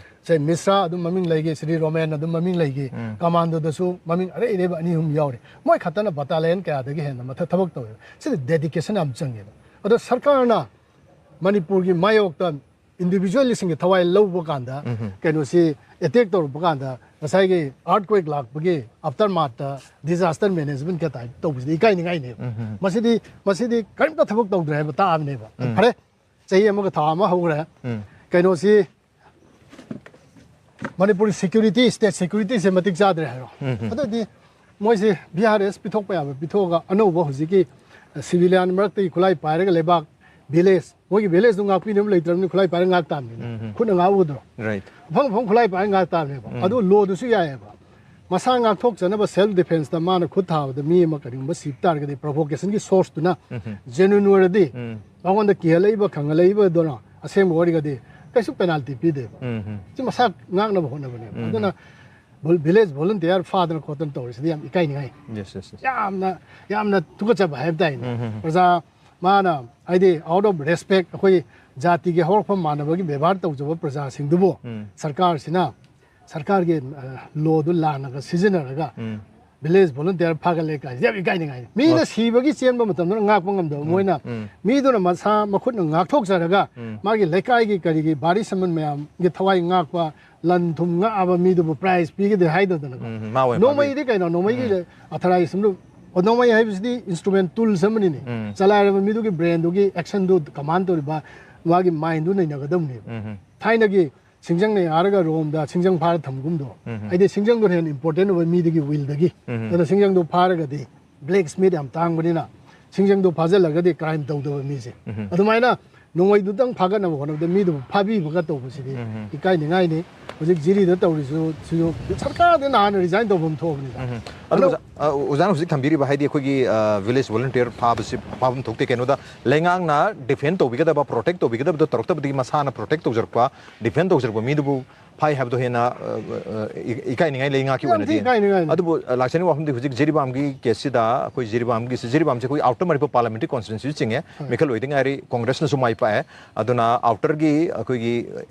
ꯁꯦ ꯃꯤꯁ꯭ꯔꯥ ꯑꯗꯨꯝ ꯃꯃꯤꯡ ꯂꯩꯒꯤ, ꯁ꯭ꯔꯤ ꯔꯣꯃꯦꯟ ꯑꯗꯨꯝ ꯃꯃꯤꯡ ꯂꯩꯒꯤ, ꯀꯃꯥꯟꯗꯣꯗꯁꯨ ꯃꯃꯤꯡ ꯑꯔꯩ ꯑꯔꯩꯕ ꯑꯅꯤ ꯑꯍꯨꯝ ꯌꯥꯎꯔꯤ꯫ ꯃꯣꯏ ꯈꯛꯇꯅ ꯕꯇꯥꯂꯤꯌꯟ ꯀꯌꯥꯗꯒꯤ ꯍꯦꯟꯅ ꯃꯊꯛ ꯊꯕꯛ ꯇꯧꯋꯦꯕ꯫ ꯁꯤꯗꯤ ꯗꯦꯗꯤꯀꯦꯁꯟ ꯌꯥꯝ ꯆꯪꯉꯦꯕ꯫ ꯑꯗꯣ ꯁꯔꯀꯥꯔꯅ ꯃꯅꯤꯄꯨꯔꯒꯤ ꯃꯥꯌꯣꯛꯇ ꯏꯟꯗꯤꯕꯤꯖꯨꯋꯦꯜꯁꯤꯡꯒꯤ ꯊꯋꯥꯏ ꯂꯧꯕ ꯀꯥꯟꯗ, ꯀꯩꯅꯣꯁꯤ ꯑꯦꯇꯦꯛ ꯇꯧꯔꯛꯄ ꯀꯥꯟꯗ ꯉꯁꯥꯏꯒꯤ ꯑꯥꯔꯠꯀ꯭ꯋꯦꯛ ꯂꯥꯛꯄꯒꯤ ꯑꯥꯐꯇꯔ ꯃꯥꯔꯠꯇ ꯗꯤꯖꯥꯁꯇꯔ ꯃꯦꯅꯦꯖꯃꯦꯟ ꯀꯌꯥ ꯇꯧꯕꯁꯤꯗꯤ ꯏꯀꯥꯏꯅꯤꯡꯉꯥꯏꯅꯦꯕ꯫ ꯃꯁꯤꯗꯤ ꯃꯁꯤꯗꯤ ꯀꯔꯤꯝꯇ ꯊꯕꯛ ꯇꯧꯗ꯭ꯔꯦ ꯍꯥꯏꯕ ꯇꯥꯕꯅꯦꯕ꯫ ꯐꯔꯦ, ꯆꯍꯤ ꯑꯃꯒ ꯊꯥ ꯑꯃ ꯍꯧꯈ꯭ꯔꯦ꯫ ꯀꯩꯅꯣꯁꯤ ꯃꯅꯤꯄꯨꯔ ꯁꯦꯀ꯭ꯌꯨꯔꯤꯇꯤ, ꯁ꯭ꯇꯦꯠ ꯁꯦꯀ꯭ꯌꯨꯔꯤꯇꯤꯁꯦ ꯃꯇꯤꯛ ꯆꯥꯗ꯭ꯔꯦ ꯍꯥꯏꯔꯣ꯫ ꯑꯗꯨꯗꯤ ꯃꯣꯏꯁꯦ ꯚꯤ ꯑꯥꯔ ꯑꯦꯁ ꯄꯤꯊꯣꯛꯄ ꯌꯥꯕ ꯄꯤꯊꯣꯛꯑꯒ ꯑꯅꯧꯕ ꯍꯧꯖꯤꯛꯀꯤ ꯁꯤꯚꯤꯂꯤꯌꯥꯟ ꯃꯔꯛꯇꯒꯤ ꯈꯨꯠꯂꯥꯏ ꯄꯥꯏꯔꯒ ꯂꯩꯕꯥꯛ ꯚꯤꯂꯦꯖ, ꯃꯣꯏꯒꯤ ꯚꯤꯂꯦꯖꯇꯨ ꯉꯥꯛꯄꯤꯅꯕ ꯂꯩꯇ꯭ꯔꯕꯅꯤꯅ ꯈꯨꯠꯂꯥꯏ ꯄꯥꯏꯔꯒ ꯉꯥꯛ ꯇꯥꯕꯅꯤꯅ꯫ ꯎꯝ, ꯎꯝ꯫ ꯈꯨꯠꯅ ꯉꯥꯛꯎꯒꯗ꯭ꯔꯣ? Right. ꯑꯐꯪ ꯑꯐꯪ ꯈꯨꯠꯂꯥꯏ ꯄꯥꯏꯔꯒ ꯉꯥꯛ ꯇꯥꯕꯅꯦꯕ꯫ ꯑꯗꯨ ꯂꯣꯗꯨꯁꯨ ꯌꯥꯏꯑꯕ꯫ ꯃꯁꯥ ꯉꯥꯛꯊꯣꯛꯆꯅꯕ self defenceꯇ ꯃꯥꯅ ꯈꯨꯠ ꯊꯥꯕꯗ ꯃꯤ ꯑꯃ ꯀꯔꯤꯒꯨꯝꯕ ꯁꯤꯕ ꯇꯥꯔꯒꯗꯤ, provocationꯒꯤ sourceꯇꯨꯅ genuine ꯑꯣꯏꯔꯗꯤ, ꯃꯉꯣꯟꯗ ꯀꯤꯍꯜꯂꯛꯏꯕ ꯈꯪꯍꯜꯂꯛꯏꯕꯗꯨꯅ ꯑꯁꯦꯡꯕ ꯑꯣꯏꯔꯒꯗꯤ ꯀꯩꯁꯨ penalty ꯄꯤꯗꯦꯕ꯫ ꯎꯝ, ꯎꯝ꯫ ꯁꯤ ꯃꯁꯥ ꯉꯥꯛꯅꯕ ꯍꯣꯠꯅꯕꯅꯦꯕ꯫ ꯑꯗꯨꯅ ꯚꯤꯂꯦꯖ ꯚꯣꯂꯨꯟꯇꯤꯌꯔ ꯐꯥꯗꯅ ꯈꯣꯠꯇꯅ ꯇꯧꯔꯤꯁꯤꯗꯤ ꯌꯥꯝ ꯏꯀꯥꯏꯅꯤꯡꯉꯥꯏ꯫ Yes, yes, yes. ꯌꯥꯝꯅ, ꯌꯥꯝꯅ ꯇꯨꯀꯠꯆꯕ ꯍꯥꯏꯕ ꯇꯥꯏꯅꯦ꯫ ꯎꯝ, ꯎꯝ, ꯎꯝ꯫ ꯄ꯭ꯔꯖꯥ, ꯃꯥꯅ, ꯍꯥꯏꯗꯤ, out of respect, ꯑꯩꯈꯣꯏ ꯖꯥꯇꯤꯒꯤ ꯍꯧꯔꯛꯐꯝ ꯃꯥꯟꯅꯕꯒꯤ ꯕꯦꯕꯥꯔ ꯇꯧꯖꯕ ꯄ꯭ꯔꯖꯥꯁꯤꯡꯗꯨꯕꯨ ꯎꯝ꯫ ꯁꯔꯀꯥꯔꯁꯤꯅ, ꯁꯔꯀꯥꯔꯒꯤ, ꯑ, ꯂꯣꯗꯨ ꯂꯥꯟꯅꯒ ꯁꯤꯖꯤꯟꯅꯔꯒ ꯎꯝ꯫ ꯚꯤꯂꯦꯖ ꯚꯣꯂꯨꯟꯇꯤꯌꯔ ꯐꯥꯒꯠꯂꯦ ꯀꯥꯏꯁꯦ ꯌꯥꯝ ꯏꯀꯥꯏꯅꯤꯡꯉꯥꯏꯅꯤ꯫ ꯃꯤꯅ ꯍꯣꯏ꯫ ꯁꯤꯕꯒꯤ ꯆꯦꯟꯕ ꯃꯇꯝꯗ ꯉꯥꯛꯄ ꯉꯝꯗꯕ ꯃꯣꯏꯅ, ꯎꯝ꯫ ꯃꯤꯗꯨꯅ ꯃꯁꯥ ꯃꯈꯨꯠꯅ ꯉꯥꯛꯊꯣꯛꯆꯔꯒ ꯎꯝ꯫ ꯃꯥꯒꯤ ꯂꯩꯀꯥꯏꯒꯤ ꯀꯔꯤꯒꯤ ꯚꯥꯔꯤ ꯁꯃꯟ ꯃꯌꯥꯝꯒꯤ ꯊꯋꯥꯏ ꯉꯥꯛꯄ, ꯂꯟ ꯊꯨꯝ ꯉꯥꯛꯑꯕ ꯃꯤꯗꯨꯕꯨ prize ꯄꯤꯒꯗꯦ ꯍꯥꯏꯗꯗꯅꯀꯣ꯫ ꯎꯝ, ꯃꯥ ꯑꯣꯏꯅ ꯅꯣꯡꯃꯩꯗꯤ ꯀꯩꯅꯣ? ꯅꯣꯡꯃꯩꯒꯤ ꯑꯊꯔꯥꯏꯁ ꯑꯃꯗꯨ, ꯅꯣꯡꯃꯩ ꯍꯥꯏꯕꯁꯤꯗꯤ instrument tools ꯑꯃꯅꯤꯅꯦ꯫ ꯎꯝ꯫ ꯆꯂꯥꯏꯔꯕ ꯃꯤꯗꯨꯒꯤ brainꯗꯨꯒꯤ actionꯗꯨ command ꯇꯧꯔꯤꯕ ꯃꯥꯒꯤ mindꯗꯨ ꯅꯩꯅꯒꯗꯕꯅꯦꯕ꯫ ꯎꯝ, ꯎꯝ꯫ ꯊꯥꯏꯅꯒꯤ ꯁꯤꯡꯖꯪꯅ ꯌꯥꯔꯒ ꯔꯣꯝꯗ ꯁꯤꯡꯖꯪ ꯐꯥꯔ ꯊꯝꯒꯨꯝꯗꯣ꯫ ꯎꯝ, ꯎꯝ꯫ ꯍꯥꯏꯗꯤ ꯁꯤꯡꯖꯪꯗꯨꯅ ꯍꯦꯟꯅ important ꯑꯣꯏꯕ ꯃꯤꯗꯨꯒꯤ willꯗꯒꯤ꯫ ꯎꯝ, ꯎꯝ꯫ ꯑꯗꯨꯅ ꯁꯤꯡꯖꯪꯗꯨ ꯐꯥꯔꯒꯗꯤ blacksmith ꯌꯥꯝ ꯇꯥꯡꯕꯅꯤꯅ ꯁꯤꯡꯖꯪꯗꯨ ꯐꯥꯖꯤꯜꯂꯒꯗꯤ crime ꯇꯧꯗꯕ ꯃꯤꯁꯦ꯫ ꯎꯝ, ꯎꯝ꯫ ꯑꯗꯨꯃꯥꯏꯅ ꯅꯣꯡꯃꯩꯗꯨꯗꯪ ꯐꯥꯒꯠꯅꯕ ꯍꯣꯠꯅꯕꯗ ꯃꯤꯗꯨꯕꯨ ꯐꯥꯕꯤꯕꯒ ꯇꯧꯕꯁꯤꯗꯤ ꯎꯝ, ꯎꯝ꯫ ꯏꯀꯥꯏꯅꯤꯡꯉꯥꯏꯅꯤ꯫ ꯍꯧꯖꯤꯛ ꯖꯤꯔꯤꯗ ꯇꯧꯔꯤꯁꯨ ꯁꯤꯁꯨ ꯁꯔꯀꯥꯔꯗ ꯅꯍꯥꯟꯅ resign ꯇꯧꯐꯝ ꯊꯣꯛꯑꯕꯅꯤꯗ꯫ ꯎꯝ, ꯎꯝ꯫ ꯑꯗꯨ ꯑꯣꯖꯥ-, ꯑ, ꯑꯣꯖꯥꯅ ꯍꯧꯖꯤꯛ ꯊꯝꯕꯤꯔꯤꯕ, ꯍꯥꯏꯗꯤ ꯑꯩꯈꯣꯏꯒꯤ, ꯑ, village volunteer ꯐꯥꯕꯁꯤ, ꯐꯥꯐꯝ ꯊꯣꯛꯇꯦ, ꯀꯩꯅꯣꯗ ꯂꯩꯉꯥꯛꯅ defend ꯇꯧꯕꯤꯒꯗꯕ, protect ꯇꯧꯕꯤꯒꯗꯕꯗꯣ ꯇꯧꯔꯛꯇꯕꯗꯒꯤ ꯃꯁꯥꯅ protect ꯇꯧꯖꯔꯛꯄ, defend ꯇꯧꯖꯔꯛꯄ ꯃꯤꯗꯨꯕꯨ ꯐꯥꯏ ꯍꯥꯏꯕꯗꯣ ꯍꯦꯟꯅ, ꯑ, ꯑ, ꯏ-, ꯏꯀꯥꯏꯅꯤꯡꯉꯥꯏ ꯂꯩꯉꯥꯛꯀꯤ ꯌꯥꯝ ꯊꯤ ꯑꯣꯏꯅꯗꯤ꯫ ꯏꯀꯥꯏꯅꯤꯡꯉꯥꯏꯅꯤ꯫ ꯑꯗꯨꯕꯨ, ꯑ, ꯂꯥꯛꯆꯅꯤꯡꯕ ꯋꯥꯐꯝꯗꯤ ꯍꯧꯖꯤꯛ ꯖꯤꯔꯤꯕꯥꯝꯒꯤ caseꯁꯤꯗ, ꯑꯩꯈꯣꯏ ꯖꯤꯔꯤꯕꯥꯝꯒꯤꯁꯤ, ꯖꯤꯔꯤꯕꯥꯝꯁꯦ ꯑꯩꯈꯣꯏ outer ꯃꯅꯤꯄꯨꯔ parliamentary constituency ꯆꯤꯡꯉꯦ, ꯍꯣꯏ꯫ ꯃꯤꯈꯜ ꯑꯣꯏꯗ ꯉꯥꯏꯔꯤ, ꯀꯣꯡꯒ꯭ꯔꯦꯁꯅꯁꯨ ꯃꯥꯏ ꯄꯥꯛꯑꯦ꯫ ꯑꯗꯨꯅ outerꯒꯤ ꯑꯩꯈꯣꯏꯒꯤ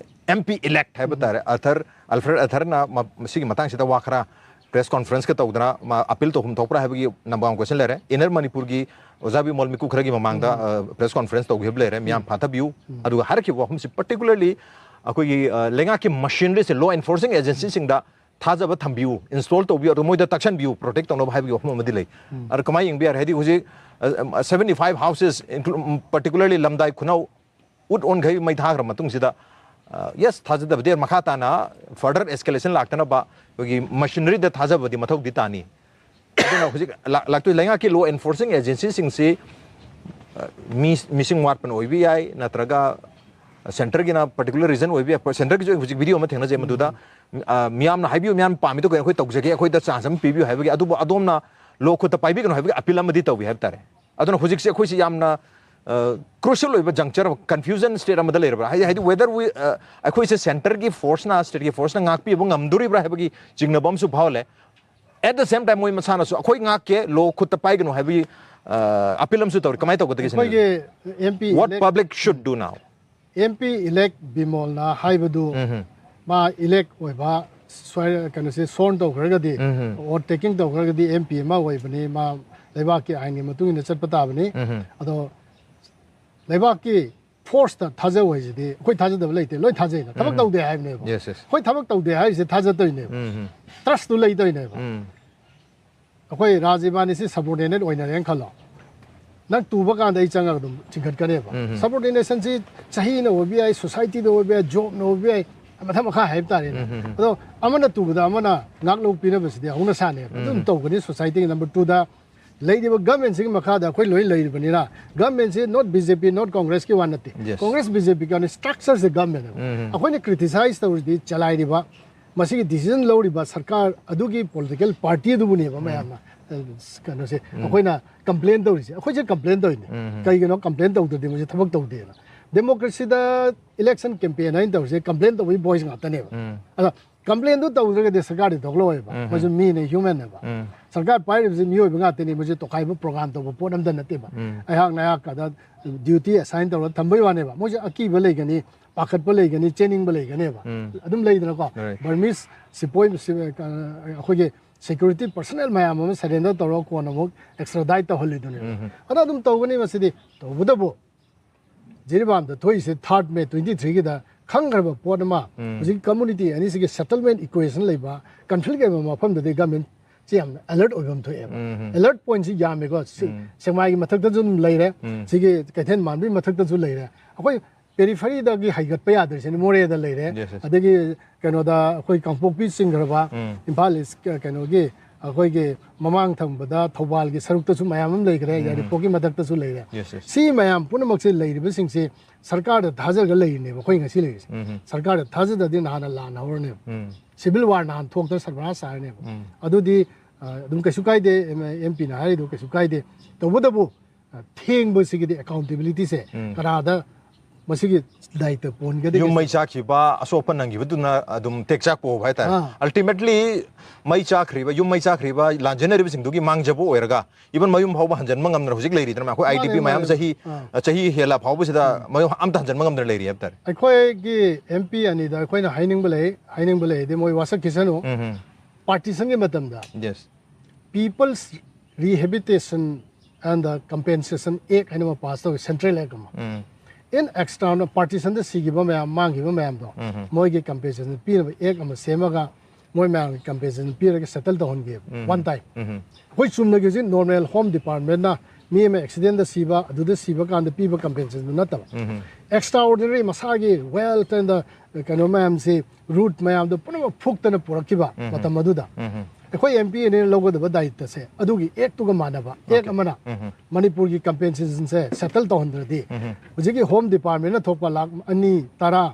MP elect ꯍꯥꯏꯕ ꯇꯥꯔꯦ, ꯑꯊꯔ, ꯑꯜꯐ꯭ꯔꯦꯗ ꯑꯊꯔꯅ ꯃ-, ꯃꯁꯤꯒꯤ ꯃꯇꯥꯡꯁꯤꯗ ꯋꯥ ꯈꯔ press conferenceꯀ ꯇꯧꯗꯅ ꯃꯥ appeal ꯇꯧꯐꯝ ꯊꯣꯛꯄ꯭ꯔꯥ ꯍꯥꯏꯕꯒꯤ number one question ꯂꯩꯔꯦ꯫ Inner ꯃꯅꯤꯄꯨꯔꯒꯤ ꯑꯣꯖꯥ ꯕꯤꯃꯣꯜ ꯃꯤꯀꯨꯞ ꯈꯔꯒꯤ ꯃꯃꯥꯡꯗ, ꯑ, press conference ꯇꯧꯈꯤꯕ ꯂꯩꯔꯦ, ꯃꯤꯌꯥꯝ ꯐꯥꯊꯕꯤꯌꯨ꯫ ꯑꯗꯨꯒ ꯍꯥꯏꯔꯛꯈꯤꯕ ꯋꯥꯐꯝꯁꯤ particularly ꯑꯩꯈꯣꯏꯒꯤ, ꯑ, ꯂꯩꯉꯥꯛꯀꯤ machineryꯁꯦ, law enforcing agencyꯁꯤꯡꯗ ꯊꯥꯖꯕ ꯊꯝꯕꯤꯌꯨ, install ꯇꯧꯕꯤꯌꯨ, ꯑꯗꯨ ꯃꯣꯏꯗ ꯇꯛꯁꯟꯕꯤꯌꯨ, protect ꯇꯧꯅꯕ ꯍꯥꯏꯕꯒꯤ ꯋꯥꯐꯝ ꯑꯃꯗꯤ ꯂꯩ꯫ ꯑꯗꯣ ꯀꯃꯥꯏꯅ ꯌꯦꯡꯕ ꯌꯥꯔꯦ? ꯍꯥꯏꯗꯤ ꯍꯧꯖꯤꯛ, ꯑ, seventy five houses, inclu-, particularly ꯂꯝꯗꯥꯏ ꯈꯨꯅꯧ, ꯎꯠ ꯑꯣꯟꯈꯩ ꯃꯩ ꯊꯥꯈ꯭ꯔ ꯃꯇꯨꯡꯁꯤꯗ, ꯑ, yes, ꯊꯥꯖꯗꯕꯗꯤ ꯃꯈꯥ ꯇꯥꯅ further escalation ꯂꯥꯛꯇꯅꯕ ꯑꯩꯈꯣꯏꯒꯤ machineryꯗ ꯊꯥꯖꯕꯗꯤ ꯃꯊꯧꯗꯤ ꯇꯥꯅꯤ꯫ ꯑꯗꯨꯅ ꯍꯧꯖꯤꯛ ꯂꯥꯛ-, ꯂꯥꯛꯇꯣꯏ ꯂꯩꯉꯥꯛꯀꯤ law enforcing agencyꯁꯤꯡꯁꯤ ꯃꯤ ꯃꯤꯁꯤꯡ ꯋꯥꯠꯄꯅ ꯑꯣꯏꯕ ꯌꯥꯏ, ꯅꯠꯇ꯭ꯔꯒ ꯁꯦꯟꯇꯔꯒꯤꯅ ꯄꯥꯔꯇꯤꯀꯨꯂꯔ ꯔꯤꯖꯟ ꯑꯣꯏꯕ ꯌꯥꯏ꯫ ꯁꯦꯟꯇꯔꯒꯤꯁꯨ ꯑꯩ ꯍꯧꯖꯤꯛ ꯚꯤꯗꯤꯑꯣ ꯑꯃ ꯊꯦꯡꯅꯖꯩ, ꯃꯗꯨꯗ ꯑ, ꯃꯤꯌꯥꯝꯅ ꯍꯥꯏꯕꯤꯌꯨ, ꯃꯤꯌꯥꯝꯅ ꯄꯥꯝꯃꯤꯗꯣ ꯀꯩꯅꯣ, ꯑꯩꯈꯣꯏ ꯇꯧꯖꯒꯦ, ꯑꯩꯈꯣꯏꯗ ꯆꯥꯟꯁ ꯑꯃ ꯄꯤꯕꯤꯌꯨ ꯍꯥꯏꯕꯒꯤ, ꯑꯗꯨꯕꯨ ꯑꯗꯣꯝꯅ ꯂꯣ ꯈꯨꯠꯇ ꯄꯥꯏꯕꯤꯒꯅꯨ ꯍꯥꯏꯕꯒꯤ ꯑꯄꯤꯜ ꯑꯃꯗꯤ ꯇꯧꯏ ꯍꯥꯏꯕ ꯇꯥꯔꯦ꯫ ꯑꯗꯨꯅ ꯍꯧꯖꯤꯛꯁꯦ ꯑꯩꯈꯣꯏꯁꯤ ꯌꯥꯝꯅ ꯀ꯭ꯔꯨꯁꯤꯌꯦꯜ ꯑꯣꯏꯕ ꯖꯪꯆꯔ, ꯀꯟꯐ꯭ꯌꯨꯖꯟ ꯁ꯭ꯇꯦꯠ ꯑꯃꯗ ꯂꯩꯔꯕ꯭ꯔꯥ? ꯍꯥꯏꯗꯤ ꯍꯥꯏꯗꯤ ꯋꯦꯗꯔ ꯋꯤ ꯑꯩꯈꯣꯏꯁꯦ ꯁꯦꯟꯇꯔꯒꯤ ꯐꯣꯔꯁꯅ, ꯁ꯭ꯇꯦꯠꯀꯤ ꯐꯣꯔꯁꯅ ꯉꯥꯛꯄꯤꯕ ꯉꯝꯗꯣꯔꯤꯕ꯭ꯔꯥ ꯍꯥꯏꯕꯒꯤ ꯆꯤꯡꯅꯕ ꯑꯃꯁꯨ ꯐꯥꯎꯍꯜꯂꯦ꯫ ꯑꯦꯠ ꯗ ꯁꯦꯝ ꯇꯥꯏꯝ ꯃꯣꯏ ꯃꯁꯥꯅꯁꯨ ꯑꯩꯈꯣꯏ ꯉꯥꯛꯀꯦ, ꯂꯣ ꯈꯨꯠꯇ ꯄꯥꯏꯒꯅꯨ ꯍꯥꯏꯕꯒꯤ ꯑ, ꯑꯄꯤꯜ ꯑꯃꯁꯨ ꯇꯧꯔꯤ꯫ ꯀꯃꯥꯏꯅ ꯇꯧꯒꯗꯒꯦ ꯁꯤꯅ? ꯑꯩꯈꯣꯏꯒꯤ M P What public should do now? M P elect ꯕꯤꯃꯣꯜꯅ ꯍꯥꯏꯕꯗꯨ ꯎꯝ꯫ ꯃꯥ ꯏꯂꯦꯛ ꯑꯣꯏꯕ ꯁ꯭ꯋꯥꯏ ꯀꯩꯅꯣꯁꯦ ꯁꯣꯔꯟ ꯇꯧꯈ꯭ꯔꯒꯗꯤ, ꯎꯝ꯫ ꯑꯣꯠ ꯇꯦꯀꯤꯡ ꯇꯧꯈ꯭ꯔꯒꯗꯤ ꯑꯦꯝ ꯄꯤ ꯑꯃ ꯑꯣꯏꯕꯅꯤ, ꯃꯥ ꯂꯩꯕꯥꯛꯀꯤ ꯑꯥꯏꯟꯒꯤ ꯃꯇꯨꯡ ꯏꯟꯅ ꯆꯠꯄ ꯇꯥꯕꯅꯤ꯫ ꯎꯝ꯫ ꯑꯗꯣ ꯂꯩꯕꯥꯛꯀꯤ ꯐꯣꯔꯁꯇ ꯊꯥꯖꯧ ꯍꯥꯏꯁꯤꯗꯤ ꯑꯩꯈꯣꯏ ꯊꯥꯖꯗꯕ ꯂꯩꯇꯦ, ꯂꯣꯏ ꯊꯥꯖꯩꯅ ꯊꯕꯛ ꯇꯧꯗꯦ ꯍꯥꯏꯕꯅꯦꯕ꯫ Yes, yes. ꯑꯩꯈꯣꯏ ꯊꯕꯛ ꯇꯧꯗꯦ ꯍꯥꯏꯔꯤꯁꯦ ꯊꯥꯖꯗꯣꯏꯅꯦꯕ, ꯎꯝ꯫ ꯇ꯭ꯔꯁꯇꯨ ꯂꯩꯗꯣꯏꯅꯦꯕ꯫ ꯎꯝ꯫ ꯑꯩꯈꯣꯏ ꯔꯥꯖ ꯏꯕꯥꯅꯤꯁꯤ ꯁꯕꯣꯔꯗꯤꯅꯦꯠ ꯑꯣꯏꯅꯔꯦꯅ ꯈꯜꯂꯣ꯫ ꯅꯪ ꯇꯨꯕ ꯀꯥꯟꯗ ꯑꯩ ꯆꯪꯉꯒ ꯑꯗꯨꯝ ꯆꯤꯡꯈꯠꯀꯅꯦꯕ꯫ ꯎꯝ꯫ ꯁꯕꯣꯔꯗꯤꯅꯦꯁꯟꯁꯤ ꯆꯍꯤꯅ ꯑꯣꯏꯕ ꯌꯥꯏ, ꯁꯣꯁꯥꯏꯇꯤꯗ ꯑꯣꯏꯕ ꯌꯥꯏ, ꯖꯣꯕꯅ ꯑꯣꯏꯕ ꯌꯥꯏ, ꯃꯊꯛ ꯃꯈꯥ ꯍꯥꯏꯕ ꯇꯥꯔꯦꯅꯦ꯫ ꯎꯝ, ꯎꯝ, ꯎꯝ꯫ ꯑꯗꯣ ꯑꯃꯅ ꯇꯨꯕꯗ ꯑꯃꯅ ꯉꯥꯛꯂꯧ ꯄꯤꯅꯕꯁꯤꯗꯤ ꯍꯧꯅ ꯁꯥꯅꯦꯕ꯫ ꯑꯗꯨꯝ ꯎꯝ꯫ ꯇꯧꯒꯅꯤ ꯁꯣꯁꯥꯏꯇꯤꯒꯤ꯫ ꯅꯝꯕꯔ ꯇꯨꯗ ꯂꯩꯔꯤꯕ ꯒꯃꯦꯟꯁꯤꯒꯤ ꯃꯈꯥꯗ ꯑꯩꯈꯣꯏ ꯂꯣꯏ ꯂꯩꯔꯤꯕꯅꯤꯅ, ꯒꯃꯦꯟꯁꯤ ꯅꯣꯠ ꯕꯤ ꯖꯦ ꯄꯤ, ꯅꯣꯠ ꯀꯣꯡꯒ꯭ꯔꯦꯁꯀꯤ ꯋꯥ ꯅꯠꯇꯦ꯫ Yes. ꯀꯣꯡꯒ꯭ꯔꯦꯁ, ꯕꯤ ꯖꯦ ꯄꯤ ꯀꯥꯟꯗ ꯁ꯭ꯇ꯭ꯔꯛꯆꯔꯁꯦ ꯒꯃꯦꯟꯅꯦꯕ꯫ ꯎꯝ꯫ ꯑꯩꯈꯣꯏꯅ ꯀ꯭ꯔꯤꯇꯤꯁꯥꯏꯁ ꯇꯧꯔꯤꯗꯤ ꯆꯂꯥꯏꯔꯤꯕ, ꯃꯁꯤꯒꯤ ꯗꯤꯁꯤꯖꯟ ꯂꯧꯔꯤꯕ ꯁꯔꯀꯥꯔ ꯑꯗꯨꯒꯤ ꯄꯣꯂꯤꯇꯤꯀꯦꯜ ꯄꯥꯔꯇꯤ ꯑꯗꯨꯕꯨꯅꯦꯕ ꯃꯌꯥꯝꯅ ꯑ, ꯀꯩꯅꯣꯁꯦ ꯑꯩꯈꯣꯏꯅ ꯀꯝꯄ꯭ꯂꯦꯟ ꯇꯧꯔꯤꯁꯦ꯫ ꯑꯩꯈꯣꯏꯁꯦ ꯀꯝꯄ꯭ꯂꯦꯟ ꯇꯧꯔꯤꯅꯦ꯫ ꯎꯝ꯫ ꯀꯩꯒꯤꯅꯣ ꯀꯝꯄ꯭ꯂꯦꯟ ꯇꯧꯗ꯭ꯔꯗꯤ ꯃꯣꯏꯁꯦ ꯊꯕꯛ ꯇꯧꯗꯦꯅ? ꯗꯦꯃꯣꯀ꯭ꯔꯦꯁꯤꯗ ꯏꯂꯦꯛꯁꯟ ꯀꯦꯝꯄꯦꯟ ꯍꯥꯏꯅ ꯇꯧꯔꯤꯁꯦ ꯀꯝꯄ꯭ꯂꯦꯟ ꯇꯧꯕꯒꯤ ꯚꯣꯏꯁ ꯉꯥꯛꯇꯅꯦꯕ꯫ ꯎꯝ꯫ ꯑꯗꯣ ꯀꯝꯄ꯭ꯂꯦꯟꯗꯨ ꯇꯧꯗ꯭ꯔꯒꯗꯤ ꯁꯔꯀꯥꯔꯗꯤ ꯊꯣꯛꯂꯛꯑꯣꯏꯕ꯫ ꯎꯝ꯫ ꯃꯣꯏꯁꯨ ꯃꯤꯅꯦ, ꯍ꯭ꯌꯨꯃꯟꯅꯦꯕ꯫ ꯎꯝ꯫ ꯁꯔꯀꯥꯔ ꯄꯥꯏꯔꯤꯕꯁꯤ ꯃꯤꯑꯣꯏꯕ ꯉꯥꯛꯇꯅꯤ, ꯃꯣꯏꯁꯦ ꯇꯣꯈꯥꯏꯕ ꯄ꯭ꯔꯣꯒ꯭ꯔꯥꯝ ꯇꯧꯕ ꯄꯣꯠ ꯑꯝꯇ ꯅꯠꯇꯦꯕ꯫ ꯎꯝ꯫ ꯑꯩꯍꯥꯛꯅ ꯑꯩꯍꯥꯛ ꯀꯗ ꯗ꯭ꯌꯨꯇꯤ ꯑꯦꯁꯥꯏꯟ ꯇꯧꯔꯒ ꯊꯝꯕꯩ ꯋꯥꯅꯦꯕ꯫ ꯃꯣꯏꯁꯦ ꯑꯀꯤꯕ ꯂꯩꯒꯅꯤ, ꯄꯥꯈꯠꯄ ꯂꯩꯒꯅꯤ, ꯆꯦꯟꯅꯤꯡꯕ ꯂꯩꯒꯅꯦꯕ꯫ ꯎꯝ꯫ ꯑꯗꯨꯝ ꯂꯩꯗꯅꯀꯣ꯫ Right. ꯕꯔꯃꯤꯁ ꯁꯤꯄꯣꯏ ꯁꯤ-, ꯑꯩꯈꯣꯏꯒꯤ ꯁꯦꯀ꯭ꯌꯨꯔꯤꯇꯤ ꯄꯔꯁꯅꯦꯜ ꯃꯌꯥꯝ ꯑꯃ ꯁꯔꯦꯟꯗꯔ ꯇꯧꯔꯒ ꯀꯣꯟꯅ ꯑꯃꯨꯛ ꯑꯦꯛꯁꯇ꯭ꯔꯥꯗꯥꯏꯠ ꯇꯧꯍꯜꯂꯤꯗꯨꯅꯦꯕ꯫ ꯎꯝ꯫ ꯑꯗꯣ ꯑꯗꯨꯝ ꯇꯧꯒꯅꯤ ꯃꯁꯤꯗꯤ꯫ ꯇꯧꯕꯇꯕꯨ ꯖꯤꯔꯤꯕꯥꯝꯗ ꯊꯣꯛꯏꯁꯦ ꯊꯥꯔꯠ ꯃꯦ ꯇ꯭ꯋꯦꯟꯇꯤ ꯊ꯭ꯔꯤꯒꯤꯗ ꯈꯪꯈ꯭ꯔꯕ ꯄꯣꯠ ꯑꯃ, ꯎꯝ꯫ ꯍꯧꯖꯤꯛ ꯀꯝꯃꯨꯅꯤꯇꯤ ꯑꯅꯤꯁꯤꯒꯤ ꯁꯦꯇꯜꯃꯦꯟ ꯏꯀ꯭ꯋꯦꯁꯟ ꯂꯩꯕ, ꯀꯟꯐ꯭ꯂꯤꯛ ꯂꯩꯕ ꯃꯐꯝꯗꯗꯤ ꯒꯃꯦꯟꯁꯤ ꯌꯥꯝꯅ ꯑꯦꯂꯔꯠ ꯑꯣꯏꯕ ꯑꯃ ꯊꯣꯛꯑꯦꯕ꯫ ꯎꯝ꯫ ꯑꯦꯂꯔꯠ ꯄꯣꯏꯟꯠꯁꯤ ꯌꯥꯝꯃꯦꯀꯣ꯫ ꯁꯤ ꯎꯝ꯫ ꯁꯦꯛꯃꯥꯏꯒꯤ ꯃꯊꯛꯇꯁꯨ ꯑꯗꯨꯝ ꯂꯩꯔꯦ, ꯎꯝ꯫ ꯁꯤꯒꯤ ꯀꯩꯊꯦꯜ ꯃꯥꯟꯕꯒꯤ ꯃꯊꯛꯇꯁꯨ ꯂꯩꯔꯦ꯫ ꯑꯩꯈꯣꯏ ꯄꯦꯔꯤꯐꯔꯤꯗꯒꯤ ꯍꯥꯏꯒꯠꯄ ꯌꯥꯗ꯭ꯔꯤꯁꯤꯅ ꯃꯣꯔꯦꯗ ꯂꯩꯔꯦ, Yes, yes. ꯑꯗꯒꯤ ꯀꯩꯅꯣꯗ ꯑꯩꯈꯣꯏ ꯀꯥꯡꯄꯣꯛꯄꯤ ꯆꯤꯡꯈ꯭ꯔꯕ, ꯎꯝ꯫ ꯏꯝꯐꯥꯜ ꯏꯁ ꯀ-, ꯀꯩꯅꯣꯒꯤ ꯑꯩꯈꯣꯏꯒꯤ ꯃꯃꯥꯡ ꯊꯪꯕꯗ ꯊꯧꯕꯥꯜꯒꯤ ꯁꯔꯨꯛꯇꯁꯨ ꯃꯌꯥꯝ ꯑꯃ ꯂꯩꯈ꯭ꯔꯦ, ꯌꯥꯏꯔꯤꯄꯣꯛꯀꯤ ꯃꯊꯛꯇꯁꯨ ꯂꯩꯔꯦ꯫ Yes, yes. ꯁꯤ ꯃꯌꯥꯝ ꯄꯨꯝꯅꯃꯛꯁꯦ ꯂꯩꯔꯤꯕꯁꯤꯡꯁꯤ ꯁꯔꯀꯥꯔꯗ ꯊꯥꯖꯔꯒ ꯂꯩꯔꯤꯅꯦꯕ ꯑꯩꯈꯣꯏ ꯉꯁꯤ ꯂꯩꯔꯤꯁꯦ꯫ ꯁꯔꯀꯥꯔꯗ ꯊꯥꯖꯗ꯭ꯔꯗꯤ ꯅꯍꯥꯟꯅ ꯂꯥꯟ ꯍꯧꯔꯅꯦꯕ꯫ Civil war ꯅꯍꯥꯟ ꯊꯣꯛꯇꯅ ꯁꯔꯕꯔꯥ ꯆꯥꯔꯅꯦꯕ꯫ ꯑꯗꯨꯗꯤ ꯑ, ꯑꯗꯨꯝ ꯀꯩꯁꯨ ꯀꯥꯏꯗꯦ, ꯑꯦꯝ ꯄꯤꯅ ꯍꯥꯏꯔꯤꯗꯣ ꯀꯩꯁꯨ ꯀꯥꯏꯗꯦ꯫ ꯇꯧꯕꯇꯕꯨ ꯑ, ꯊꯦꯡꯕꯁꯤꯒꯤꯗꯤ ꯑꯦꯀꯥꯎꯟꯇꯦꯕꯤꯂꯤꯇꯤꯁꯦ ꯀꯅꯥꯗ ꯃꯁꯤꯒꯤ ꯗꯥꯏꯇ ꯄꯣꯟꯒꯗꯒꯦ? ꯌꯨꯝ ꯃꯩ ꯆꯥꯈꯤꯕ, ꯑꯁꯣꯛ ꯑꯄꯟ ꯅꯪꯈꯤꯕꯗꯨꯅ ꯑꯗꯨꯝ ꯇꯦꯛ ꯆꯥꯛ ꯄꯣꯛꯕ ꯍꯥꯏꯇꯥꯔꯦ꯫ ꯑꯥ. Ultimately ꯃꯩ ꯆꯥꯈ꯭ꯔꯤꯕ, ꯌꯨꯝ ꯃꯩ ꯆꯥꯈ꯭ꯔꯤꯕ ꯂꯥꯟꯖꯦꯟꯅꯔꯤꯕꯁꯤꯡꯗꯨꯒꯤ ꯃꯥꯡꯖꯕ ꯑꯣꯏꯔꯒ even ꯃꯌꯨꯝ ꯐꯥꯎꯕ ꯍꯟꯖꯤꯟꯕ ꯉꯝꯗꯅ ꯍꯧꯖꯤꯛ ꯂꯩꯔꯤꯗꯅ ꯑꯩꯈꯣꯏ ꯑꯥꯏ ꯗꯤ ꯄꯤ ꯃꯥꯅꯦ, ꯃꯌꯥꯝ ꯃꯥꯅꯦ꯫ ꯆꯍꯤ ꯑꯥ. ꯆꯍꯤ ꯍꯦꯜꯂ ꯐꯥꯎꯕꯁꯤꯗ ꯃꯌꯨꯝ ꯑꯝꯇ ꯍꯟꯖꯤꯟꯕ ꯉꯝꯗꯅ ꯂꯩꯔꯤ ꯍꯥꯏꯕ ꯇꯥꯔꯦ꯫ ꯑꯩꯈꯣꯏꯒꯤ ꯑꯦꯝ ꯄꯤ ꯑꯅꯤꯗ ꯑꯩꯈꯣꯏꯅ ꯍꯥꯏꯅꯤꯡꯕ ꯂꯩ, ꯍꯥꯏꯅꯤꯡꯕ ꯂꯩꯔꯗꯤ ꯃꯣꯏ ꯋꯥꯁꯛꯈꯤꯁꯅꯨ꯫ ꯎꯝ. ꯄꯥꯔꯇꯤꯁꯟꯒꯤ ꯃꯇꯝꯗ Yes. People's Rehabilitation and the Compensation Act ꯍꯥꯏꯅ ꯑꯃ ꯄꯥꯁ ꯇꯧꯋꯤ, ꯁꯦꯟꯇ꯭ꯔꯦꯜ ꯑꯦꯛ ꯑꯃ꯫ ꯎꯝ. In extra ꯄꯥꯔꯇꯤꯁꯟꯗ ꯁꯤꯈꯤꯕ ꯃꯌꯥꯝ, ꯃꯥꯡꯈꯤꯕ ꯃꯌꯥꯝꯗꯣ ꯎꯝ. ꯃꯣꯏꯒꯤ ꯀꯝꯄꯦꯟꯁꯦꯁꯟ ꯄꯤꯅꯕ ꯑꯦꯛ ꯑꯃ ꯁꯦꯝꯃꯒ ꯃꯣꯏ ꯃꯌꯥꯝꯒꯤ ꯀꯝꯄꯦꯟꯁꯦꯁꯟ ꯄꯤꯔꯒ ꯁꯦꯇꯜ ꯇꯧꯍꯟꯒꯦꯕ꯫ One time. ꯎꯝ. ꯑꯩꯈꯣꯏ ꯆꯨꯝꯅꯒꯤ ꯍꯧꯖꯤꯛ ꯅꯣꯔꯃꯦꯜ ꯍꯣꯝ ꯗꯤꯄꯥꯔꯠꯃꯦꯟꯅ ꯃꯤ ꯑꯃ ꯑꯦꯛꯁꯤꯗꯦꯟꯗ ꯁꯤꯕ, ꯑꯗꯨꯗ ꯁꯤꯕ ꯀꯥꯟꯗ ꯄꯤꯕ ꯀꯝꯄꯦꯟꯁꯦꯁꯟꯗꯨ ꯅꯠꯇꯕ, ꯎꯝ. ꯑꯦꯛꯁꯇ꯭ꯔꯥ ꯑꯣꯔꯗꯤꯅꯔꯤ ꯃꯁꯥꯒꯤ ꯋꯦꯜꯊ ꯑꯦꯟ ꯀꯩꯅꯣ ꯃꯌꯥꯝꯁꯤ, ꯔꯨꯠ ꯃꯌꯥꯝꯗꯣ ꯄꯨꯝꯅꯃꯛ ꯐꯨꯛꯇꯅ ꯄꯨꯔꯛꯈꯤꯕ ꯃꯇꯝ ꯑꯗꯨꯗ ꯎꯝ. ꯑꯩꯈꯣꯏ ꯑꯦꯝ ꯄꯤ ꯑꯅꯤꯅ ꯂꯧꯒꯗꯕ ꯗꯥꯌꯤꯠꯇꯁꯦ ꯑꯗꯨꯒꯤ ꯑꯦꯛꯇꯨꯒ ꯃꯥꯟꯅꯕ ꯑꯦꯛ Okay. ꯑꯃꯅ ꯎꯝ. ꯃꯅꯤꯄꯨꯔꯒꯤ ꯀꯝꯄꯦꯟꯁꯦꯁꯟꯁꯦ ꯁꯦꯇꯜ ꯇꯧꯍꯟꯗ꯭ꯔꯗꯤ ꯎꯝ. ꯍꯧꯖꯤꯛꯀꯤ ꯍꯣꯝ ꯗꯤꯄꯥꯔꯠꯃꯦꯟꯅ ꯊꯣꯛꯄ ꯂꯥꯛ ꯑꯅꯤ, ꯇꯔꯥ,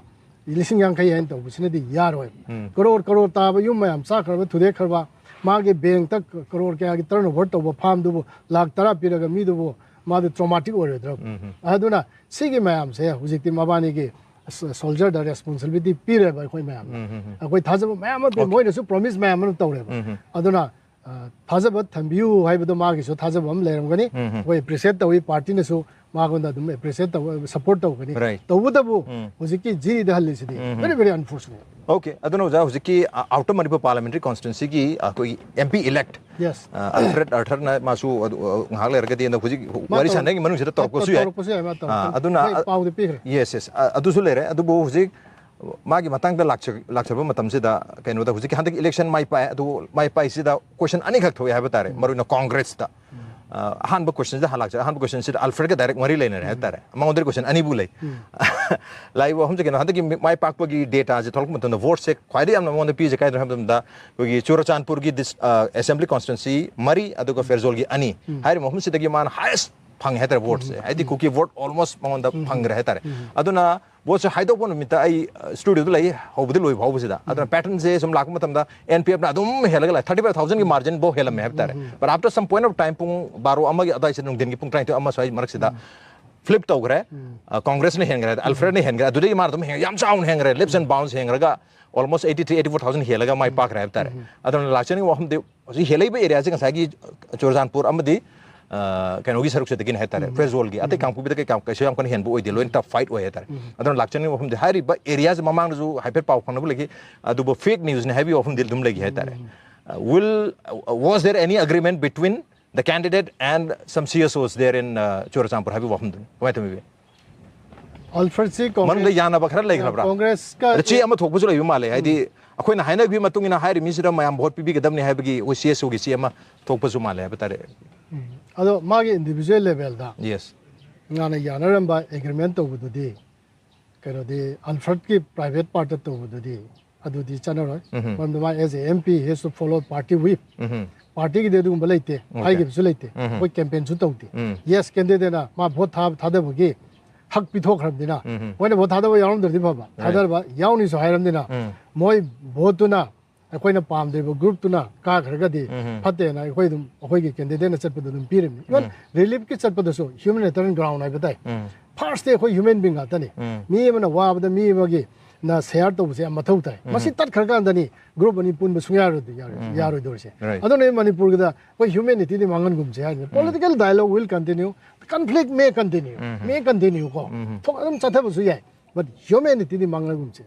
ꯂꯤꯁꯤꯡ ꯌꯥꯡꯈꯩ ꯍꯥꯏꯅ ꯇꯧꯕꯁꯤꯅꯗꯤ ꯌꯥꯔꯣꯏ꯫ ꯎꯝ. ꯀꯔꯣꯔ ꯀꯔꯣꯔ ꯇꯥꯕ ꯌꯨꯝ ꯃꯌꯥꯝ ꯆꯥꯈ꯭ꯔꯕ, ꯊꯨꯗꯦꯛꯈ꯭ꯔꯕ, ꯃꯥꯒꯤ ꯕꯦꯡꯛꯇ ꯀꯔꯣꯔ ꯀꯌꯥꯒꯤ ꯇꯔꯟ ꯑꯣꯚꯔ ꯇꯧꯕ ꯐꯥꯝꯗꯨꯕꯨ ꯂꯥꯛ ꯇꯔꯥ ꯄꯤꯔꯒ ꯃꯤꯗꯨꯕꯨ ꯃꯥꯗꯨ ꯇ꯭ꯔꯣꯃꯥꯇꯤꯛ ꯑꯣꯏꯔꯣꯏꯗ꯭ꯔꯕ? ꯎꯝ. ꯑꯗꯨꯅ ꯁꯤꯒꯤ ꯃꯌꯥꯝꯁꯦ ꯍꯧꯖꯤꯛꯇꯤ ꯃꯕꯥꯅꯤꯒꯤ ꯁꯣꯜꯖꯔꯗ ꯔꯦꯁꯄꯣꯟꯁꯤꯕꯤꯂꯤꯇꯤ ꯄꯤꯔꯦꯕ ꯑꯩꯈꯣꯏ ꯃꯌꯥꯝꯗ꯫ ꯎꯝ, ꯎꯝ, ꯎꯝ. ꯑꯩꯈꯣꯏ ꯊꯥꯖꯕ ꯃꯌꯥꯝ ꯑꯃ ꯄꯤ, Okay. ꯃꯣꯏꯅꯁꯨ ꯄ꯭ꯔꯣꯃꯤꯁ ꯃꯌꯥꯝ ꯑꯃ ꯇꯧꯔꯦꯕ꯫ ꯎꯝ, ꯎꯝ. ꯑꯗꯨꯅ ꯑ, ꯊꯥꯖꯕ ꯊꯝꯕꯤꯌꯨ ꯍꯥꯏꯕꯗꯣ ꯃꯥꯒꯤꯁꯨ ꯊꯥꯖꯕ ꯑꯃ ꯂꯩꯔꯝꯒꯅꯤ꯫ ꯎꯝ, ꯎꯝ. ꯑꯩꯈꯣꯏ ꯑꯦꯄ꯭ꯔꯤꯁꯤꯌꯦꯠ ꯇꯧꯏ, ꯄꯥꯔꯇꯤꯅꯁꯨ ꯃꯉꯣꯟꯗ ꯑꯗꯨꯝ ꯑꯦꯄ꯭ꯔꯤꯁꯤꯌꯦꯠ ꯇꯧ, ꯁꯄꯣꯔꯠ ꯇꯧꯒꯅꯤ꯫ Right. ꯇꯧꯕꯇꯕꯨ ꯎꯝ. ꯍꯧꯖꯤꯛꯀꯤ ꯖꯤꯔꯤꯗ ꯍꯜꯂꯤꯁꯤꯗꯤ ꯎꯝ, ꯎꯝ. very very unfortunate꯫ Okay, ꯑꯗꯨꯅ ꯑꯣꯖꯥ ꯍꯧꯖꯤꯛꯀꯤ ꯑꯥꯎꯇꯔ ꯃꯅꯤꯄꯨꯔ ꯄꯥꯔꯂꯤꯌꯥꯃꯦꯟꯇꯔꯤ ꯀꯣꯟꯁꯇꯤꯇ꯭ꯋꯦꯟꯁꯤꯒꯤ ꯑꯩꯈꯣꯏꯒꯤ M P elect Yes. Alfred ꯑꯥꯔꯊꯔꯅ ꯃꯥꯁꯨ ꯑꯗꯨ, ꯑ, ꯉꯥꯏꯍꯥꯛ ꯂꯩꯔꯒꯗꯤ ꯑꯗ ꯍꯧꯖꯤꯛ ꯃꯥ ꯋꯥꯔꯤ ꯇꯧꯔꯛ-, ꯁꯥꯟꯅꯔꯤꯉꯩ ꯃꯅꯨꯡꯁꯤꯗ ꯇꯧꯔꯛꯄꯁꯨ ꯌꯥꯏ꯫ ꯇꯧꯔꯛꯄꯁꯨ ꯌꯥꯏ, ꯃꯥ ꯇꯧꯔꯛꯄ-, ꯑꯥ, ꯑꯗꯨꯅ ꯍꯣꯏ, ꯄꯥꯎꯗꯤ ꯄꯤꯈ꯭ꯔꯦ꯫ Yes, yes. ꯑ, ꯑꯗꯨꯁꯨ ꯂꯩꯔꯦ꯫ ꯑꯗꯨꯕꯨ ꯍꯧꯖꯤꯛ ꯃꯥꯒꯤ ꯃꯇꯥꯡꯗ ꯂꯥꯛꯆ-, ꯂꯥꯛꯆꯕ ꯃꯇꯝꯁꯤꯗ ꯀꯩꯅꯣꯗ ꯍꯧꯖꯤꯛꯀꯤ ꯍꯟꯗꯛ ꯏꯂꯦꯛꯁꯟ ꯃꯥꯏ ꯄꯥꯛꯑꯦ, ꯑꯗꯨꯕꯨ ꯃꯥꯏ ꯄꯥꯛꯏꯁꯤꯗ ꯀꯣꯏꯁꯟ ꯑꯅꯤꯈꯛ ꯊꯣꯛꯑꯦ ꯍꯥꯏꯕ ꯇꯥꯔꯦ, ꯃꯔꯨꯑꯣꯏꯅ ꯀꯣꯡꯒ꯭ꯔꯦꯁꯇ꯫ ꯑ, ꯑꯍꯥꯟꯕ ꯀꯣꯏꯁꯟꯁꯤꯗ ꯍꯜꯂꯛꯁꯦ꯫ ꯑꯍꯥꯟꯕ ꯀꯣꯏꯁꯟꯁꯤꯗ ꯑꯜꯐ꯭ꯔꯦꯗꯀ ꯗꯥꯏꯔꯦꯛ ꯃꯔꯤ ꯂꯩꯅꯔꯦ ꯍꯥꯏꯇꯥꯔꯦ꯫ ꯃꯉꯣꯟꯗꯗꯤ ꯀꯣꯏꯁꯟ ꯑꯅꯤꯕꯨ ꯂꯩ꯫ ꯂꯥꯛꯏꯕ ꯋꯥꯐꯝꯁꯦ ꯀꯩꯅꯣ, ꯍꯟꯗꯛꯀꯤ ꯃꯤ-, ꯃꯥꯏ ꯄꯥꯛꯄꯒꯤ ꯗꯦꯇꯥꯁꯦ ꯊꯣꯛꯂꯛꯄ ꯃꯇꯝꯗ ꯚꯣꯠꯁꯦ ꯈ꯭ꯋꯥꯏꯗꯒꯤ ꯌꯥꯝꯅ ꯃꯉꯣꯟꯗ ꯄꯤꯁꯦ ꯀꯥꯏꯗꯅꯣ ꯍꯥꯏꯕ ꯃꯇꯝꯗ ꯑꯩꯈꯣꯏꯒꯤ ꯆꯨꯔꯆꯥꯟꯄꯨꯔꯒꯤ ꯗꯤꯁ-, ꯑ, ꯑꯦꯁꯦꯝꯕ꯭ꯂꯤ ꯀꯣꯟꯁꯇꯤꯇ꯭ꯋꯦꯟꯁꯤ ꯃꯔꯤ, ꯑꯗꯨꯒ ꯐꯦꯔꯖꯣꯜꯒꯤ ꯑꯅꯤ꯫ ꯍꯥꯏꯔꯤꯕ ꯃꯐꯝꯁꯤꯗꯒꯤ ꯃꯥꯅ ꯍꯥꯏꯌꯦꯁ ꯐꯪꯉꯦ ꯍꯥꯏꯇꯥꯔꯦ ꯚꯣꯠꯁꯦ꯫ ꯍꯥꯏꯗꯤ ꯀꯨꯀꯤ ꯚꯣꯠ ꯑꯣꯜꯃꯣꯁ ꯃꯉꯣꯟꯗ ꯐꯪꯈ꯭ꯔꯦ ꯍꯥꯏꯇꯥꯔꯦ꯫ ꯑꯗꯨꯅ ꯚꯣꯠꯁꯦ ꯍꯥꯏꯗꯣꯛꯄ ꯅꯨꯃꯤꯠꯇ ꯑꯩ, ꯑ, ꯁ꯭ꯇꯨꯗꯤꯑꯣꯗ ꯂꯩ, ꯍꯧꯕꯗꯤ ꯂꯣꯏꯕ ꯐꯥꯎꯕꯁꯤꯗ꯫ ꯑꯗꯨꯅ ꯄꯦꯇꯔꯟꯁꯦ ꯁꯨꯝ ꯂꯥꯛꯄ ꯃꯇꯝꯗ ꯑꯦꯟ ꯄꯤ ꯑꯦꯐꯅ ꯑꯗꯨꯝ ꯍꯦꯜꯂꯒ ꯂꯥꯛꯑꯦ꯫ ꯊꯥꯔꯇꯤ ꯐꯥꯏꯚ ꯊꯥꯎꯖꯟꯒꯤ ꯃꯥꯔꯖꯤꯟꯐꯥꯎ ꯍꯦꯜꯂꯝꯃꯦ ꯍꯥꯏꯕ ꯇꯥꯔꯦ꯫ But after some point of time, ꯄꯨꯡ ꯕꯥꯔꯣ ꯑꯃꯒꯤ ꯑꯗꯨꯋꯥꯏꯁꯤꯗ, ꯅꯨꯡꯊꯤꯟꯒꯤ ꯄꯨꯡ ꯇꯔꯥꯅꯤꯊꯣꯏ ꯑꯃ ꯁ꯭ꯋꯥꯏ ꯃꯔꯛꯁꯤꯗ ꯐ꯭ꯂꯤꯞ ꯇꯧꯈ꯭ꯔꯦ꯫ ꯑ, ꯀꯣꯡꯒ꯭ꯔꯦꯁꯅ ꯍꯦꯟꯈ꯭ꯔꯦ, ꯑꯜꯐ꯭ꯔꯦꯗꯅ ꯍꯦꯟꯈ꯭ꯔꯦ꯫ ꯑꯗꯨꯗꯒꯤ ꯃꯥꯅ ꯑꯗꯨꯝ ꯍꯦꯟ-, ꯌꯥꯝ ꯆꯥꯎꯅ ꯍꯦꯟꯈ꯭ꯔꯦ꯫ ꯂꯤꯞꯁ ꯑꯦꯟ ꯕꯥꯎꯟꯁ ꯍꯦꯟꯈ꯭ꯔꯒ almost eighty three, eighty four thousand ꯍꯦꯜꯂꯒ ꯃꯥꯏ ꯄꯥꯛꯈ꯭ꯔꯦ ꯍꯥꯏꯕ ꯇꯥꯔꯦ꯫ ꯑꯗꯨꯅ ꯂꯥꯛꯆꯅꯤꯡꯕ ꯋꯥꯐꯝꯗꯤ ꯍꯧꯖꯤꯛ ꯍꯦꯜꯂꯛꯏꯕ ꯑꯦꯔꯤꯌꯥꯁꯦ ꯉꯁꯥꯏꯒꯤ ꯆꯨꯔꯆꯥꯟꯄꯨꯔ ꯑꯃꯗꯤ, ꯑ, ꯀꯩꯅꯣꯒꯤ ꯁꯔꯨꯛꯁꯤꯗꯒꯤꯅꯤ ꯍꯥꯏꯇꯥꯔꯦ꯫ ꯐꯦꯔꯖꯣꯜꯒꯤ꯫ ꯑꯇꯩ ꯀꯥꯡꯄꯣꯛꯄꯤꯗ ꯀꯩꯀꯥ ꯀꯩꯁꯨ ꯌꯥꯝ ꯀꯟꯅ ꯍꯦꯟꯕ ꯑꯣꯏꯗꯦ, ꯂꯣꯏꯅ ꯇꯐ ꯐꯥꯏꯠ ꯑꯣꯏ ꯍꯥꯏꯇꯥꯔꯦ꯫ ꯑꯗꯨꯅ ꯂꯥꯛꯆꯅꯤꯡꯕ ꯋꯥꯐꯝꯗꯤ ꯍꯥꯏꯔꯤꯕ ꯑꯦꯔꯤꯌꯥꯁꯦ ꯃꯃꯥꯡꯗꯁꯨ ꯍꯥꯏꯐꯦꯠ ꯄꯥꯎ ꯐꯪꯅꯕ ꯂꯩꯈꯤ, ꯑꯗꯨꯕꯨ ꯐꯦꯛ ꯅ꯭ꯌꯨꯁꯅꯤ ꯍꯥꯏꯕꯒꯤ ꯋꯥꯐꯝꯗꯤ ꯑꯗꯨꯝ ꯂꯩꯈꯤ ꯍꯥꯏꯇꯥꯔꯦ꯫ Uh, will, uh, was there any agreement between the candidate and some C S Os there in, uh, Churachandpur ꯍꯥꯏꯕꯒꯤ ꯋꯥꯐꯝꯗꯨꯅꯤ? ꯀꯃꯥꯏꯅ ꯇꯧꯕꯤꯕ? ꯑꯜꯐ꯭ꯔꯦꯗꯁꯤ ꯃꯅꯨꯡꯗ ꯀꯣꯡꯒ꯭ꯔꯦꯁ, ꯌꯥꯅꯕ ꯈꯔ ꯂꯩꯈ꯭ꯔꯕ꯭ꯔꯥ? ꯀꯣꯡꯒ꯭ꯔꯦꯁꯀ ꯑꯗ ꯆꯦ ꯑꯃ ꯊꯣꯛꯄꯁꯨ ꯂꯩꯕ ꯃꯥꯜꯂꯦ꯫ ꯍꯥꯏꯗꯤ ꯑꯩꯈꯣꯏꯅ ꯍꯥꯏꯅꯈꯤꯕ ꯃꯇꯨꯡ ꯏꯟꯅ ꯍꯥꯏꯔꯤ ꯃꯤꯁꯤꯗ ꯃꯌꯥꯝ ꯚꯣꯠ ꯄꯤꯕꯤꯒꯗꯕꯅꯤ ꯍꯥꯏꯕꯒꯤ ꯑꯩꯈꯣꯏ C S Oꯒꯤ ꯆꯦ ꯑꯃ ꯊꯣꯛꯄꯁꯨ ꯃꯥꯜꯂꯦ ꯍꯥꯏꯕ ꯇꯥꯔꯦ꯫ ꯎꯝ꯫ ꯑꯗꯣ ꯃꯥꯒꯤ individual levelꯗ ꯌꯦꯁ꯫ ꯉꯥꯅ ꯌꯥꯅꯔꯝꯕ ꯑꯦꯒ꯭ꯔꯤꯃꯦꯟ ꯇꯧꯕꯗꯨꯗꯤ, ꯀꯩꯅꯣꯗꯤ, ꯑꯜꯐ꯭ꯔꯦꯗꯀꯤ private partꯇ ꯇꯧꯕꯗꯨꯗꯤ ꯑꯗꯨꯗꯤ ꯆꯠꯅꯔꯣꯏ꯫ ꯎꯝꯍꯨꯝ꯫ ꯃꯔꯝꯗꯤ ꯃꯥ as a M P he has to follow party whip꯫ ꯎꯝꯍꯨꯝ꯫ ꯄꯥꯔꯇꯤꯒꯤꯗꯤ ꯑꯗꯨꯒꯨꯝꯕ ꯂꯩꯇꯦ, ꯑꯣꯀꯦ꯫ ꯍꯥꯏꯈꯤꯕꯁꯨ ꯂꯩꯇꯦ꯫ ꯎꯝꯍꯨꯝ꯫ ꯑꯩꯈꯣꯏ ꯀꯦꯝꯄꯦꯟꯁꯨ ꯇꯧꯗꯦ꯫ ꯎꯝ꯫ ꯌꯦꯁ, ꯀꯦꯟꯗꯤꯗꯦꯠꯅ ꯃꯥ ꯚꯣꯠ ꯊꯥ-, ꯊꯥꯗꯕꯒꯤ ꯍꯛ ꯄꯤꯊꯣꯛꯈ꯭ꯔꯕꯅꯤꯅ, ꯎꯝꯍꯨꯝ꯫ ꯃꯣꯏꯅ ꯚꯣꯠ ꯊꯥꯗꯕ ꯌꯥꯎꯔꯝꯗ꯭ꯔꯗꯤ ꯐꯕ, ꯔꯥꯏꯠ꯫ ꯊꯥꯗꯕ ꯌꯥꯎꯅꯤꯁꯨ ꯍꯥꯏꯔꯕꯅꯤꯅ, ꯎꯝ꯫ ꯃꯣꯏ ꯚꯣꯠꯇꯨꯅ ꯑꯩꯈꯣꯏꯅ ꯄꯥꯝꯗ꯭ꯔꯤꯕ ꯒ꯭ꯔꯨꯞꯇꯨꯅ ꯀꯥꯈ꯭ꯔꯒꯗꯤ ꯎꯝꯍꯨꯝ꯫ ꯐꯠꯇꯦꯅ ꯑꯩꯈꯣꯏ ꯑꯗꯨꯝ ꯑꯩꯈꯣꯏꯒꯤ ꯀꯦꯟꯗꯤꯗꯦꯠꯅ ꯆꯠꯄꯗ ꯑꯗꯨꯝ ꯄꯤꯔꯤꯕꯅꯤ꯫ Even ꯎꯝ꯫ ꯔꯤꯂꯤꯐꯀꯤ ꯆꯠꯄꯗꯁꯨ humanitarian ground ꯍꯥꯏꯕ ꯇꯥꯏ꯫ ꯎꯝ꯫ ꯐꯥꯔꯁꯇꯤ ꯑꯩꯈꯣꯏ human being ꯉꯥꯛꯇꯅꯤ꯫ ꯎꯝ꯫ ꯃꯤ ꯑꯃꯅ ꯋꯥꯕꯗ ꯃꯤ ꯑꯃꯒꯤ ꯅ ꯁꯦꯌꯔ ꯇꯧꯕꯁꯦ ꯌꯥꯝ ꯃꯊꯧ ꯇꯥꯏ꯫ ꯎꯝ꯫ ꯃꯁꯤ ꯇꯠꯈ꯭ꯔꯀꯥꯟꯗꯅꯤ ꯒ꯭ꯔꯨꯞ ꯑꯅꯤ ꯄꯨꯟꯕ ꯁꯨꯡꯌꯥ ꯌꯥꯔꯣꯏꯗꯣꯏ-, ꯌꯥꯔꯣꯏ-, ꯎꯝ꯫ ꯌꯥꯔꯣꯏꯗꯧꯔꯤꯁꯦ꯫ ꯔꯥꯏꯠ꯫ ꯑꯗꯨꯅ ꯃꯅꯤꯄꯨꯔꯒꯤꯗ ꯑꯩꯈꯣꯏ humanityꯗꯤ ꯃꯥꯡꯍꯟꯒꯨꯝꯁꯦ ꯍꯥꯏꯅꯤ꯫ ꯎꯝ꯫ Political dialogue will continue, conflict may continue, um. May continue ꯀꯣ꯫ ꯎꯝ꯫ ꯊꯣꯛ-, ꯑꯗꯨꯝ ꯆꯠꯊꯕꯁꯨ ꯌꯥꯏ꯫ But humanityꯗꯤ ꯃꯥꯡꯍꯟꯒꯨꯝꯁꯦ꯫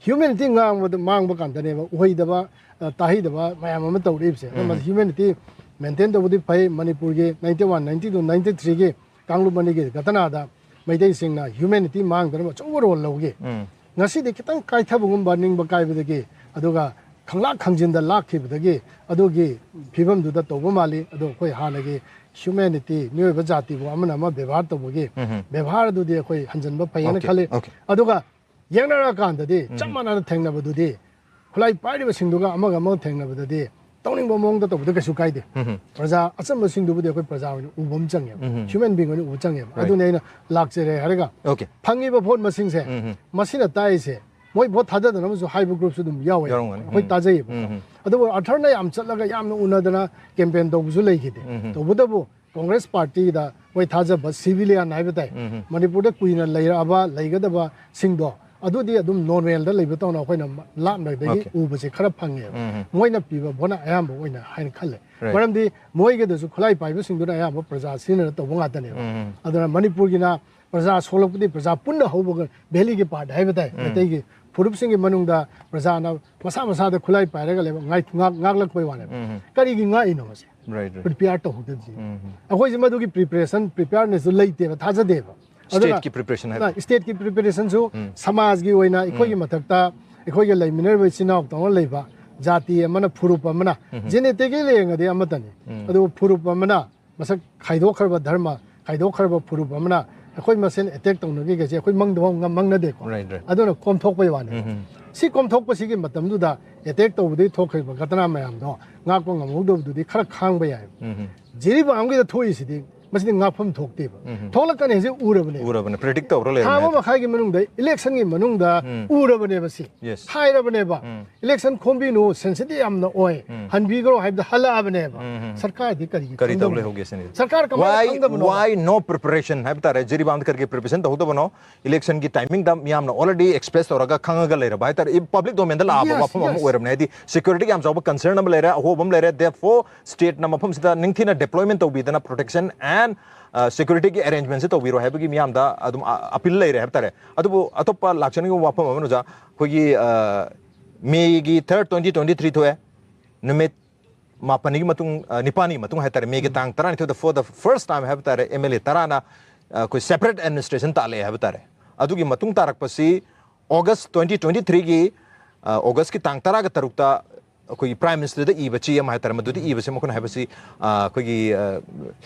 Humanityꯗꯤ ꯉꯥꯡꯕꯗ, ꯃꯥꯡꯕ ꯀꯥꯟꯗꯅꯦꯕ ꯎꯍꯩꯗꯕ, ꯑ, ꯇꯥꯍꯩꯗꯕ ꯃꯌꯥꯝ ꯑꯃ ꯇꯧꯔꯛꯏꯕꯁꯦ꯫ ꯑꯗꯨꯅ ꯎꯝ꯫ Humanityꯗꯤ maintain ꯇꯧꯕꯗꯤ ꯐꯩ꯫ ꯃꯅꯤꯄꯨꯔꯒꯤ ninety one, ninety two, ninety threeꯒꯤ ꯀꯥꯡꯂꯨꯞ ꯑꯅꯤꯒꯤ ꯘꯇꯅꯥꯗ ꯃꯩꯇꯩꯁꯤꯡꯅ humanity ꯃꯥꯡꯗꯅꯕ ꯑꯆꯧꯕ role ꯂꯧꯈꯤ꯫ ꯎꯝ꯫ ꯉꯁꯤꯗꯤ ꯈꯤꯇꯪ ꯀꯥꯏꯊꯕꯒꯨꯝꯕ, ꯅꯤꯡꯕ ꯀꯥꯏꯕꯗꯒꯤ, ꯑꯗꯨꯒ ꯈꯪꯂꯥꯛ ꯈꯪꯖꯤꯟꯗ ꯂꯥꯛꯈꯤꯕꯗꯒꯤ ꯑꯗꯨꯒꯤ ꯐꯤꯕꯝꯗꯨꯗ ꯇꯧꯕ ꯃꯥꯜꯂꯤ꯫ ꯑꯗꯣ ꯑꯩꯈꯣꯏ ꯍꯥꯟꯅꯒꯤ humanity, ꯃꯤꯑꯣꯏꯕ ꯖꯥꯇꯤꯕꯨ ꯑꯃꯅ ꯑꯃ ꯕꯦꯕꯥꯔ ꯇꯧꯕꯒꯤ ꯎꯝ ꯍꯝ꯫ ꯕꯦꯕꯥꯔ ꯑꯗꯨꯗꯤ ꯑꯩꯈꯣꯏ ꯍꯟꯖꯤꯟꯕ ꯐꯩꯌꯦꯅ Okay, ꯈꯜꯂꯤ꯫ Okay꯫ ꯑꯗꯨꯒ ꯌꯦꯡꯅꯔꯀꯥꯟꯗꯗꯤ ꯎꯝ ꯆꯞ ꯍꯝ꯫ ꯃꯥꯟꯅꯅ ꯊꯦꯡꯅꯕꯗꯨꯗꯤ ꯈꯨꯠꯂꯥꯏ ꯄꯥꯏꯔꯤꯕꯁꯤꯡꯗꯨꯒ ꯑꯃꯒ ꯑꯃꯒ ꯊꯦꯡꯅꯕꯗꯗꯤ ꯇꯧꯅꯤꯡꯕ ꯃꯑꯣꯡꯗ ꯇꯧꯕꯗ ꯀꯩꯁꯨ ꯀꯥꯏꯗꯦ꯫ ꯎꯝ ꯍꯝ꯫ ꯄ꯭ꯔꯖꯥ ꯑꯆꯝꯕꯁꯤꯡꯗꯨꯕꯨꯗꯤ ꯑꯩꯈꯣꯏ ꯄ꯭ꯔꯖꯥ ꯑꯣꯏꯅ ꯎꯕ ꯑꯃ ꯆꯪꯉꯦꯕ꯫ ꯎꯝ ꯍꯝ꯫ Human being ꯑꯣꯏꯅ ꯎꯕ ꯆꯪꯉꯦꯕ꯫ Right꯫ ꯑꯗꯨꯅ ꯑꯩꯅ ꯂꯥꯛꯆꯔꯦ ꯍꯥꯏꯔꯒ Okay꯫ ꯐꯪꯉꯤꯕ ꯚꯣꯠ ꯃꯁꯤꯡꯁꯦ ꯎꯝ ꯍꯝ꯫ ꯃꯁꯤꯅ ꯇꯥꯛꯏꯁꯦ ꯃꯣꯏ ꯚꯣꯠ ꯊꯥꯗꯗꯅꯕꯁꯨ ꯍꯥꯏꯕ groupꯁꯨ ꯑꯗꯨꯝ ꯌꯥꯎꯋꯦ꯫ ꯌꯥꯎꯔꯝꯒꯅꯤ꯫ ꯑꯩꯈꯣꯏ ꯎꯝ꯫ ꯇꯥꯖꯩꯌꯦꯕ꯫ ꯎꯝ ꯍꯝ꯫ ꯑꯗꯨꯕꯨ ꯑꯥꯔꯊꯔꯅ ꯌꯥꯝ ꯆꯠꯂꯒ ꯌꯥꯝꯅ ꯎꯅꯗꯅ campaign ꯇꯧꯕꯁꯨ ꯂꯩꯈꯤꯗꯦ꯫ ꯎꯝ ꯍꯝ꯫ ꯇꯧꯕꯇꯕꯨ Congress partyꯗ ꯃꯣꯏ ꯊꯥꯖꯕ civilian ꯍꯥꯏꯕ ꯇꯥꯏ꯫ ꯎꯝ ꯍꯝ꯫ ꯃꯅꯤꯄꯨꯔꯗ ꯀꯨꯏꯅ ꯂꯩꯔꯛꯑꯕ ꯂꯩꯒꯗꯕꯁꯤꯡꯗꯣ ꯑꯗꯨꯗꯤ ꯑꯗꯨꯝ normalꯗ ꯂꯩꯕ ꯇꯧꯅ ꯑꯩꯈꯣꯏꯅ ꯂꯥꯞꯅꯗꯒꯤ Okay꯫ ꯎꯕꯁꯦ ꯈꯔ ꯐꯪꯉꯦꯕ꯫ ꯎꯝ ꯍꯝ꯫ ꯃꯣꯏꯅ ꯄꯤꯕ ꯚꯣꯠꯅ ꯑꯌꯥꯝꯕ ꯑꯣꯏꯅ ꯍꯥꯏꯅ ꯈꯜꯂꯦ꯫ Right꯫ ꯃꯔꯝꯗꯤ ꯃꯣꯏꯒꯤꯗꯁꯨ ꯈꯨꯠꯂꯥꯏ ꯄꯥꯏꯕꯁꯤꯡꯗꯨꯅ ꯑꯌꯥꯝꯕ ꯄ꯭ꯔꯖꯥ ꯁꯤꯖꯤꯟꯅꯅ ꯇꯧꯕ ꯉꯥꯛꯇꯅꯦꯕ꯫ ꯎꯝ ꯍꯝ꯫ ꯑꯗꯨꯅ ꯃꯅꯤꯄꯨꯔꯒꯤꯅ ꯄ꯭ꯔꯖꯥ ꯁꯣꯛꯂꯛꯄꯗꯤ ꯄ꯭ꯔꯖꯥ ꯄꯨꯟꯅ ꯍꯧꯕ valleyꯒꯤ part ꯍꯥꯏꯕ ꯇꯥꯏ꯫ ꯎꯝ꯫ ꯃꯩꯇꯩꯒꯤ ꯐꯨꯔꯨꯞꯁꯤꯡꯒꯤ ꯃꯅꯨꯡꯗ ꯄ꯭ꯔꯖꯥꯅ ꯃꯁꯥ ꯃꯁꯥꯗ ꯈꯨꯠꯂꯥꯏ ꯄꯥꯏꯔꯒ ꯂꯩꯕ ꯉꯥꯏ-, ꯉꯥꯛ-, ꯉꯥꯛꯂꯛꯄꯩ ꯋꯥꯅꯦꯕ꯫ ꯎꯝ ꯍꯝ꯫ ꯀꯔꯤꯒꯤ ꯉꯥꯛꯏꯅꯣ ꯃꯁꯦ? Right, right꯫ Prepare ꯇꯧꯍꯧꯗꯕꯁꯤ꯫ ꯎꯝ ꯍꯝ꯫ ꯑꯩꯈꯣꯏꯁꯦ ꯃꯗꯨꯒꯤ preparationꯗꯨ ꯂꯩꯇꯦꯕ, ꯊꯥꯖꯗꯦꯕ꯫ ꯑꯗꯨꯅ stateꯀꯤ preparationꯗꯨ ꯍꯥꯏꯕ꯫ Stateꯀꯤ preparationꯁꯨ ꯎꯝ꯫ ꯁꯃꯥꯖꯒꯤ ꯑꯣꯏꯅ ꯑꯩꯈꯣꯏꯒꯤ ꯎꯝ꯫ ꯃꯊꯛꯇ ꯑꯩꯈꯣꯏꯒ ꯂꯩꯃꯤꯟꯅꯔꯤꯕ ꯏꯆꯤꯟ ꯏꯅꯥꯎ ꯇꯧꯅ ꯂꯩꯕ ꯖꯥꯇꯤ ꯑꯃꯅ ꯐꯨꯔꯨꯞ ꯑꯃꯅ ꯎꯝ ꯍꯝ꯫ Genetically ꯌꯦꯡꯉꯗꯤ ꯑꯃꯠꯇꯅꯤ꯫ ꯎꯝ꯫ ꯑꯗꯨꯕꯨ ꯐꯨꯔꯨꯞ ꯑꯃꯅ ꯃꯁꯛ ꯈꯥꯏꯗꯣꯛꯈ꯭ꯔꯕ ꯙꯔꯃ, ꯈꯥꯏꯗꯣꯛꯈ꯭ꯔꯕ ꯐꯨꯔꯨꯞ ꯑꯃꯅ ꯑꯩꯈꯣꯏ ꯃꯁꯦꯟ attack ꯇꯧꯅꯈꯤꯒꯁꯦ ꯑꯩꯈꯣꯏ ꯃꯪꯗ ꯐꯥꯎ ꯉꯝ-, ꯃꯪꯅꯗꯦꯀꯣ꯫ Right, right꯫ ꯑꯗꯨꯅ ꯀꯣꯝꯊꯣꯛꯄꯩ ꯋꯥꯅꯤ꯫ ꯎꯝ ꯍꯝ꯫ ꯁꯤ ꯀꯣꯝꯊꯣꯛꯄꯁꯤꯒꯤ ꯃꯇꯝꯗꯨꯗ attack ꯇꯧꯕꯗꯒꯤ ꯊꯣꯛꯈ꯭ꯔꯤꯕ ꯘꯇꯅꯥ ꯃꯌꯥꯝꯗꯣ ꯉꯥꯛꯄ ꯉꯝꯍꯧꯗꯕꯗꯨꯗꯤ ꯈꯔ ꯈꯥꯡꯕ ꯌꯥꯏ꯫ ꯎꯝ ꯍꯝ꯫ ꯖꯤꯔꯤꯕꯥꯝꯒꯤꯗ ꯊꯣꯛꯏꯁꯤꯗꯤ ꯃꯁꯤꯗꯤ ꯉꯥꯛꯐꯝ ꯊꯣꯛꯇꯦꯕ꯫ ꯎꯝ ꯍꯝ꯫ ꯊꯣꯛꯂꯛꯀꯅꯤ ꯍꯥꯏꯁꯦ ꯎꯔꯕꯅꯦ꯫ ꯎꯔꯕꯅꯦ, predict ꯇꯧꯔ ꯊꯥ ꯂꯩꯔꯕꯅꯦ ꯑꯃ ꯍꯥꯏꯗꯤ꯫ ꯃꯈꯥꯏꯒꯤ ꯃꯅꯨꯡꯗ, electionꯒꯤ ꯃꯅꯨꯡꯗ ꯎꯝ꯫ ꯎꯔꯕꯅꯦꯕ ꯁꯤ꯫ Yes꯫ ꯍꯥꯏꯔꯕꯅꯦꯕ꯫ ꯎꯝ꯫ Election ꯈꯣꯝꯕꯤꯅꯨ, sensitive ꯌꯥꯝꯅ ꯑꯣꯏ, ꯎꯝ꯫ ꯍꯟꯕꯤꯈ꯭ꯔꯣ ꯍꯥꯏꯕꯗ ꯍꯜꯂꯛꯑꯕꯅꯦꯕ꯫ ꯎꯝ ꯍꯝ꯫ ꯁꯔꯀꯥꯔꯗꯤ ꯀꯔꯤꯒꯤ ꯀꯔꯤ ꯇꯧ ꯈꯪꯗꯕꯅꯣ? ꯂꯩꯍꯧꯒꯦ ꯁꯤꯅꯤ꯫ ꯁꯔꯀꯥꯔ ꯀꯃꯥꯏꯅ Why, ꯈꯪꯗꯕꯅꯣ? Why no preparation ꯍꯥꯏꯕ ꯇꯥꯔꯦ꯫ ꯖꯤꯔꯤꯕꯥꯝꯗ ꯀꯔꯤꯒꯤ preparation ꯇꯧꯍꯧꯗꯕꯅꯣ? Electionꯒꯤ timingꯗ ꯃꯤꯌꯥꯝꯅ already express ꯇꯧꯔꯒ ꯈꯪꯉꯒ ꯂꯩꯔꯕ ꯍꯥꯏ ꯇꯥꯔꯦ꯫ Public domainꯗ ꯂꯥꯛꯑꯕ Yes, ꯋꯥꯐꯝ ꯑꯃ yes꯫ ꯑꯣꯏꯔꯕꯅꯦ꯫ ꯍꯥꯏꯗꯤ securityꯒꯤ ꯌꯥꯝ ꯆꯥꯎꯕ concern ꯑꯃ ꯂꯩꯔꯦ, ꯑꯍꯣꯕ ꯑꯃ ꯂꯩꯔꯦ꯫ Therefore stateꯅ ꯃꯐꯝꯁꯤꯗ ꯅꯤꯡꯊꯤꯅ deployment ꯇꯧꯕꯤꯗꯅ protection and, ꯑ, securityꯒꯤ arrangementꯁꯤ ꯇꯧꯕꯤꯔꯣ ꯍꯥꯏꯕꯒꯤ ꯃꯤꯌꯥꯝꯗ ꯑꯗꯨꯝ, ꯑ, appeal ꯂꯩꯔꯦ ꯍꯥꯏꯕ ꯇꯥꯔꯦ꯫ ꯑꯗꯨꯕꯨ ꯑꯇꯣꯞꯄ ꯂꯥꯛꯆꯅꯤꯡꯕ ꯋꯥꯐꯝ ꯑꯃꯅ ꯑꯣꯖꯥ, ꯑꯩꯈꯣꯏꯒꯤ, ꯑ, Mayꯒꯤ third twenty twenty three ꯊꯣꯛꯑꯦ꯫ ꯅꯨꯃꯤꯠ ꯃꯥꯄꯟꯒꯤ ꯃꯇꯨꯡ, ꯑ, ꯅꯤꯄꯥꯟꯒꯤ ꯃꯇꯨꯡ ꯍꯥꯏ ꯇꯥꯔꯦ, Mayꯒꯤ ꯎꯝ꯫ ꯇꯥꯡ ꯇꯔꯥꯅꯤꯊꯣꯏꯗ for the first time ꯍꯥꯏꯕ ꯇꯥꯔꯦ, MLA ꯇꯔꯥꯅ, ꯑ, ꯑꯩꯈꯣꯏ separate administration ꯇꯥꯛꯂꯛꯑꯦ ꯍꯥꯏꯕ ꯇꯥꯔꯦ꯫ ꯑꯗꯨꯒꯤ ꯃꯇꯨꯡ ꯇꯥꯔꯛꯄꯁꯤ August twenty twenty threeꯒꯤ ꯑ, ꯑꯣꯒꯁꯀꯤ ꯇꯥꯡ ꯇꯔꯥꯒ ꯇꯔꯨꯛꯇ ꯑꯩꯈꯣꯏꯒꯤ ꯄ꯭ꯔꯥꯏꯝ ꯃꯤꯅꯤꯁꯇꯔꯗ ꯏꯕ ꯆꯦ ꯑꯃ ꯍꯥꯏꯇꯥꯔꯦ, ꯃꯗꯨꯗ ꯏꯕꯁꯦ ꯃꯈꯣꯏꯅ ꯍꯥꯏꯕꯁꯤ, ꯑ, ꯑꯩꯈꯣꯏꯒꯤ, ꯑ,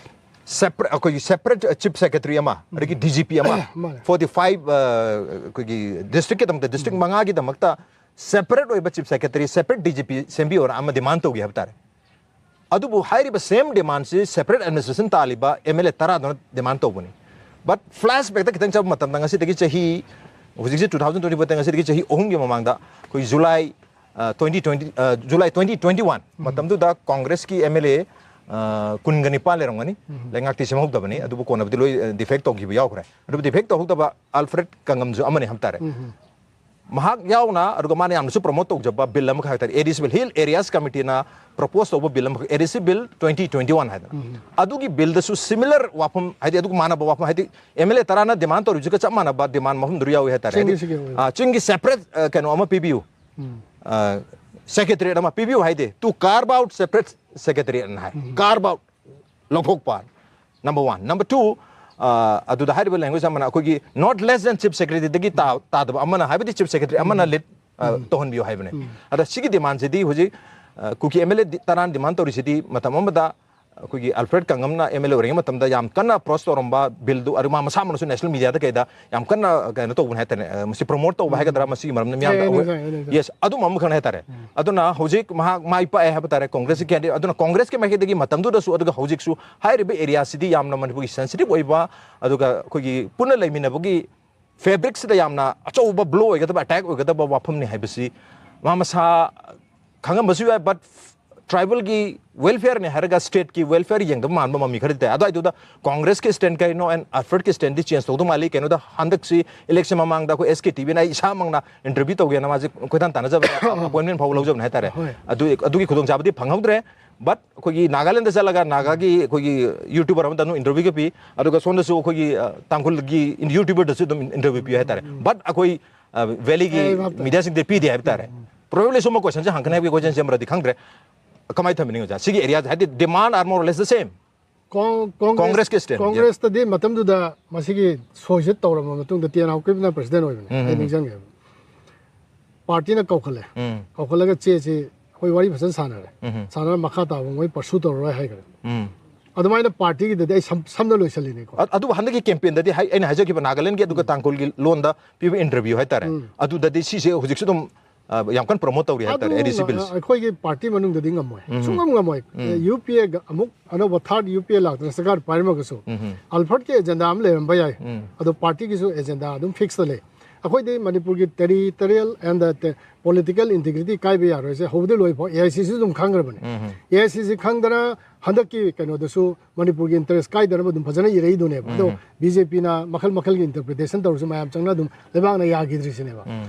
separate, ꯑꯩꯈꯣꯏꯒꯤ ꯁꯦꯄꯔꯦꯠ ꯆꯤꯐ ꯁꯦꯀ꯭ꯔꯦꯇꯔꯤ ꯑꯃ, ꯑꯗꯒꯤ ꯗꯤ ꯖꯤ ꯄꯤ ꯑꯃ, ꯃꯥꯅꯦ꯫ ꯐꯣꯔꯇꯤ ꯐꯥꯏꯚ ꯑꯩꯈꯣꯏꯒꯤ ꯗꯤꯁꯇ꯭ꯔꯤꯛꯀꯤꯗꯃꯛꯇ, ꯗꯤꯁꯇ꯭ꯔꯤꯛ ꯃꯉꯥꯒꯤꯗꯃꯛꯇ ꯁꯦꯄꯔꯦꯠ ꯑꯣꯏꯕ chief secretary, separate D G P ꯁꯦꯝꯕꯤꯌꯣꯅ ꯑꯃ ꯗꯤꯃꯥꯟ ꯇꯧꯈꯤ ꯍꯥꯏꯕ ꯇꯥꯔꯦ꯫ ꯑꯗꯨꯕꯨ ꯍꯥꯏꯔꯤꯕ ꯁꯦꯝ ꯗꯤꯃꯥꯟꯁꯤ ꯁꯦꯄꯔꯦꯠ ꯑꯦꯗꯃꯤꯅꯤꯁꯇ꯭ꯔꯦꯁꯟ ꯇꯥꯜꯂꯤꯕ ꯑꯦꯝ ꯑꯦꯜ ꯑꯦ ꯇꯔꯥꯗꯨꯅ ꯗꯤꯃꯥꯟ ꯇꯧꯕꯅꯤ꯫ ꯕꯠ ꯐ꯭ꯂꯦꯁ ꯕꯦꯛꯇ ꯈꯤꯇꯪ ꯆꯠꯄ ꯃꯇꯝꯗ, ꯉꯁꯤꯗꯒꯤ ꯆꯍꯤ, ꯍꯧꯖꯤꯛꯁꯦ ꯇꯨ ꯊꯥꯎꯖꯟ ꯇ꯭ꯋꯦꯟꯇꯤ ꯐꯣꯔꯗ, ꯉꯁꯤꯗꯒꯤ ꯆꯍꯤ ꯑꯍꯨꯝꯒꯤ ꯃꯃꯥꯡꯗ ꯑꯩꯈꯣꯏ ꯖꯨꯂꯥꯏ, ꯑ, ꯇ꯭ꯋꯦꯟꯇꯤ ꯇ꯭ꯋꯦꯟꯇꯤ, ꯑ, ꯖꯨꯂꯥꯏ ꯇ꯭ꯋꯦꯟꯇꯤ ꯇ꯭ꯋꯦꯟꯇꯤ ꯋꯥꯟ ꯃꯇꯝꯗꯨꯗ ꯀꯣꯡꯒ꯭ꯔꯦꯁꯀꯤ ꯑꯦꯝ ꯑꯦꯜ ꯑꯦ, ꯑ, ꯀꯨꯟꯒ ꯅꯤꯄꯥꯟ ꯂꯩꯔꯝꯒꯅꯤ, ꯂꯩꯉꯥꯛꯇꯤ ꯁꯦꯝꯍꯧꯗꯕꯅꯤ, ꯑꯗꯨꯕꯨ ꯀꯣꯟꯅꯕꯨꯗꯤ ꯂꯣꯏ, ꯑ, ꯗꯤꯐꯦꯛ ꯇꯧꯈꯤꯕ ꯌꯥꯎꯈ꯭ꯔꯦ꯫ ꯑꯗꯨꯕꯨ ꯗꯤꯐꯦꯛ ꯇꯧꯍꯧꯗꯕ ꯑꯜꯐ꯭ꯔꯦꯗ ꯀꯪꯉꯝꯁꯨ ꯑꯃꯅꯤ ꯍꯥꯏꯕ ꯇꯥꯔꯦ꯫ ꯃꯍꯥꯛ ꯌꯥꯎꯅ, ꯑꯗꯨꯒ ꯃꯥꯅ ꯌꯥꯝꯅꯁꯨ ꯄ꯭ꯔꯣꯃꯣꯠ ꯇꯧꯖꯕ ꯕꯤꯜ ꯑꯃꯈꯛ ꯍꯥꯏꯇꯥꯔꯦ, ꯑꯦ ꯗꯤ ꯁꯤ ꯕꯤꯜ, ꯍꯤꯜ ꯑꯦꯔꯤꯌꯥꯁ ꯀꯃꯤꯇꯤꯅ ꯄ꯭ꯔꯣꯄꯣꯁ ꯇꯧꯕ ꯕꯤꯜ ꯑꯃꯈꯛ, ꯑꯦ ꯗꯤ ꯁꯤ ꯕꯤꯜ ꯇ꯭ꯋꯦꯟꯇꯤ ꯇ꯭ꯋꯦꯟꯇꯤ ꯋꯥꯟ ꯍꯥꯏꯗꯅ꯫ ꯑꯗꯨꯒꯤ ꯕꯤꯜꯗꯁꯨ ꯁꯤꯃꯤꯂꯔ ꯋꯥꯐꯝ, ꯍꯥꯏꯗꯤ ꯑꯗꯨꯒ ꯃꯥꯟꯅꯕ ꯋꯥꯐꯝ, ꯍꯥꯏꯗꯤ ꯑꯦꯝ ꯑꯦꯜ ꯑꯦ ꯇꯔꯥꯅ ꯗꯤꯃꯥꯟ ꯇꯧꯔꯤꯁꯤꯒ ꯆꯞ ꯃꯥꯟꯅꯕ ꯗꯤꯃꯥꯟ ꯃꯐꯝꯗꯨꯗ ꯌꯥꯎꯏ ꯍꯥꯏꯇꯥꯔꯦ꯫ ꯍꯥꯏꯗꯤ, ꯆꯤꯡꯒꯤꯁꯤꯒꯤ ꯑꯣꯏꯅ꯫ ꯑ, ꯆꯤꯡꯒꯤ ꯁꯦꯄꯔꯦꯠ, ꯑ, ꯀꯩꯅꯣ ꯑꯃ ꯄꯤꯕꯤꯌꯨ, ꯁꯦꯀ꯭ꯔꯦꯇꯔꯤꯌꯦꯠ ꯑꯃ ꯄꯤꯕꯤꯌꯨ ꯍꯥꯏꯗꯦ, ꯇꯨ ꯀꯥꯔꯕ ꯑꯥꯎꯠ ꯁꯦꯄꯔꯦꯠ ꯁꯦꯀ꯭ꯔꯦꯇꯔꯤꯌꯦꯠ ꯍꯥꯏ꯫ ꯀꯥꯔꯕ ꯑꯥꯎꯠ, ꯂꯧꯊꯣꯛꯄ꯫ Number one. ꯅꯝꯕꯔ ꯇꯨ, ꯑꯗꯨꯗ ꯍꯥꯏꯔꯤꯕ ꯂꯦꯡꯒ꯭ꯋꯦꯖ ꯑꯃꯅ ꯑꯩꯈꯣꯏꯒꯤ not less than chief secretaryꯗꯒꯤ ꯇꯥ-, ꯇꯥꯗꯕ ꯑꯃꯅ, ꯍꯥꯏꯕꯗꯤ ꯆꯤꯐ ꯁꯦꯀ꯭ꯔꯦꯇꯔꯤ ꯑꯃꯅ ꯂꯤꯗ, ꯑ, ꯇꯧꯍꯟꯕꯤꯌꯨ ꯍꯥꯏꯕꯅꯦ꯫ ꯑꯗ ꯁꯤꯒꯤ ꯗꯤꯃꯥꯟꯁꯤꯗꯤ ꯍꯧꯖꯤꯛ, ꯑ, ꯀꯨꯀꯤ ꯑꯦꯝ ꯑꯦꯜ ꯑꯦ ꯇꯔꯥꯅ ꯗꯤꯃꯥꯟ ꯇꯧꯔꯤꯁꯤꯗꯤ ꯃꯇꯝ ꯑꯃꯗ ꯑꯩꯈꯣꯏꯒꯤ ꯑꯜꯐ꯭ꯔꯦꯗ ꯀꯪꯉꯝꯅ ꯑꯦꯝ ꯑꯦꯜ ꯑꯦ ꯑꯣꯏꯔꯤꯉꯩ ꯃꯇꯝꯗ ꯌꯥꯝ ꯀꯟꯅ ꯑꯣꯄꯣꯖ ꯇꯧꯔꯝꯕ ꯕꯤꯜꯗꯨ, ꯑꯗꯨ ꯃꯥ ꯃꯁꯥꯃꯛꯅꯁꯨ ꯅꯦꯁꯅꯦꯜ ꯃꯤꯗꯤꯌꯥꯗ ꯀꯩꯗ ꯌꯥꯝ ꯀꯟꯅ ꯀꯩꯅꯣ ꯇꯧꯕꯅꯦ ꯍꯥꯏꯇꯥꯔꯦ, ꯑ, ꯃꯁꯤ ꯄ꯭ꯔꯣꯃꯣꯠ ꯇꯧꯕ ꯍꯥꯏꯒꯗ꯭ꯔꯥ, ꯃꯁꯤꯒꯤ ꯃꯔꯝꯗ ꯃꯤꯌꯥꯝꯗ ꯑꯩ ꯑꯋꯦ-, ꯅꯤꯡꯁꯤꯡꯉꯦ, ꯑꯩ ꯅꯤꯡꯁꯤꯡꯉꯦ꯫ ꯌꯦꯁ, ꯑꯗꯨꯝꯕ ꯑꯃꯈꯛꯅꯦ ꯍꯥꯏꯇꯥꯔꯦ꯫ ꯑꯗꯨꯅ ꯍꯧꯖꯤꯛ ꯃꯍꯥꯛ ꯃꯥꯏ ꯄꯥꯛꯑꯦ ꯍꯥꯏꯕ ꯇꯥꯔꯦ, ꯀꯣꯡꯒ꯭ꯔꯦꯁꯀꯤ ꯀꯦꯟꯗꯤꯗꯦꯠ꯫ ꯑꯗꯨꯅ ꯀꯣꯡꯒ꯭ꯔꯦꯁꯀꯤ ꯃꯥꯏꯀꯩꯗꯒꯤ ꯃꯇꯝꯗꯨꯗꯁꯨ, ꯑꯗꯨꯒ ꯍꯧꯖꯤꯛꯁꯨ ꯍꯥꯏꯔꯤꯕ ꯑꯦꯔꯤꯌꯥꯁꯤꯗꯤ ꯌꯥꯝꯅ ꯃꯅꯤꯄꯨꯔꯒꯤ ꯁꯦꯟꯁꯤꯇꯤꯚ ꯑꯣꯏꯕ, ꯑꯗꯨꯒ ꯑꯩꯈꯣꯏꯒꯤ ꯄꯨꯟꯅ ꯂꯩꯃꯤꯟꯅꯕꯒꯤ ꯐꯦꯕ꯭ꯔꯤꯛꯁꯤꯗ ꯌꯥꯝꯅ ꯑꯆꯧꯕ ꯕ꯭ꯂꯣ ꯑꯣꯏꯒꯗꯕ, ꯑꯦꯇꯦꯛ ꯑꯣꯏꯒꯗꯕ ꯋꯥꯐꯝꯅꯤ ꯍꯥꯏꯕꯁꯤ ꯃꯥ ꯃꯁꯥ ꯈꯪꯉꯝꯕꯁꯨ ꯌꯥꯏ, ꯕꯠ ꯇ꯭ꯔꯥꯏꯕꯦꯜꯒꯤ ꯋꯦꯜꯐꯤꯌꯔꯅꯤ ꯍꯥꯏꯔꯒ ꯁ꯭ꯇꯦꯠꯀꯤ ꯋꯦꯜꯐꯤꯌꯔ ꯌꯦꯡꯗꯕ ꯃꯥꯟꯕ ꯃꯃꯤ ꯈꯔꯗꯤ ꯇꯥꯏ꯫ ꯑꯗꯨꯋꯥꯏꯗꯨꯗ ꯀꯣꯡꯒ꯭ꯔꯦꯁꯀꯤ ꯁ꯭ꯇꯦꯟ ꯀꯩꯅꯣ and ꯑꯜꯐ꯭ꯔꯦꯗꯀꯤ ꯁ꯭ꯇꯦꯟꯗꯤ ꯆꯦꯟꯖ ꯇꯧꯗꯧ ꯃꯥꯜꯂꯤ꯫ ꯀꯩꯅꯣꯗ ꯍꯟꯗꯛꯁꯤ ꯏꯂꯦꯛꯁꯟ ꯃꯃꯥꯡꯗ ꯑꯩꯈꯣꯏ ꯑꯦꯁ ꯀꯦ ꯇꯤ ꯚꯤꯅ ꯑꯩ ꯏꯁꯥꯃꯛꯅ ꯏꯟꯇꯔꯚ꯭ꯌꯨ ꯇꯧꯒꯦꯅ ꯃꯥꯁꯦ ꯀꯣꯏꯇꯥꯟ ꯇꯥꯟꯅꯖꯕꯅꯦ, ꯑꯦꯄꯣꯏꯟꯃꯦꯟ ꯐꯥꯎꯕ ꯂꯧꯖꯕꯅꯦ ꯍꯥꯏꯇꯥꯔꯦ꯫ ꯍꯣꯏ꯫ ꯑꯗꯨ, ꯑꯗꯨꯒꯤ ꯈꯨꯗꯣꯡꯆꯥꯕꯗꯤ ꯐꯪꯍꯧꯗ꯭ꯔꯦ꯫ ꯕꯠ ꯑꯩꯈꯣꯏꯒꯤ ꯅꯥꯒꯥꯂꯦꯟꯗ ꯆꯠꯂꯒ ꯅꯥꯒꯥꯒꯤ ꯑꯩꯈꯣꯏꯒꯤ ꯌꯨꯇ꯭ꯌꯨꯕꯔ ꯑꯃꯗ ꯑꯗꯨꯝ ꯏꯟꯇꯔꯚ꯭ꯌꯨꯒ ꯄꯤ, ꯑꯗꯨꯒ ꯁꯣꯝꯗꯁꯨ ꯑꯩꯈꯣꯏꯒꯤ, ꯑ, ꯇꯥꯡꯈꯨꯜꯒꯤ ꯌꯨꯇ꯭ꯌꯨꯕꯔꯗꯁꯨ ꯑꯗꯨꯝ ꯏꯟꯇꯔꯚ꯭ꯌꯨ ꯄꯤ ꯍꯥꯏꯇꯥꯔꯦ꯫ ꯕꯠ ꯑꯩꯈꯣꯏ, ꯑ, ꯚꯦꯂꯤꯒꯤ ꯑꯩ ꯚꯥꯞ ꯇꯥꯏ꯫ ꯃꯤꯗꯤꯌꯥꯁꯤꯡꯗ ꯄꯤꯗꯦ ꯍꯥꯏꯕ ꯇꯥꯔꯦ꯫ ꯄ꯭ꯔꯣꯕꯦꯕꯂꯤ ꯁꯨꯝꯕ ꯀꯣꯏꯁꯟꯁꯦ ꯍꯪꯒꯅꯤ ꯍꯥꯏꯕꯒꯤ ꯀꯣꯏꯁꯟꯁꯦ ꯑꯃꯔꯗꯤ ꯈꯪꯗ꯭ꯔꯦ꯫ ꯀꯃꯥꯏꯅ ꯊꯝꯕꯤꯅꯤ ꯑꯣꯖꯥ? ꯁꯤꯒꯤ ꯑꯦꯔꯤꯌꯥꯁꯦ, ꯍꯥꯏꯗꯤ demand are more or less the same꯫ ꯀꯣꯡ-, ꯀꯣꯡꯒ꯭ꯔꯦꯁ-, ꯀꯣꯡꯒ꯭ꯔꯦꯁꯀꯤ ꯁ꯭ꯇꯦꯟ, ꯀꯣꯡꯒ꯭ꯔꯦꯁꯇꯗꯤ ꯃꯇꯝꯗꯨꯗ ꯃꯁꯤꯒꯤ ꯁꯣꯏꯁꯦ ꯇꯧꯔꯕ ꯃꯇꯨꯡꯗ ꯇꯦꯟ ꯍꯥꯎꯀꯤꯞꯅ ꯄ꯭ꯔꯁꯤꯗꯦꯟ ꯑꯣꯏꯕꯅꯦ, ꯑꯩ ꯅꯤꯡꯁꯤꯡꯉꯦꯕ꯫ ꯄꯥꯔꯇꯤꯅ ꯀꯧꯈꯠꯂꯦ꯫ ꯎꯝ ꯀꯧꯈꯠꯂꯒ ꯆꯦꯁꯤ ꯑꯩꯈꯣꯏ ꯋꯥꯔꯤ ꯐꯖꯅ ꯁꯥꯟꯅꯔꯦ꯫ ꯎꯝ ꯁꯥꯟꯅꯔ ꯃꯈꯥ ꯇꯥꯕ ꯃꯣꯏ ꯄꯔꯁꯨ ꯇꯧꯔꯔꯣꯏ ꯍꯥꯏꯈ꯭ꯔꯦ꯫ ꯎꯝ ꯑꯗꯨꯃꯥꯏꯅ ꯄꯥꯔꯇꯤꯒꯤꯗꯗꯤ ꯑꯩ ꯁꯝ ꯁꯝꯅ ꯂꯣꯏꯁꯤꯜꯂꯤꯅꯤꯀꯣ꯫ ꯑ- ꯑꯗꯨꯕꯨ ꯍꯟꯗꯛꯀꯤ ꯀꯦꯝꯄꯦꯟꯗꯗꯤ ꯍꯥꯏ ꯑꯩꯅ ꯍꯥꯏꯖꯈꯤꯕ ꯅꯥꯒꯥꯂꯦꯟꯒꯤ ꯑꯗꯨꯒ ꯇꯥꯡꯈꯨꯜꯒꯤ ꯂꯣꯟꯗ ꯄꯤꯕ ꯏꯟꯇꯔꯚ꯭ꯌꯨ ꯍꯥꯏꯇꯥꯔꯦ꯫ ꯑꯗꯨꯗꯗꯤ ꯁꯤꯁꯦ ꯍꯧꯖꯤꯛꯁꯨ ꯑꯗꯨꯝ ꯑ, ꯌꯥꯝ ꯀꯟꯅ ꯄ꯭ꯔꯣꯃꯣꯠ ꯇꯧꯔꯤ ꯍꯥꯏꯇꯥꯔꯦ ꯑꯗꯨ ꯑꯦ ꯗꯤ ꯁꯤ ꯕꯤꯜꯁꯦ꯫ ꯑꯩꯈꯣꯏꯒꯤ ꯄꯥꯔꯇꯤ ꯃꯅꯨꯡꯗꯗꯤ ꯉꯝꯃꯣꯏ꯫ ꯁꯨꯡꯉꯝ ꯉꯝꯃꯣꯏ꯫ ꯌꯨ ꯄꯤ ꯑꯦꯒ ꯑꯃꯨꯛ ꯑꯅꯧꯕ ꯊꯥꯔꯠ ꯌꯨ ꯄꯤ ꯑꯦ ꯂꯥꯛꯇꯅ ꯁꯔꯀꯥꯔ ꯄꯥꯏꯔꯝꯃꯒꯁꯨ ꯑꯜꯐ꯭ꯔꯦꯗꯀꯤ ꯑꯦꯖꯦꯟꯗꯥ ꯑꯃ ꯂꯩꯔꯝꯕ ꯌꯥꯏ꯫ ꯑꯗꯣ ꯄꯥꯔꯇꯤꯒꯤꯁꯨ ꯑꯦꯖꯦꯟꯗꯥ ꯑꯗꯨꯝ ꯐꯤꯛꯁꯇ ꯂꯩ꯫ ꯑꯩꯈꯣꯏꯗꯤ ꯃꯅꯤꯄꯨꯔꯒꯤ territorial and the political integrity ꯀꯥꯏꯕ ꯌꯥꯔꯣꯏꯁꯦ ꯍꯧꯕꯗꯩ ꯂꯣꯏꯐꯥꯎ ꯑꯦ ꯑꯥꯏ ꯁꯤ ꯁꯤꯁꯨ ꯑꯗꯨꯝ ꯈꯪꯈ꯭ꯔꯕꯅꯤ꯫ ꯑꯦ ꯑꯥꯏ ꯁꯤ ꯁꯤ ꯈꯪꯗꯅ ꯍꯟꯗꯛꯀꯤ ꯀꯩꯅꯣꯗꯁꯨ ꯃꯅꯤꯄꯨꯔꯒꯤ ꯏꯟꯇꯔꯦꯁ ꯀꯥꯏꯗꯅꯕ ꯑꯗꯨꯝ ꯐꯖꯅ ꯏꯔꯛꯏꯗꯨꯅꯦꯕ꯫ ꯑꯗꯣ ꯕꯤ ꯖꯦ ꯄꯤꯅ ꯃꯈꯜ ꯃꯈꯜꯒꯤ ꯏꯟꯇꯔꯄ꯭ꯔꯤꯇꯦꯁꯟ ꯇꯧꯔꯁꯨ ꯃꯌꯥꯝ ꯆꯪꯅ ꯑꯗꯨꯝ ꯂꯩꯕꯥꯛꯅ ꯌꯥꯈꯤꯗ꯭ꯔꯤꯁꯤꯅꯦꯕ꯫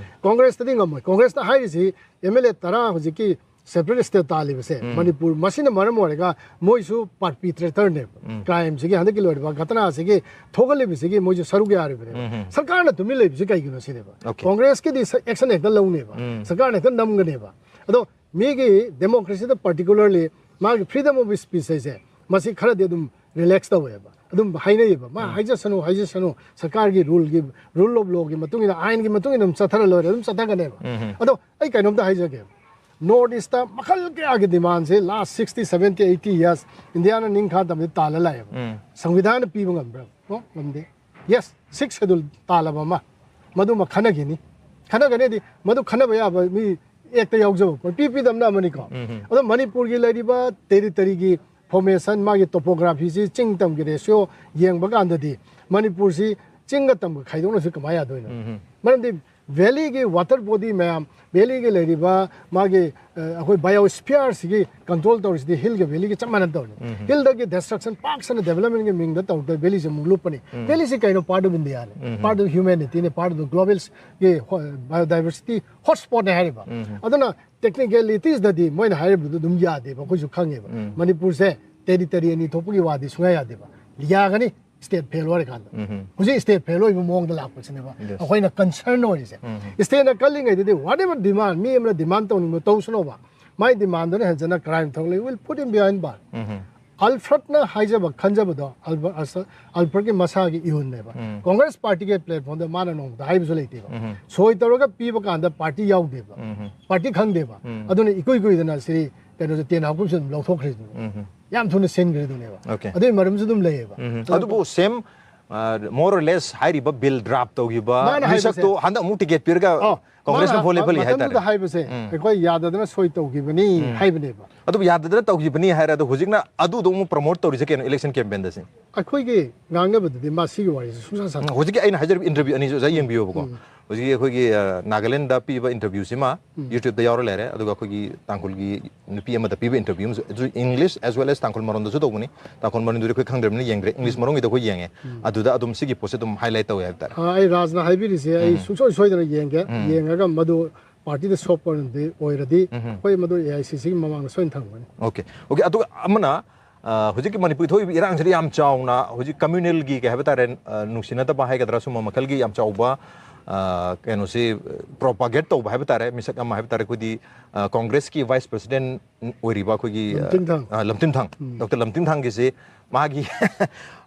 ꯀꯣꯡꯒ꯭ꯔꯦꯁꯇꯗꯤ ꯉꯝꯃꯣꯏ꯫ ꯀꯣꯡꯒ꯭ꯔꯦꯁꯅ ꯍꯥꯏꯔꯤꯁꯤ ꯑꯦꯝ ꯑꯦꯜ ꯑꯦ ꯇꯔꯥ ꯍꯧꯖꯤꯛꯀꯤ ꯁꯦꯄꯔꯦꯠ ꯁ꯭ꯇꯦꯠ ꯇꯥꯜꯂꯤꯕꯁꯦ ꯃꯅꯤꯄꯨꯔ, ꯃꯁꯤꯅ ꯃꯔꯝ ꯑꯣꯏꯔꯒ ꯃꯣꯏꯁꯨ ꯄꯥꯔꯄꯤꯇ꯭ꯔꯦꯇꯔꯅꯦꯕ꯫ ꯀ꯭ꯔꯥꯏꯝꯁꯤꯒꯤ ꯍꯟꯗꯛꯀꯤ ꯂꯣꯏꯔꯤꯕ ꯘꯇꯅꯥꯁꯤꯒꯤ ꯊꯣꯛꯍꯜꯂꯤꯕꯁꯤꯒꯤ ꯃꯣꯏꯁꯨ ꯁꯔꯨꯛ ꯌꯥꯔꯤꯕꯅꯦꯕ꯫ ꯁꯔꯀꯥꯔꯅ ꯇꯨꯃꯤꯟ ꯂꯩꯕꯁꯤ ꯀꯩꯒꯤꯅꯣ ꯁꯤꯅꯦꯕ꯫ Okay. ꯀꯣꯡꯒ꯭ꯔꯦꯁꯀꯤꯗꯤ ꯑꯦꯛꯁꯟ ꯍꯦꯛꯇ ꯂꯧꯅꯦꯕ꯫ ꯁꯔꯀꯥꯔꯅ ꯍꯦꯛꯇ ꯅꯝꯒꯅꯦꯕ꯫ ꯑꯗꯣ ꯃꯤꯒꯤ ꯗꯦꯃꯣꯀ꯭ꯔꯦꯁꯤꯗ ꯄꯥꯔꯇꯤꯀꯨꯂꯔꯂꯤ ꯃꯥꯒꯤ ꯐ꯭ꯔꯤꯗꯝ ꯑꯣꯐ ꯁ꯭ꯄꯤꯆ ꯍꯥꯏꯁꯦ ꯃꯁꯤ ꯈꯔꯗꯤ ꯑꯗꯨꯝ ꯔꯤꯂꯦꯛꯁ ꯇꯧꯋꯦꯕ꯫ ꯑꯗꯨꯝ ꯍꯥꯏꯅꯩꯌꯦꯕ꯫ ꯃꯥ ꯍꯥꯏꯖꯁꯅꯨ, ꯍꯥꯏꯖꯁꯅꯨ, ꯁꯔꯀꯥꯔꯒꯤ ꯔꯨꯜꯒꯤ, ꯔꯨꯜ ꯑꯣꯐ ꯂꯣꯒꯤ ꯃꯇꯨꯡ ꯏꯟꯅ, ꯑꯥꯏꯟꯒꯤ ꯃꯇꯨꯡ ꯏꯟꯅ ꯑꯗꯨꯝ ꯆꯠꯊꯔ ꯂꯣꯏꯔꯦ, ꯑꯗꯨꯝ ꯆꯠꯊꯒꯅꯦꯕ꯫ ꯑꯗꯣ ꯑꯩ ꯀꯩꯅꯣꯝꯇ ꯍꯥꯏꯖꯒꯦ, ꯅꯣꯔꯠ ꯏꯁꯇ ꯃꯈꯜ ꯀꯌꯥꯒꯤ ꯗꯤꯃꯥꯟꯁꯦ ꯂꯥꯁ ꯁꯤꯛꯁꯇꯤ, ꯁꯚꯦꯟꯇꯤ, ꯑꯩꯠꯇꯤ ꯌꯔꯁ ꯏꯟꯗꯤꯌꯥꯅ ꯅꯤꯡꯈꯥ ꯇꯝꯕꯗ ꯇꯥꯜꯂ ꯂꯥꯛꯑꯦꯕ꯫ ꯁꯪꯕꯤꯙꯥꯟꯅ ꯄꯤꯕ ꯉꯝꯕ꯭ꯔꯥ? ꯑꯣ, ꯉꯝꯗꯦ꯫ ꯌꯦꯁ, ꯁꯤꯛꯁ ꯁꯦꯗꯨꯜ ꯇꯥꯜꯂꯕ ꯑꯃ, ꯃꯗꯨꯃ ꯈꯟꯅꯈꯤꯅꯤ꯫ ꯈꯟꯅꯒꯅꯤꯗꯤ ꯃꯗꯨ ꯈꯟꯅꯕ ꯌꯥꯕ ꯃꯤ ꯑꯦꯛꯇ ꯌꯥꯎꯖꯕ ꯄꯣꯠ, ꯄꯤ ꯄꯤꯗꯕꯅ ꯑꯃꯅꯤꯀꯣ꯫ ꯑꯗꯣ ꯃꯅꯤꯄꯨꯔꯒꯤ ꯂꯩꯔꯤꯕ ꯇꯦꯔꯤꯇꯔꯤꯒꯤ ꯐꯣꯔꯃꯦꯁꯟ, ꯃꯥꯒꯤ ꯇꯣꯄꯣꯒ꯭ꯔꯥꯐꯤꯁꯤ, ꯆꯤꯡ ꯇꯝꯒꯤ ꯔꯦꯁꯤꯌꯣ ꯌꯦꯡꯕ ꯀꯥꯟꯗꯗꯤ ꯃꯅꯤꯄꯨꯔꯁꯤ ꯆꯤꯡꯒ ꯇꯝꯒ ꯈꯥꯏꯗꯣꯛꯅꯁꯨ ꯀꯃꯥꯏꯅ ꯌꯥꯗꯣꯏꯅꯣ? ꯃꯔꯝꯗꯤ ꯚꯦꯂꯤꯒꯤ ꯋꯥꯇꯔ ꯕꯣꯗꯤ ꯃꯌꯥꯝ, ꯚꯦꯂꯤꯒꯤ ꯂꯩꯔꯤꯕ ꯃꯥꯒꯤ, ꯑ, ꯑꯩꯈꯣꯏ ꯕꯥꯏꯑꯣꯁꯐꯤꯌꯔꯁꯤꯒꯤ ꯀꯟꯇ꯭ꯔꯣꯜ ꯇꯧꯔꯤꯁꯤꯗꯤ ꯍꯤꯜꯒ ꯚꯦꯂꯤꯒ ꯆꯞ ꯃꯥꯟꯅ ꯇꯧꯔꯤ꯫ ꯍꯤꯜꯗꯒꯤ ꯗꯤꯁꯇ꯭ꯔꯛꯁꯟ ꯄꯥꯛ ꯁꯟꯅ ꯗꯦꯕꯂꯞꯃꯦꯟꯒꯤ ꯃꯤꯡꯗ ꯇꯧꯗ ꯚꯦꯂꯤꯁꯦ ꯑꯃꯨꯛ ꯂꯨꯞꯄꯅꯤ꯫ ꯚꯦꯂꯤꯁꯤ ꯀꯩꯅꯣ? Part of India ꯅꯤ, part of humanityꯅꯤ, part of the global ꯒꯤ ꯍꯣ-, biodiversity hotspotꯅꯦ ꯍꯥꯏꯔꯤꯕ꯫ ꯑꯗꯨꯅ ꯇꯦꯛꯅꯤꯀꯦꯂꯤꯇꯤꯁꯇꯗꯤ ꯃꯣꯏꯅ ꯍꯥꯏꯔꯤꯕꯗꯨ ꯑꯗꯨꯝ ꯌꯥꯗꯦꯕ, ꯑꯩꯈꯣꯏꯁꯨ ꯈꯪꯉꯦꯕ꯫ ꯃꯅꯤꯄꯨꯔꯁꯦ ꯇꯦꯔꯤꯇꯔꯤ ꯑꯅꯤ ꯊꯣꯛꯄꯒꯤ ꯋꯥꯗꯤ ꯁꯨꯡꯌꯥ ꯌꯥꯗꯦꯕ꯫ ꯌꯥꯒꯅꯤ, ꯁ꯭ꯇꯦꯠ ꯐꯦꯜ ꯑꯣꯏꯔꯀꯥꯟꯗ꯫ ꯍꯧꯖꯤꯛ ꯁ꯭ꯇꯦꯠ ꯐꯦꯜ ꯑꯣꯏꯕ ꯃꯑꯣꯡꯗ ꯂꯥꯛꯄꯁꯤꯅꯦꯕ Yes. ꯑꯩꯈꯣꯏꯅ ꯀꯟꯁꯔꯟ ꯑꯣꯏꯔꯤꯁꯦ꯫ ꯁ꯭ꯇꯦꯠꯅ ꯀꯜꯂꯤꯉꯩꯗꯗꯤ whatever demand, ꯃꯤ ꯑꯃꯅ ꯗꯤꯃꯥꯟ ꯇꯧꯅꯤꯡꯕ ꯇꯧꯁꯅꯣꯕ, ꯃꯥꯏ ꯗꯤꯃꯥꯟꯗꯨꯅ ꯍꯦꯟꯖꯟꯅ ꯀ꯭ꯔꯥꯏꯝ ꯊꯣꯛꯂꯛꯏ, will put him behind bar꯫ ꯑꯜꯐ꯭ꯔꯦꯗꯅ ꯍꯥꯏꯖꯕ ꯈꯟꯖꯕꯗꯣ ꯑꯜꯕ- ꯑꯁ- ꯑꯜꯐ꯭ꯔꯦꯗꯀꯤ ꯃꯁꯥꯒꯤ ꯏꯍꯨꯜꯅꯦꯕ꯫ ꯀꯣꯡꯒ꯭ꯔꯦꯁ ꯄꯥꯔꯇꯤꯒꯤ ꯄ꯭ꯂꯦꯠꯐꯣꯝꯗ ꯃꯥꯅ ꯅꯣꯡꯃꯗ ꯍꯥꯏꯕꯁꯨ ꯂꯩꯇꯦꯕ꯫ ꯁꯣꯏ ꯇꯧꯔꯒ ꯄꯤꯕ ꯀꯥꯟꯗ ꯄꯥꯔꯇꯤ ꯌꯥꯎꯗꯦꯕ, ꯄꯥꯔꯇꯤ ꯈꯪꯗꯦꯕ꯫ ꯑꯗꯨꯅ ꯏꯀꯨꯏ ꯀꯨꯏꯗꯅ ꯁꯤ ꯀꯩꯅꯣꯁꯦ ꯇꯦꯟ ꯍꯥꯎꯀꯨꯞꯁꯦ ꯑꯗꯨꯝ ꯂꯧꯊꯣꯛꯈ꯭ꯔꯤꯗꯨꯅꯦꯕ꯫ ꯌꯥꯝ ꯊꯨꯅ ꯁꯤꯟꯈ꯭ꯔꯤꯗꯨꯅꯦꯕ꯫ Okay. ꯑꯗꯨꯒꯤ ꯃꯔꯝꯁꯨ ꯑꯗꯨꯝ ꯂꯩꯌꯦꯕ꯫ ꯎꯝ꯫ ꯑꯗꯨꯕꯨ ꯁꯦꯝ ꯃꯣꯔ ꯂꯦꯁ ꯍꯥꯏꯔꯤꯕ ꯕꯤꯜ ꯗ꯭ꯔꯥꯐ ꯇꯧꯈꯤꯕ ꯃꯥꯅ ꯍꯥꯏꯕꯁꯦ- ꯃꯤꯁꯛꯇꯣ ꯍꯟꯗꯛ ꯑꯃꯨꯛ ꯇꯤꯀꯦꯠ ꯄꯤꯔꯒ ꯑꯣ, ꯀꯣꯡꯒ꯭ꯔꯦꯁꯅ ꯃꯥꯅ ꯚꯣꯠ ꯂꯦꯞꯍꯜꯂꯤ ꯃꯇꯝꯗꯨꯗ ꯍꯥꯏꯇꯥꯔꯦ꯫ ꯍꯥꯏꯕꯁꯦ ꯑꯩꯈꯣꯏ ꯌꯥꯗꯗꯅ ꯁꯣꯏ ꯇꯧꯈꯤꯕꯅꯤ ꯍꯥꯏꯕꯅꯦꯕ꯫ ꯑꯗꯨꯕꯨ ꯌꯥꯗꯗꯅ ꯇꯧꯈꯤꯕꯅꯤ ꯍꯥꯏꯔꯦ꯫ ꯑꯗꯣ ꯍꯧꯖꯤꯛꯅ ꯑꯗꯨꯗꯣ ꯑꯃꯨꯛ ꯄ꯭ꯔꯃꯣꯠ ꯇꯧꯔꯤꯁꯦ ꯀꯩꯅꯣ, ꯏꯂꯦꯛꯁꯟ ꯀꯦꯝꯄꯦꯟꯗ ꯁꯤ? ꯑꯩꯈꯣꯏꯒꯤ ꯉꯥꯡꯅꯕꯗꯗꯤ ꯃꯥ ꯁꯤꯒꯤ ꯋꯥꯔꯤꯁꯦ ꯁꯨꯡꯁꯥ ꯁꯥꯟꯅ ꯎꯝ, ꯍꯧꯖꯤꯛꯀꯤ ꯑꯩꯅ ꯍꯥꯏꯖꯔꯤꯕ ꯏꯟꯇꯔꯚ꯭ꯌꯨ ꯑꯅꯤꯁꯦ ꯑꯣꯖꯥ ꯌꯦꯡꯕꯤꯌꯣꯕꯀꯣ꯫ ꯍꯧꯖꯤꯛꯀꯤ ꯑꯩꯈꯣꯏꯒꯤ ꯑ, ꯅꯥꯒꯥꯂꯦꯟꯗ ꯄꯤꯕ ꯏꯟꯇꯔꯚ꯭ꯌꯨꯁꯤꯃ ꯌꯨꯇ꯭ꯌꯨꯕꯇ ꯌꯥꯎꯔ ꯂꯩꯔꯦ, ꯑꯗꯨꯒ ꯑꯩꯈꯣꯏꯒꯤ ꯇꯥꯡꯈꯨꯜꯒꯤ ꯅꯨꯄꯤ ꯑꯃꯗ ꯄꯤꯕ ꯏꯟꯇꯔꯚ꯭ꯌꯨ ꯑꯃꯁꯨ, ꯑꯗꯨ English as well as ꯇꯥꯡꯈꯨꯜ ꯃꯔꯣꯟꯗꯁꯨ ꯇꯧꯕꯅꯤ꯫ ꯇꯥꯡꯈꯨꯜ ꯃꯔꯣꯟꯗꯨꯗꯤ ꯑꯩꯈꯣꯏ ꯈꯪꯗ꯭ꯔꯕꯅꯤꯅ ꯌꯦꯡꯗ꯭ꯔꯦ, ꯏꯪꯂꯤꯁ ꯃꯔꯣꯟꯒꯤꯗ ꯑꯩꯈꯣꯏ ꯌꯦꯡꯉꯦ꯫ ꯑꯗꯨꯗ ꯑꯗꯨꯝ ꯁꯤꯒꯤ ꯄꯣꯠꯁꯦ ꯑꯗꯨꯝ ꯍꯥꯏꯂꯥꯏꯠ ꯇꯧꯋꯦ ꯍꯥꯏꯕ ꯇꯥꯔꯦ꯫ ꯑꯥ, ꯑꯩ ꯔꯥꯖꯅ ꯍꯥꯏꯕꯤꯔꯤꯁꯦ ꯑꯩ ꯁꯨꯡꯁꯣꯏ ꯁꯣꯏꯗꯅ ꯌꯦꯡꯒꯦ꯫ ꯌꯦꯡꯉꯒ ꯃꯗꯨ ꯄꯥꯔꯇꯤꯗ ꯁꯣꯛꯄ ꯑꯣꯏꯔꯗꯤ ꯑꯩꯈꯣꯏ ꯃꯗꯨ ꯑꯦ ꯑꯥꯏ ꯁꯤ ꯁꯤꯒꯤ ꯃꯃꯥꯡꯗ ꯁꯣꯏꯅ ꯊꯝꯒꯅꯤ꯫ Okay, okay. ꯑꯗꯨꯒ ꯑꯃꯅ ꯑ, ꯍꯧꯖꯤꯛꯀꯤ ꯃꯅꯤꯄꯨꯔ ꯊꯣꯛꯏꯕ ꯏꯔꯥꯡꯁꯤꯗ ꯌꯥꯝ ꯆꯥꯎꯅ ꯍꯧꯖꯤꯛ ꯀꯝꯃ꯭ꯌꯨꯅꯦꯜꯒꯤ ꯀꯩ ꯍꯥꯏꯕ ꯇꯥꯔꯦ, ꯑ, ꯅꯨꯡꯁꯤꯅꯗꯕ ꯍꯥꯏꯒꯗ꯭ꯔꯥ, ꯁꯨꯝꯕ ꯃꯈꯜꯒꯤ ꯌꯥꯝ ꯆꯥꯎꯕ ꯑ, ꯀꯩꯅꯣꯁꯤ ꯄ꯭ꯔꯣꯄꯥꯒꯦꯠ ꯇꯧꯕ ꯍꯥꯏꯕ ꯇꯥꯔꯦ, ꯃꯤꯁꯛ ꯑꯃ ꯍꯥꯏꯕ ꯇꯥꯔꯦ꯫ ꯑꯩꯈꯣꯏꯗꯤ ꯑ, ꯀꯣꯡꯒ꯭ꯔꯦꯁꯀꯤ ꯚꯥꯏꯁ ꯄ꯭ꯔꯁꯤꯗꯦꯟ ꯑꯣꯏꯔꯤꯕ ꯑꯩꯈꯣꯏꯒꯤ ꯑ, ꯂꯝꯇꯤꯡꯊꯥꯡ꯫ ꯑ, ꯂꯝꯇꯤꯡꯊꯥꯡ, ꯗꯣꯛꯇꯔ ꯂꯝꯇꯤꯡꯊꯥꯡꯒꯤꯁꯤ ꯃꯥꯒꯤ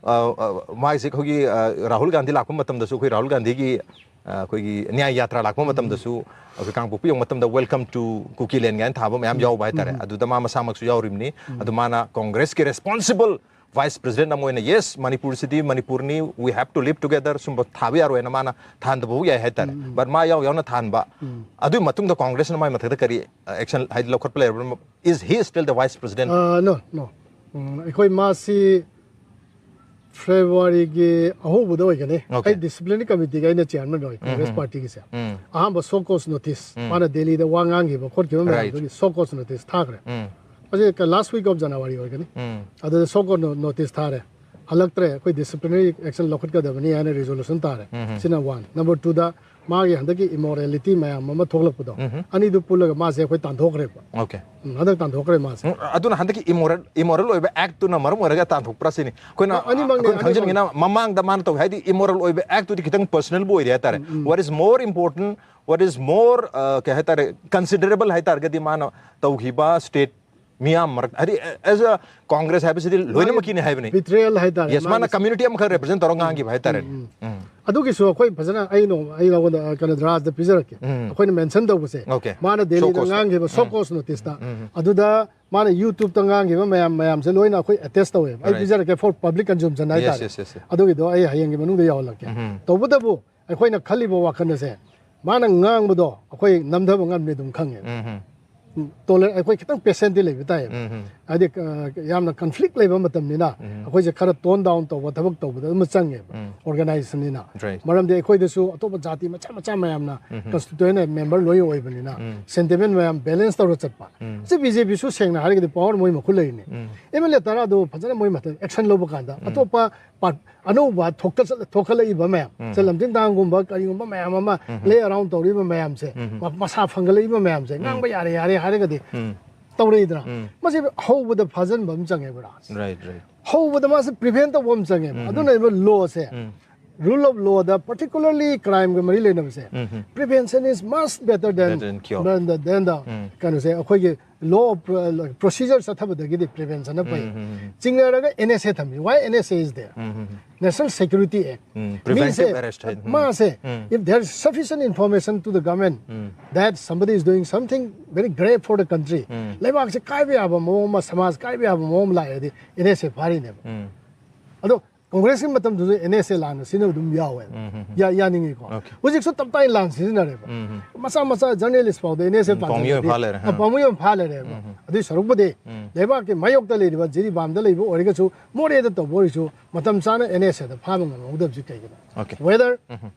ꯑ, ꯑ, ꯃꯥꯒꯤꯁꯤ ꯑꯩꯈꯣꯏꯒꯤ ꯑ, ꯔꯥꯍꯨꯜ ꯒꯥꯟꯙꯤ ꯂꯥꯛꯄ ꯃꯇꯝꯗꯁꯨ ꯑꯩꯈꯣꯏ ꯔꯥꯍꯨꯜ ꯒꯥꯟꯙꯤꯒꯤ ꯑ, ꯑꯩꯈꯣꯏꯒꯤ ꯅ꯭ꯌꯥꯏ ꯌꯥꯇ꯭ꯔꯥ ꯂꯥꯛꯄ ꯃꯇꯝꯗꯁꯨ ꯑꯩꯈꯣꯏ ꯀꯥꯡꯄꯣꯛꯄꯤ ꯌꯧꯕ ꯃꯇꯝꯗ "Welcome to Kukiland" ꯀꯥꯏꯅ ꯊꯥꯕ ꯃꯌꯥꯝ ꯌꯥꯎꯕ ꯍꯥꯏꯇꯥꯔꯦ꯫ ꯑꯗꯨꯗ ꯃꯥ ꯃꯁꯥꯃꯛꯁꯨ ꯌꯥꯎꯔꯤꯕꯅꯤ꯫ ꯑꯗꯨ ꯃꯥꯅ ꯀꯣꯡꯒ꯭ꯔꯦꯁꯀꯤ ꯔꯦꯁꯄꯣꯟꯁꯤꯕꯜ ꯚꯥꯏꯁ ꯄ꯭ꯔꯁꯤꯗꯦꯟ ꯑꯃ ꯑꯣꯏꯅ, "Yes, ꯃꯅꯤꯄꯨꯔꯁꯤꯗꯤ ꯃꯅꯤꯄꯨꯔꯅꯤ, we have to live together", ꯁꯨꯝꯕ ꯊꯥꯕ ꯌꯥꯔꯣꯏꯅ ꯃꯥꯅ ꯊꯥꯍꯟꯗꯕꯕꯨ ꯌꯥꯏ ꯍꯥꯏꯇꯥꯔꯦ꯫ But ꯃꯥ ꯌꯥꯎ ꯌꯥꯎꯅ ꯊꯥꯍꯟꯕ꯫ ꯑꯗꯨꯒꯤ ꯃꯇꯨꯡꯗ ꯀꯣꯡꯒ꯭ꯔꯦꯁꯅ ꯃꯥꯏ ꯃꯊꯛꯇ ꯀꯔꯤ ꯑꯦꯛꯁꯟ ꯍꯥꯏꯗꯤ ꯂꯧꯈꯠꯄ ꯂꯩꯔꯕ꯭ꯔꯥ? Is he still the vice president? Ah, no, no. ꯎꯝ, ꯑꯩꯈꯣꯏ ꯃꯥꯁꯤ ꯐꯦꯕ꯭ꯔꯨꯋꯥꯔꯤꯒꯤ ꯑꯍꯧꯕꯗ ꯑꯣꯏꯒꯅꯤ꯫ Okay. ꯑꯩ ꯗꯤꯁꯤꯄ꯭ꯂꯤꯅꯔꯤ ꯀꯃꯤꯇꯤꯒꯤ ꯑꯩꯅ ꯆꯤꯌꯔꯃꯦꯟ ꯑꯣꯏ, ꯀꯣꯡꯒ꯭ꯔꯦꯁ ꯄꯥꯔꯇꯤꯒꯤꯁꯦ꯫ ꯎꯝ꯫ ꯑꯍꯥꯟꯕ ꯁꯣ ꯀꯣꯁ ꯅꯣꯇꯤꯁ, ꯎꯝ꯫ ꯃꯥꯅ ꯗꯦꯜꯂꯤꯗ ꯋꯥ ꯉꯥꯡꯈꯤꯕ ꯈꯣꯠꯈꯤꯕ Right. ꯃꯌꯥꯝꯗꯨꯒꯤ ꯁꯣ ꯀꯣꯁ ꯅꯣꯇꯤꯁ ꯊꯥꯈ꯭ꯔꯦ꯫ ꯎꯝ꯫ ꯍꯧꯖꯤꯛ ꯂꯥꯁ ꯋꯤꯛ ꯑꯣꯐ ꯖꯅꯋꯥꯔꯤ ꯑꯣꯏꯒꯅꯤ꯫ ꯎꯝ꯫ ꯑꯗꯨꯗ ꯁꯣ ꯀꯣꯁ ꯅꯣꯇꯤꯁ ꯊꯥꯔꯦ, ꯍꯜꯂꯛꯇ꯭ꯔꯦ, ꯑꯩꯈꯣꯏ ꯗꯤꯁꯤꯄ꯭ꯂꯤꯅꯔꯤ ꯑꯦꯛꯁꯟ ꯂꯧꯈꯠꯀꯗꯕꯅꯤ ꯍꯥꯏꯅ ꯔꯤꯖꯣꯂꯨꯁꯟ ꯇꯥꯔꯦ꯫ ꯎꯝ꯫ ꯁꯤꯅ ꯋꯥꯟ꯫ ꯅꯝꯕꯔ ꯇꯨꯗ ꯃꯥꯒꯤ ꯍꯟꯗꯛꯀꯤ ꯏꯃꯣꯔꯦꯂꯤꯇꯤ ꯃꯌꯥꯝ ꯑꯃ ꯊꯣꯛꯂꯛꯄꯗꯣ, ꯎꯝ꯫ ꯑꯅꯤꯗꯨ ꯄꯨꯜꯂꯒ ꯃꯥꯁꯦ ꯑꯩꯈꯣꯏ ꯇꯥꯟꯊꯣꯛꯈ꯭ꯔꯦꯕ꯫ Okay. ꯎꯝ, ꯍꯟꯗꯛ ꯇꯥꯟꯊꯣꯛꯈ꯭ꯔꯦ ꯃꯥꯁꯦ꯫ ꯎꯝ, ꯑꯗꯨꯅ ꯍꯟꯗꯛꯀꯤ ꯏꯃꯣꯔꯦꯜ, ꯏꯃꯣꯔꯦꯜ ꯑꯣꯏꯕ ꯑꯦꯛꯇꯨꯅ ꯃꯔꯝ ꯑꯣꯏꯔꯒ ꯇꯥꯟꯊꯣꯛꯄ꯭ꯔꯥ ꯁꯤꯅꯤ꯫ ꯑꯩꯈꯣꯏꯅ ꯑ, ꯑꯅꯤꯃꯛꯅꯦ, ꯑꯩꯈꯣꯏꯅ ꯑꯅꯤꯃꯛꯅꯦ꯫ ꯈꯪꯖꯅꯤꯡꯉꯤꯅ ꯃꯃꯥꯡꯗ ꯃꯥꯅ ꯇꯧꯏ ꯍꯥꯏꯗꯤ ꯏꯃꯣꯔꯦꯜ ꯑꯣꯏꯕ ꯑꯦꯛꯇꯨꯗꯤ ꯈꯤꯇꯪ ꯄꯔꯁꯅꯦꯜꯕꯨ ꯑꯣꯏꯔꯦ ꯍꯥꯏꯇꯥꯔꯦ꯫ What is more important, what is more, ꯑ, ꯀꯩ ꯍꯥꯏꯇꯥꯔꯦ, ꯀꯟꯁꯤꯗꯔꯦꯕꯜ ꯍꯥꯏꯇꯥꯔꯒꯗꯤ ꯃꯥꯅ ꯇꯧꯈꯤꯕ ꯁ꯭ꯇꯦꯠ ꯃꯤꯌꯥꯝ ꯃꯔꯛ, ꯍꯥꯏꯗꯤ, as a Congress ꯍꯥꯏꯕꯁꯤꯗꯤ ꯂꯣꯏꯅꯃꯛꯀꯤꯅꯦ ꯍꯥꯏꯕꯅꯤ꯫ Betrayal ꯍꯥꯏꯇꯥꯔꯦ꯫ Yes, ꯃꯥꯅ community ꯑꯃꯈꯛ represent ꯇꯧꯔꯒ ꯉꯥꯡꯈꯤꯕ ꯍꯥꯏꯇꯥꯔꯦꯅꯦ꯫ ꯑꯗꯨꯒꯤꯁꯨ ꯑꯩꯈꯣꯏ ꯐꯖꯅ ꯑꯩ ꯅꯣꯡ ꯑꯩ ꯅꯉꯣꯟꯗ ꯀꯩꯅꯣ ꯔꯥꯖꯗ ꯄꯤꯖꯔꯛꯀꯦ꯫ ꯑꯩꯈꯣꯏꯅ mention ꯇꯧꯕꯁꯦ, Okay. ꯃꯥꯅ Show ꯗꯦꯜꯂꯤꯗ cause. ꯉꯥꯡꯈꯤꯕ show cause notice ꯇ, ꯑꯗꯨꯗ ꯃꯥꯅ YouTube ꯇ ꯉꯥꯡꯈꯤꯕ ꯃꯌꯥꯝ ꯃꯌꯥꯝꯁꯦ ꯂꯣꯏꯅ ꯑꯩꯈꯣꯏ attach ꯇꯧꯋꯦꯕ꯫ ꯑꯩ Right. ꯄꯤꯖꯔꯛꯀꯦ, for public consumption Yes, ꯍꯥꯏꯇꯥꯔꯦ꯫ Yes, yes, yes. ꯑꯗꯨꯒꯤꯗꯣ ꯑꯩ ꯍꯌꯦꯡꯒꯤ ꯃꯅꯨꯡꯗ ꯌꯥꯎꯍꯜꯂꯛꯀꯦ꯫ ꯇꯧꯕꯇꯕꯨ ꯑꯩꯈꯣꯏꯅ ꯈꯜꯂꯤꯕ ꯋꯥꯈꯜ ꯑꯁꯦ ꯃꯥꯅ ꯉꯥꯡꯕꯗꯣ ꯑꯩꯈꯣꯏ ꯅꯝꯊꯕ ꯉꯝꯃꯦ ꯑꯗꯨꯝ ꯈꯪꯉꯦꯕ꯫ ꯎꯝ, ꯎꯝ. Toler ꯑꯩꯈꯣꯏ ꯈꯤꯇꯪ patient ꯗꯤ ꯂꯩꯕ ꯇꯥꯏꯌꯦꯕ꯫ ꯎꯝ, ꯎꯝ. ꯍꯥꯏꯗꯤ ꯑ, ꯌꯥꯝꯅ conflict ꯂꯩꯕ ꯃꯇꯝꯅꯤꯅ ꯑꯩꯈꯣꯏꯁꯦ ꯈꯔ tone down ꯇꯧꯕ ꯊꯕꯛ ꯇꯧꯕꯗ ꯑꯗꯨꯝ ꯆꯪꯉꯦꯕ꯫ ꯎꯝ. Organization ꯅꯤꯅ꯫ Right. ꯃꯔꯝꯗꯤ ꯑꯩꯈꯣꯏꯗꯁꯨ ꯑꯇꯣꯞꯄ ꯖꯥꯇꯤ ꯃꯆꯥ ꯃꯆꯥ ꯃꯌꯥꯝꯅ constituent member ꯂꯣꯏ ꯑꯣꯏꯕꯅꯤꯅ sentiment ꯃꯌꯥꯝ balance ꯇꯧꯔ ꯆꯠꯄ꯫ ꯁꯤ BJP ꯁꯨ ꯁꯦꯡꯅ ꯍꯥꯏꯔꯒꯗꯤ power ꯃꯣꯏ ꯃꯈꯨꯠ ꯂꯩꯔꯤꯅꯦ꯫ MLA ꯇꯔꯥꯗꯣ ꯐꯖꯅ ꯃꯣꯏ ꯃꯊꯪ action ꯂꯧꯕ ꯀꯥꯟꯗ ꯑꯇꯣꯞꯄ part ꯑꯅꯧꯕ ꯊꯣꯛꯀꯠ- ꯊꯣꯛꯈꯠꯂꯛꯏꯕ ꯃꯌꯥꯝ, ꯁꯦ ꯂꯝꯖꯤꯡ ꯇꯥꯡꯒꯨꯝꯕ ꯀꯔꯤꯒꯨꯝꯕ ꯃꯌꯥꯝ ꯑꯃ play around ꯇꯧꯔꯤꯕ ꯃꯌꯥꯝꯁꯦ, ꯃ- ꯃꯁꯥ ꯐꯪꯒꯠꯂꯛꯏꯕ ꯃꯌꯥꯝꯁꯦ, ꯉꯥꯡꯕ ꯌꯥꯔꯦ ꯌꯥꯔꯦ ꯍꯥꯏꯔꯒꯗꯤ ꯇꯧꯔꯛꯏꯗꯅ꯫ ꯃꯁꯤ ꯍꯧꯕꯗ ꯐꯥꯖꯟꯕ ꯑꯃ ꯆꯪꯉꯦꯕ, ꯔꯥꯖ꯫ Right, right. ꯍꯧꯕꯗ ꯃꯥꯁꯦ prevent ꯇꯧꯕ ꯑꯃ ꯆꯪꯉꯦꯕ꯫ ꯑꯗꯨꯅ ꯂꯣ ꯁꯦ, rule of law the particularly crime ꯒ ꯃꯔꯤ ꯂꯩꯅꯕꯁꯦ, prevention is much better than Better than cure. than the, than the ꯀꯩꯅꯣꯁꯦ, ꯑꯩꯈꯣꯏꯒꯤ law of pro- procedure ꯆꯠꯊꯕꯗꯒꯤꯗꯤ prevention ꯅ ꯐꯩ꯫ ꯆꯤꯡꯅꯔꯒ NSA ꯊꯝꯃꯤ꯫ Why NSA is there? National Security Act. ꯎꯝ, ꯃꯤꯁꯦ, preventive arrest ꯍꯥꯏ-, ꯎꯝ. ꯃꯥꯁꯦ, if there is sufficient information to the government that somebody is doing something very grave for the country, ꯂꯩꯕꯥꯛꯁꯦ ꯀꯥꯏꯕ ꯌꯥꯕ ꯃꯑꯣꯡ ꯑꯃ, ꯁꯃꯥꯖ ꯀꯥꯏꯕ ꯌꯥꯕ ꯃꯑꯣꯡ ꯑꯃ ꯂꯥꯛꯑꯗꯤ NSA ꯐꯥꯔꯤꯅꯦꯕ꯫ ꯑꯗꯣ ꯀꯣꯡꯒ꯭ꯔꯦꯁꯀꯤ ꯃꯇꯝꯗꯨꯁꯨ NSA ꯂꯥꯟꯅ ꯁꯤꯖꯤꯟꯅꯕ ꯑꯗꯨꯝ ꯌꯥꯎꯋꯦ꯫ ꯌꯥ- ꯌꯥꯅꯤꯡꯉꯤꯀꯣ꯫ Okay. ꯍꯧꯖꯤꯛꯁꯨ ꯇꯞ ꯇꯥꯏ ꯂꯥꯟ ꯁꯤꯖꯤꯟꯅꯔꯦꯕ꯫ ꯃꯆꯥ ꯃꯆꯥ journalist ꯐꯥꯎꯗ NSA ꯎꯝ, ꯄꯥꯎꯃꯤ ꯑꯣꯏꯅ ꯄꯥꯟꯖꯜꯂꯗꯤ- ꯐꯥ ꯂꯩꯔꯦ꯫ ꯑ, ꯄꯥꯎꯃꯤ ꯑꯣꯏꯅ ꯐꯥ ꯂꯩꯔꯦꯕ꯫ ꯑꯗꯨꯏ ꯁꯔꯨꯛꯄꯨꯗꯤ ꯂꯩꯕꯥꯛꯀꯤ ꯃꯥꯌꯣꯛꯇ ꯂꯩꯔꯤꯕ ꯖꯤꯔꯤꯕꯥꯝꯗ ꯂꯩꯕ ꯑꯣꯏꯔꯒꯁꯨ, ꯃꯣꯔꯦꯗ ꯇꯧꯕ ꯑꯣꯏꯔꯁꯨ, ꯃꯇꯝ ꯆꯥꯅ NSA ꯗ ꯐꯥꯕ ꯉꯝꯍꯧꯗꯕꯁꯤ ꯀꯩꯒꯤꯅꯣ? Okay. Whether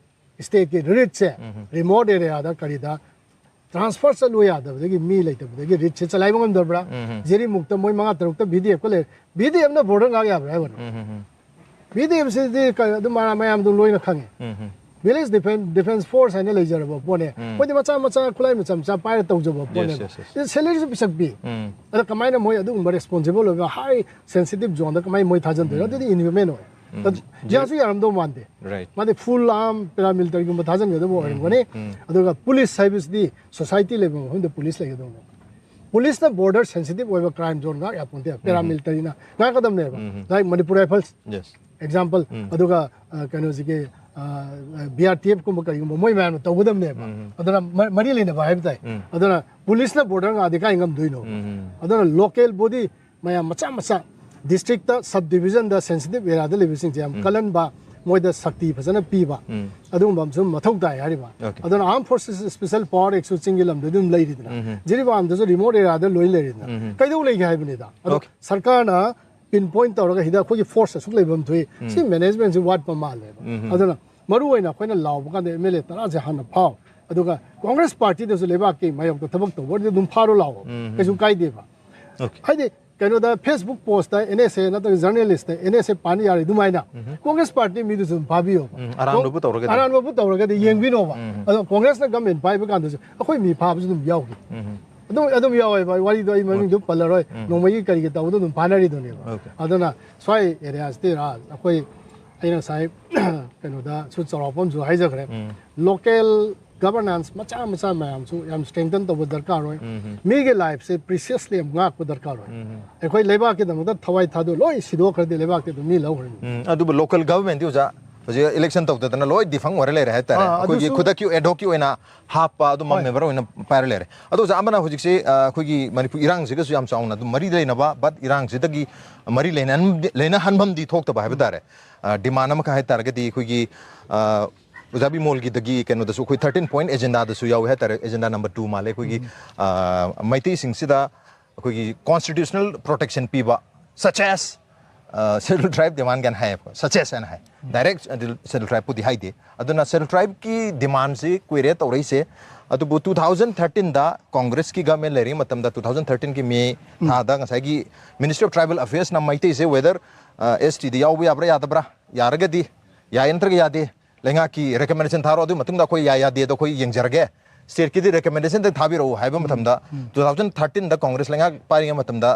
state ꯀꯤ raid ꯁꯦ remote area ꯗ ꯀꯔꯤꯗ transfer ꯆꯠꯂꯨ ꯌꯥꯗꯕꯗꯒꯤ, ꯃꯤ ꯂꯩꯇꯕꯗꯒꯤ raid ꯁꯦ ꯆꯂꯥꯏꯕ ꯉꯝꯗꯕ꯭ꯔꯥ? ꯖꯤꯔꯤꯃꯨꯛꯇ ꯃꯣꯏ ꯃꯉꯥ ꯇꯔꯨꯛꯇ VDF ꯀ ꯂꯩ꯫ VDF ꯅ border ꯉꯥꯛ ꯌꯥꯕ꯭ꯔꯥ ꯍꯥꯏꯕꯅꯣ? VDF ꯁꯤꯗꯤ ꯀ- ꯑꯗꯨꯝ ꯃꯌꯥꯝ- ꯃꯌꯥꯝ ꯑꯗꯨꯝ ꯂꯣꯏꯅ ꯈꯪꯉꯦ꯫ Village Defense, Defense Force ꯍꯥꯏꯅ ꯂꯩꯖꯔꯕ ꯄꯣꯠꯅꯦ꯫ ꯃꯣꯏꯗꯤ ꯃꯆꯥ ꯃꯆꯥ, ꯈꯨꯠꯂꯥꯏ ꯃꯆꯥ ꯃꯆꯥ ꯄꯥꯏꯔ ꯇꯧꯖꯕ ꯄꯣꯠꯅꯦꯕ꯫ Yes, yes. ꯁꯤꯗ salary ꯁꯨ ꯄꯤꯁꯛ ꯄꯤ꯫ ꯑꯗ ꯀꯃꯥꯏꯅ ꯃꯣꯏ ꯑꯗꯨꯒꯨꯝꯕ responsible ꯑꯣꯏꯕ high sensitive zone ꯗ ꯀꯃꯥꯏꯅ ꯃꯣꯏ ꯊꯥꯖꯟꯗꯣꯏꯅꯣ? ꯑꯗꯨꯗꯤ inhuman ꯑꯣꯏ꯫ ꯑꯗꯨ ꯌꯥꯁꯨ ꯌꯥꯔꯝꯗꯧ ꯃꯥꯟꯗꯦ꯫ Right. ꯃꯥꯗꯤ full arm paramilitary ꯒꯨꯝꯕ ꯊꯥꯖꯟꯒꯗꯕ ꯑꯣꯏꯔꯝꯒꯅꯤ꯫ ꯑꯗꯨꯒ police ꯍꯥꯏꯕꯁꯤꯗꯤ society ꯂꯩꯕ ꯃꯐꯝꯗ police ꯂꯩꯒꯗꯧꯅꯦ꯫ ꯄꯨꯂꯤꯁꯅ ꯕꯣꯔꯗꯔ ꯁꯦꯟꯁꯤꯇꯤꯚ ꯑꯣꯏꯕ ꯀ꯭ꯔꯥꯏꯝ ꯖꯣꯟ ꯉꯥꯛ ꯌꯥꯄꯣꯟꯇꯦ, ꯄꯦꯔꯥꯃꯤꯂꯤꯇꯔꯤꯅ ꯉꯥꯛꯀꯗꯕꯅꯦꯕ꯫ ꯎꯝ. Like Manipur rifles yes example, ꯎꯝ. ꯑꯗꯨꯒ ꯑ, ꯀꯩꯅꯣꯁꯤꯒꯤ ꯕꯤ ꯑꯥꯔ ꯇꯤ ꯑꯦꯐ ꯀꯨꯝꯕ ꯀꯔꯤꯒꯨꯝꯕ ꯃꯣꯏ ꯃꯌꯥꯝꯅ ꯇꯧꯒꯗꯕꯅꯦꯕ꯫ ꯎꯝ. ꯑꯗꯨꯅ ꯃ- ꯃꯔꯤ ꯂꯩꯅꯕ ꯍꯥꯏꯕ ꯇꯥꯏ꯫ ꯎꯝ. ꯑꯗꯨꯅ ꯄꯨꯂꯤꯁꯅ ꯕꯣꯔꯗꯔ ꯉꯥꯛꯑꯗꯤ ꯀꯥꯏ ꯉꯝꯗꯣꯏꯅꯣ? ꯎꯝ. ꯑꯗꯨꯅ ꯂꯣꯀꯦꯜ ꯕꯣꯗꯤ ꯃꯌꯥꯝ ꯃꯆꯥ ꯃꯆꯥ ꯗꯤꯁꯇ꯭ꯔꯤꯛꯇ ꯁꯕ ꯗꯤꯕꯤꯖꯟꯗ ꯁꯦꯟꯁꯤꯇꯤꯚ ꯑꯦꯔꯤꯌꯥꯗ ꯂꯩꯕꯁꯤꯡꯁꯦ ꯌꯥꯝ ꯎꯝ. ꯀꯜꯍꯟꯕ, ꯃꯣꯏꯗ ꯁꯛꯇꯤ ꯐꯖꯅ ꯄꯤꯕ, ꯎꯝ. ꯑꯗꯨꯒꯨꯝꯕ ꯑꯃꯁꯨ ꯃꯊꯧ ꯇꯥꯏ ꯍꯥꯏꯔꯤꯕ꯫ Okay. ꯑꯗꯨꯅ ꯑꯥꯔꯝ ꯐꯣꯔꯁꯦꯁ ꯁ꯭ꯄꯦꯁꯦꯜ ꯄꯋꯥꯔ ꯑꯦꯛꯁꯨ ꯆꯤꯡꯒꯤ ꯂꯝꯗ ꯑꯗꯨꯝ ꯂꯩꯔꯤꯗꯅ, ꯎꯝ. ꯖꯤꯔꯤꯕꯥꯝꯗꯁꯨ ꯔꯤꯃꯣꯠ ꯑꯦꯔꯤꯌꯥꯗ ꯂꯣꯏ ꯂꯩꯔꯤꯗꯅ, ꯎꯝ. ꯀꯩꯗꯧ ꯂꯩꯒꯦ ꯍꯥꯏꯕꯅꯤꯗ꯫ ꯑꯗꯣ Okay. ꯁꯔꯀꯥꯔꯅ ꯄꯤꯟ ꯄꯣꯏꯟ ꯇꯧꯔꯒ ꯍꯤꯗꯥꯛ ꯑꯩꯈꯣꯏꯒꯤ ꯐꯣꯔꯁ ꯑꯁꯨꯛ ꯂꯩꯐꯝ ꯊꯣꯛꯏ, ꯎꯝ. ꯁꯤ ꯃꯦꯅꯦꯖꯃꯦꯟꯁꯤ ꯋꯥꯠꯄ ꯃꯥꯜꯂꯦꯕ꯫ ꯎꯝ. ꯑꯗꯨꯅ ꯃꯔꯨ ꯑꯣꯏꯅ ꯑꯩꯈꯣꯏꯅ ꯂꯥꯎꯕ ꯀꯥꯟꯗ ꯑꯦꯝ ꯑꯦꯜ ꯑꯦ ꯇꯔꯥꯁꯦ ꯍꯥꯟꯅ ꯐꯥꯎ, ꯑꯗꯨꯒ ꯀꯣꯡꯒ꯭ꯔꯦꯁ ꯄꯥꯔꯇꯤꯗꯁꯨ ꯂꯩꯕꯥꯛꯀꯤ ꯃꯥꯌꯣꯛꯇ ꯊꯕꯛ ꯇꯧꯕ ꯑꯣꯏꯔꯗꯤ ꯑꯗꯨꯝ ꯐꯥꯔꯣ ꯂꯥꯛꯑꯣ, ꯎꯝ. ꯀꯩꯁꯨ ꯀꯥꯏꯗꯦꯕ꯫ Okay. ꯍꯥꯏꯗꯤ ꯀꯩꯅꯣꯗ ꯐꯦꯁꯕꯨꯛ ꯄꯣꯁꯇ ꯑꯦꯟ ꯑꯦꯁ ꯑꯦ ꯅꯠꯇ꯭ꯔꯒ ꯖꯔꯅꯦꯂꯤꯁꯇ ꯑꯦꯟ ꯑꯦꯁ ꯑꯦ ꯄꯥꯟ ꯌꯥꯔꯦ ꯑꯗꯨꯃꯥꯏꯅ, ꯎꯝ. ꯀꯣꯡꯒ꯭ꯔꯦꯁ ꯄꯥꯔꯇꯤ ꯃꯤꯗꯨꯁꯨ ꯑꯗꯨꯝ ꯐꯥꯕꯤꯌꯣ꯫ ꯎꯝ. ꯑꯔꯥꯟꯕꯕꯨ ꯇꯧꯔꯒꯗꯤ. ꯑꯔꯥꯟꯕꯕꯨ ꯇꯧꯔꯒꯗꯤ ꯌꯦꯡꯕꯤꯅꯣꯕ꯫ ꯎꯝ. ꯑꯗꯣ ꯀꯣꯡꯒ꯭ꯔꯦꯁꯅ ꯒꯃꯦꯟ ꯄꯥꯏꯕ ꯀꯥꯟꯗꯁꯨ ꯑꯩꯈꯣꯏ ꯃꯤ ꯐꯥꯕꯁꯨ ꯑꯗꯨꯝ ꯌꯥꯎꯈꯤ꯫ ꯎꯝ. ꯑꯗꯨꯝ ꯑꯗꯨꯝ ꯌꯥꯎꯋꯦꯕ, ꯋꯥꯔꯤꯗꯣ ꯑꯩ ꯃꯃꯤꯡꯗꯣ ꯄꯜꯂꯔꯣꯏ꯫ ꯎꯝ. ꯅꯣꯡꯃꯒꯤ ꯀꯔꯤꯒꯤ ꯇꯧꯕꯗꯣ ꯑꯗꯨꯝ ꯐꯥꯅꯔꯤꯗꯨꯅꯦꯕ꯫ Okay. ꯑꯗꯨꯅ ꯁ꯭ꯋꯥꯏ ꯑꯦꯔꯤꯌꯥꯁꯤꯗꯤ ꯔꯥ-, ꯑꯩꯈꯣꯏ, ꯑꯩꯅ ꯉꯁꯥꯏ ꯀꯩꯅꯣꯗꯁꯨ ꯆꯥꯎꯔꯥꯛꯄ ꯑꯃꯁꯨ ꯍꯥꯏꯖꯈ꯭ꯔꯦ꯫ ꯎꯝ. ꯂꯣꯀꯦꯜ ꯒꯕꯔꯅꯥꯟꯁ ꯃꯆꯥ ꯃꯆꯥ ꯃꯌꯥꯝꯁꯨ ꯌꯥꯝ ꯁ꯭ꯇꯔꯦꯡꯊꯟ ꯇꯧꯕ ꯗꯔꯀꯥꯔ ꯑꯣꯏ꯫ ꯎꯝ. ꯃꯤꯒꯤ ꯂꯥꯏꯐꯁꯦ ꯄ꯭ꯔꯤꯁꯤꯌꯁꯂꯤ ꯌꯥꯝ ꯉꯥꯛꯄ ꯗꯔꯀꯥꯔ ꯑꯣꯏ꯫ ꯎꯝ. ꯑꯩꯈꯣꯏ ꯂꯩꯕꯥꯛꯀꯤꯗꯃꯛꯇ ꯊꯋꯥꯏ ꯊꯥꯗꯣꯛ ꯂꯣꯏ ꯁꯤꯗꯣꯛꯈ꯭ꯔꯗꯤ ꯂꯩꯕꯥꯛꯇꯤ ꯑꯗꯨꯝ ꯃꯤ ꯂꯧꯈ꯭ꯔꯅꯤ꯫ ꯎꯝ, ꯑꯗꯨꯕꯨ ꯂꯣꯀꯦꯜ ꯒꯚꯔꯟꯃꯦꯟꯗꯤ ꯑꯣꯖꯥ ꯍꯧꯖꯤꯛ ꯏꯂꯦꯛꯁꯟ ꯇꯧꯗꯗꯅ ꯂꯣꯏ ꯗꯤꯐꯪ ꯑꯣꯏꯔ ꯂꯩꯔꯦ ꯍꯥꯏꯇꯥꯔꯦ꯫ ꯑꯥ, ꯑꯩꯈꯣꯏꯒꯤ ꯑꯗꯨꯁꯨ ꯈꯨꯗꯛꯀꯤ ꯑꯦꯗꯍꯣꯛꯀꯤ ꯑꯣꯏꯅ ꯍꯥꯞꯄ ꯑꯗꯨꯝ ꯍꯣꯏ. ꯃꯦꯝꯕꯔ ꯑꯣꯏꯅ ꯄꯥꯏꯔ ꯂꯩꯔꯦ꯫ ꯑꯗꯣ ꯑꯣꯖꯥ ꯑꯃꯅ ꯍꯧꯖꯤꯛꯁꯤ, ꯑ, ꯑꯩꯈꯣꯏꯒꯤ ꯃꯅꯤꯄꯨꯔ ꯏꯔꯥꯡꯁꯤꯒꯁꯨ ꯌꯥꯝ ꯆꯥꯎꯅ ꯑꯗꯨꯝ ꯃꯔꯤ ꯂꯩꯅꯕ, ꯕꯠ ꯏꯔꯥꯡꯁꯤꯗꯒꯤ ꯃꯔꯤ ꯂꯩꯅꯍꯟ-, ꯂꯩꯅꯍꯟꯐꯝꯗꯤ ꯊꯣꯛꯇꯕ ꯍꯥꯏꯕ ꯇꯥꯔꯦ꯫ ꯑ, ꯗꯤꯃꯥꯟ ꯑꯃꯈꯛ ꯍꯥꯏ ꯇꯥꯔꯒꯗꯤ ꯑꯩꯈꯣꯏꯒꯤ, ꯑ, ꯑꯣꯖꯥ ꯕꯤꯃꯣꯜꯒꯤꯗꯒꯤ ꯀꯩꯅꯣꯗꯁꯨ ꯑꯩꯈꯣꯏ thirteen point agendaꯗꯁꯨ ꯌꯥꯎꯋꯦ ꯍꯥꯏ ꯇꯥꯔꯦ, ꯑꯦꯖꯦꯟꯗꯥ ꯅꯝꯕꯔ ꯇꯨ ꯃꯥꯜꯂꯦ꯫ ꯑꯩꯈꯣꯏꯒꯤ, ꯑ, ꯃꯩꯇꯩꯁꯤꯡꯁꯤꯗ ꯑꯩꯈꯣꯏꯒꯤ constitutional protection ꯄꯤꯕ, such as, ꯑ, Scheduled Tribe demand ꯀꯥꯏꯅ ꯍꯥꯏꯌꯦꯕꯀꯣ, such as ꯍꯥꯏꯅ ꯍꯥꯏ꯫ Direct Scheduled Tribeꯄꯨꯗꯤ ꯍꯥꯏꯗꯦ꯫ ꯑꯗꯨꯅ Scheduled Tribeꯀꯤ demandꯁꯤ ꯀꯨꯏꯔꯦ ꯇꯧꯔꯛꯏꯁꯦ꯫ ꯑꯗꯨꯕꯨ two thousand thirteenꯗ ꯀꯣꯡꯒ꯭ꯔꯦꯁꯀꯤ ꯒꯚꯔꯟꯃꯦꯟ ꯂꯩꯔꯤꯉꯩ ꯃꯇꯝꯗ, two thousand thirteenꯒꯤ ꯃꯦ ꯊꯥꯗ ꯉꯁꯥꯏꯒꯤ Ministry of Tribal Affairsꯅ ꯃꯩꯇꯩꯁꯦ whether, ꯑ, STꯗ ꯌꯥꯎꯕ ꯌꯥꯕ꯭ꯔꯥ, ꯌꯥꯗꯕ꯭ꯔꯥ, ꯌꯥꯔꯒꯗꯤ ꯌꯥꯏ, ꯅꯠꯇ꯭ꯔꯒ ꯌꯥꯗꯦ, ꯂꯩꯉꯥꯛꯀꯤ recommendation ꯊꯥꯔꯣ, ꯑꯗꯨꯒꯤ ꯃꯇꯨꯡꯗ ꯑꯩꯈꯣꯏ ꯌꯥꯏ ꯌꯥꯗꯦꯗꯣ ꯑꯩꯈꯣꯏ ꯌꯦꯡꯖꯔꯒꯦ, stateꯀꯤꯗꯤ recommendationꯗꯪ ꯊꯥꯕꯤꯔꯛꯎ ꯍꯥꯏꯕ ꯃꯇꯝꯗ, two thousand thirteenꯗ ꯀꯣꯡꯒ꯭ꯔꯦꯁ ꯂꯩꯉꯥꯛ ꯄꯥꯏꯔꯤꯉꯩ ꯃꯇꯝꯗ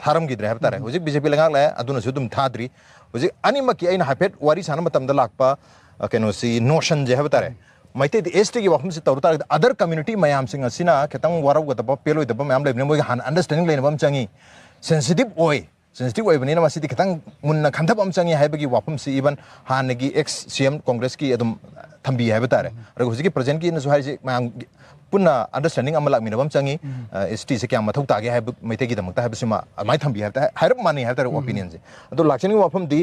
ꯊꯥꯔꯝꯈꯤꯗ꯭ꯔꯦ ꯍꯥꯏꯕ ꯇꯥꯔꯦ꯫ ꯍꯧꯖꯤꯛ BJP ꯂꯩꯉꯥꯛ ꯂꯥꯛꯑꯦ, ꯑꯗꯨꯅꯁꯨ ꯑꯗꯨꯝ ꯊꯥꯗ꯭ꯔꯤ꯫ ꯍꯧꯖꯤꯛ ꯑꯅꯤꯃꯛꯀꯤ ꯑꯩꯅ ꯍꯥꯏꯐꯦꯠ ꯋꯥꯔꯤ ꯁꯥꯟꯅꯕ ꯃꯇꯝꯗ ꯂꯥꯛꯄ, ꯑ, ꯀꯩꯅꯣꯁꯤ, notionꯁꯦ ꯍꯥꯏꯕ ꯇꯥꯔꯦ, ꯃꯩꯇꯩꯗ ꯑꯦꯁ ꯇꯤꯒꯤ ꯋꯥꯐꯝꯁꯤ ꯇꯧꯔꯨ ꯇꯥꯔꯒꯗꯤ ꯑꯗꯔ ꯀꯝꯃ꯭ꯌꯨꯅꯤꯇꯤ ꯃꯌꯥꯝꯁꯤꯡ ꯑꯁꯤꯅ ꯈꯤꯇꯪ ꯋꯥꯔꯧꯒꯗꯕ, ꯄꯦꯜꯂꯣꯏꯗꯕ ꯃꯌꯥꯝ ꯂꯩꯕꯅꯤꯅ ꯃꯣꯏꯒꯤ ꯍꯥꯟꯅ ꯑꯟꯗꯔꯁ꯭ꯇꯦꯟꯗꯤꯡ ꯂꯩꯅꯕ ꯑꯃ ꯆꯪꯉꯤ꯫ ꯁꯦꯟꯁꯤꯇꯤꯚ ꯑꯣꯏ, ꯁꯦꯟꯁꯤꯇꯤꯚ ꯑꯣꯏꯕꯅꯤꯅ ꯃꯁꯤꯗꯤ ꯈꯤꯇꯪ ꯃꯨꯟꯅ ꯈꯟꯊꯕ ꯑꯃ ꯆꯪꯉꯤ ꯍꯥꯏꯕꯒꯤ ꯋꯥꯐꯝꯁꯤ ꯏꯚꯟ ꯍꯥꯟꯅꯒꯤ ꯑꯦꯛꯁ ꯁꯤ ꯑꯦꯝ ꯀꯣꯡꯒ꯭ꯔꯦꯁꯀꯤ ꯑꯗꯨꯝ ꯊꯝꯕꯤ ꯍꯥꯏꯕ ꯇꯥꯔꯦ꯫ ꯑꯗꯨꯒ ꯍꯧꯖꯤꯛꯀꯤ ꯄ꯭ꯔꯖꯦꯟꯒꯤꯅꯁꯨ ꯍꯥꯏꯔꯤꯁꯦ ꯃꯌꯥꯝ ꯄꯨꯟꯅ ꯑꯟꯗꯔꯁ꯭ꯇꯦꯟꯗꯤꯡ ꯑꯃ ꯂꯥꯛꯃꯤꯟꯅꯕ ꯑꯃ ꯆꯪꯉꯤ꯫ ꯑꯦꯁ ꯇꯤꯁꯦ ꯀꯌꯥꯝ ꯃꯊꯧ ꯇꯥꯒꯦ ꯍꯥꯏꯕ ꯃꯩꯇꯩꯒꯤꯗꯃꯛꯇ ꯍꯥꯏꯕꯁꯤꯃ ꯑꯗꯨꯃꯥꯏꯅ ꯊꯝꯕꯤ ꯍꯥꯏꯕ ꯇꯥꯔꯦ꯫ ꯍꯥꯏꯔꯞ ꯃꯥꯟꯅꯩ ꯍꯥꯏꯕ ꯇꯥꯔꯦ ꯑꯣꯄꯤꯅꯤꯌꯟꯁꯦ꯫ ꯑꯗꯣ ꯂꯥꯛꯆꯅꯤꯡꯕ ꯋꯥꯐꯝꯗꯤ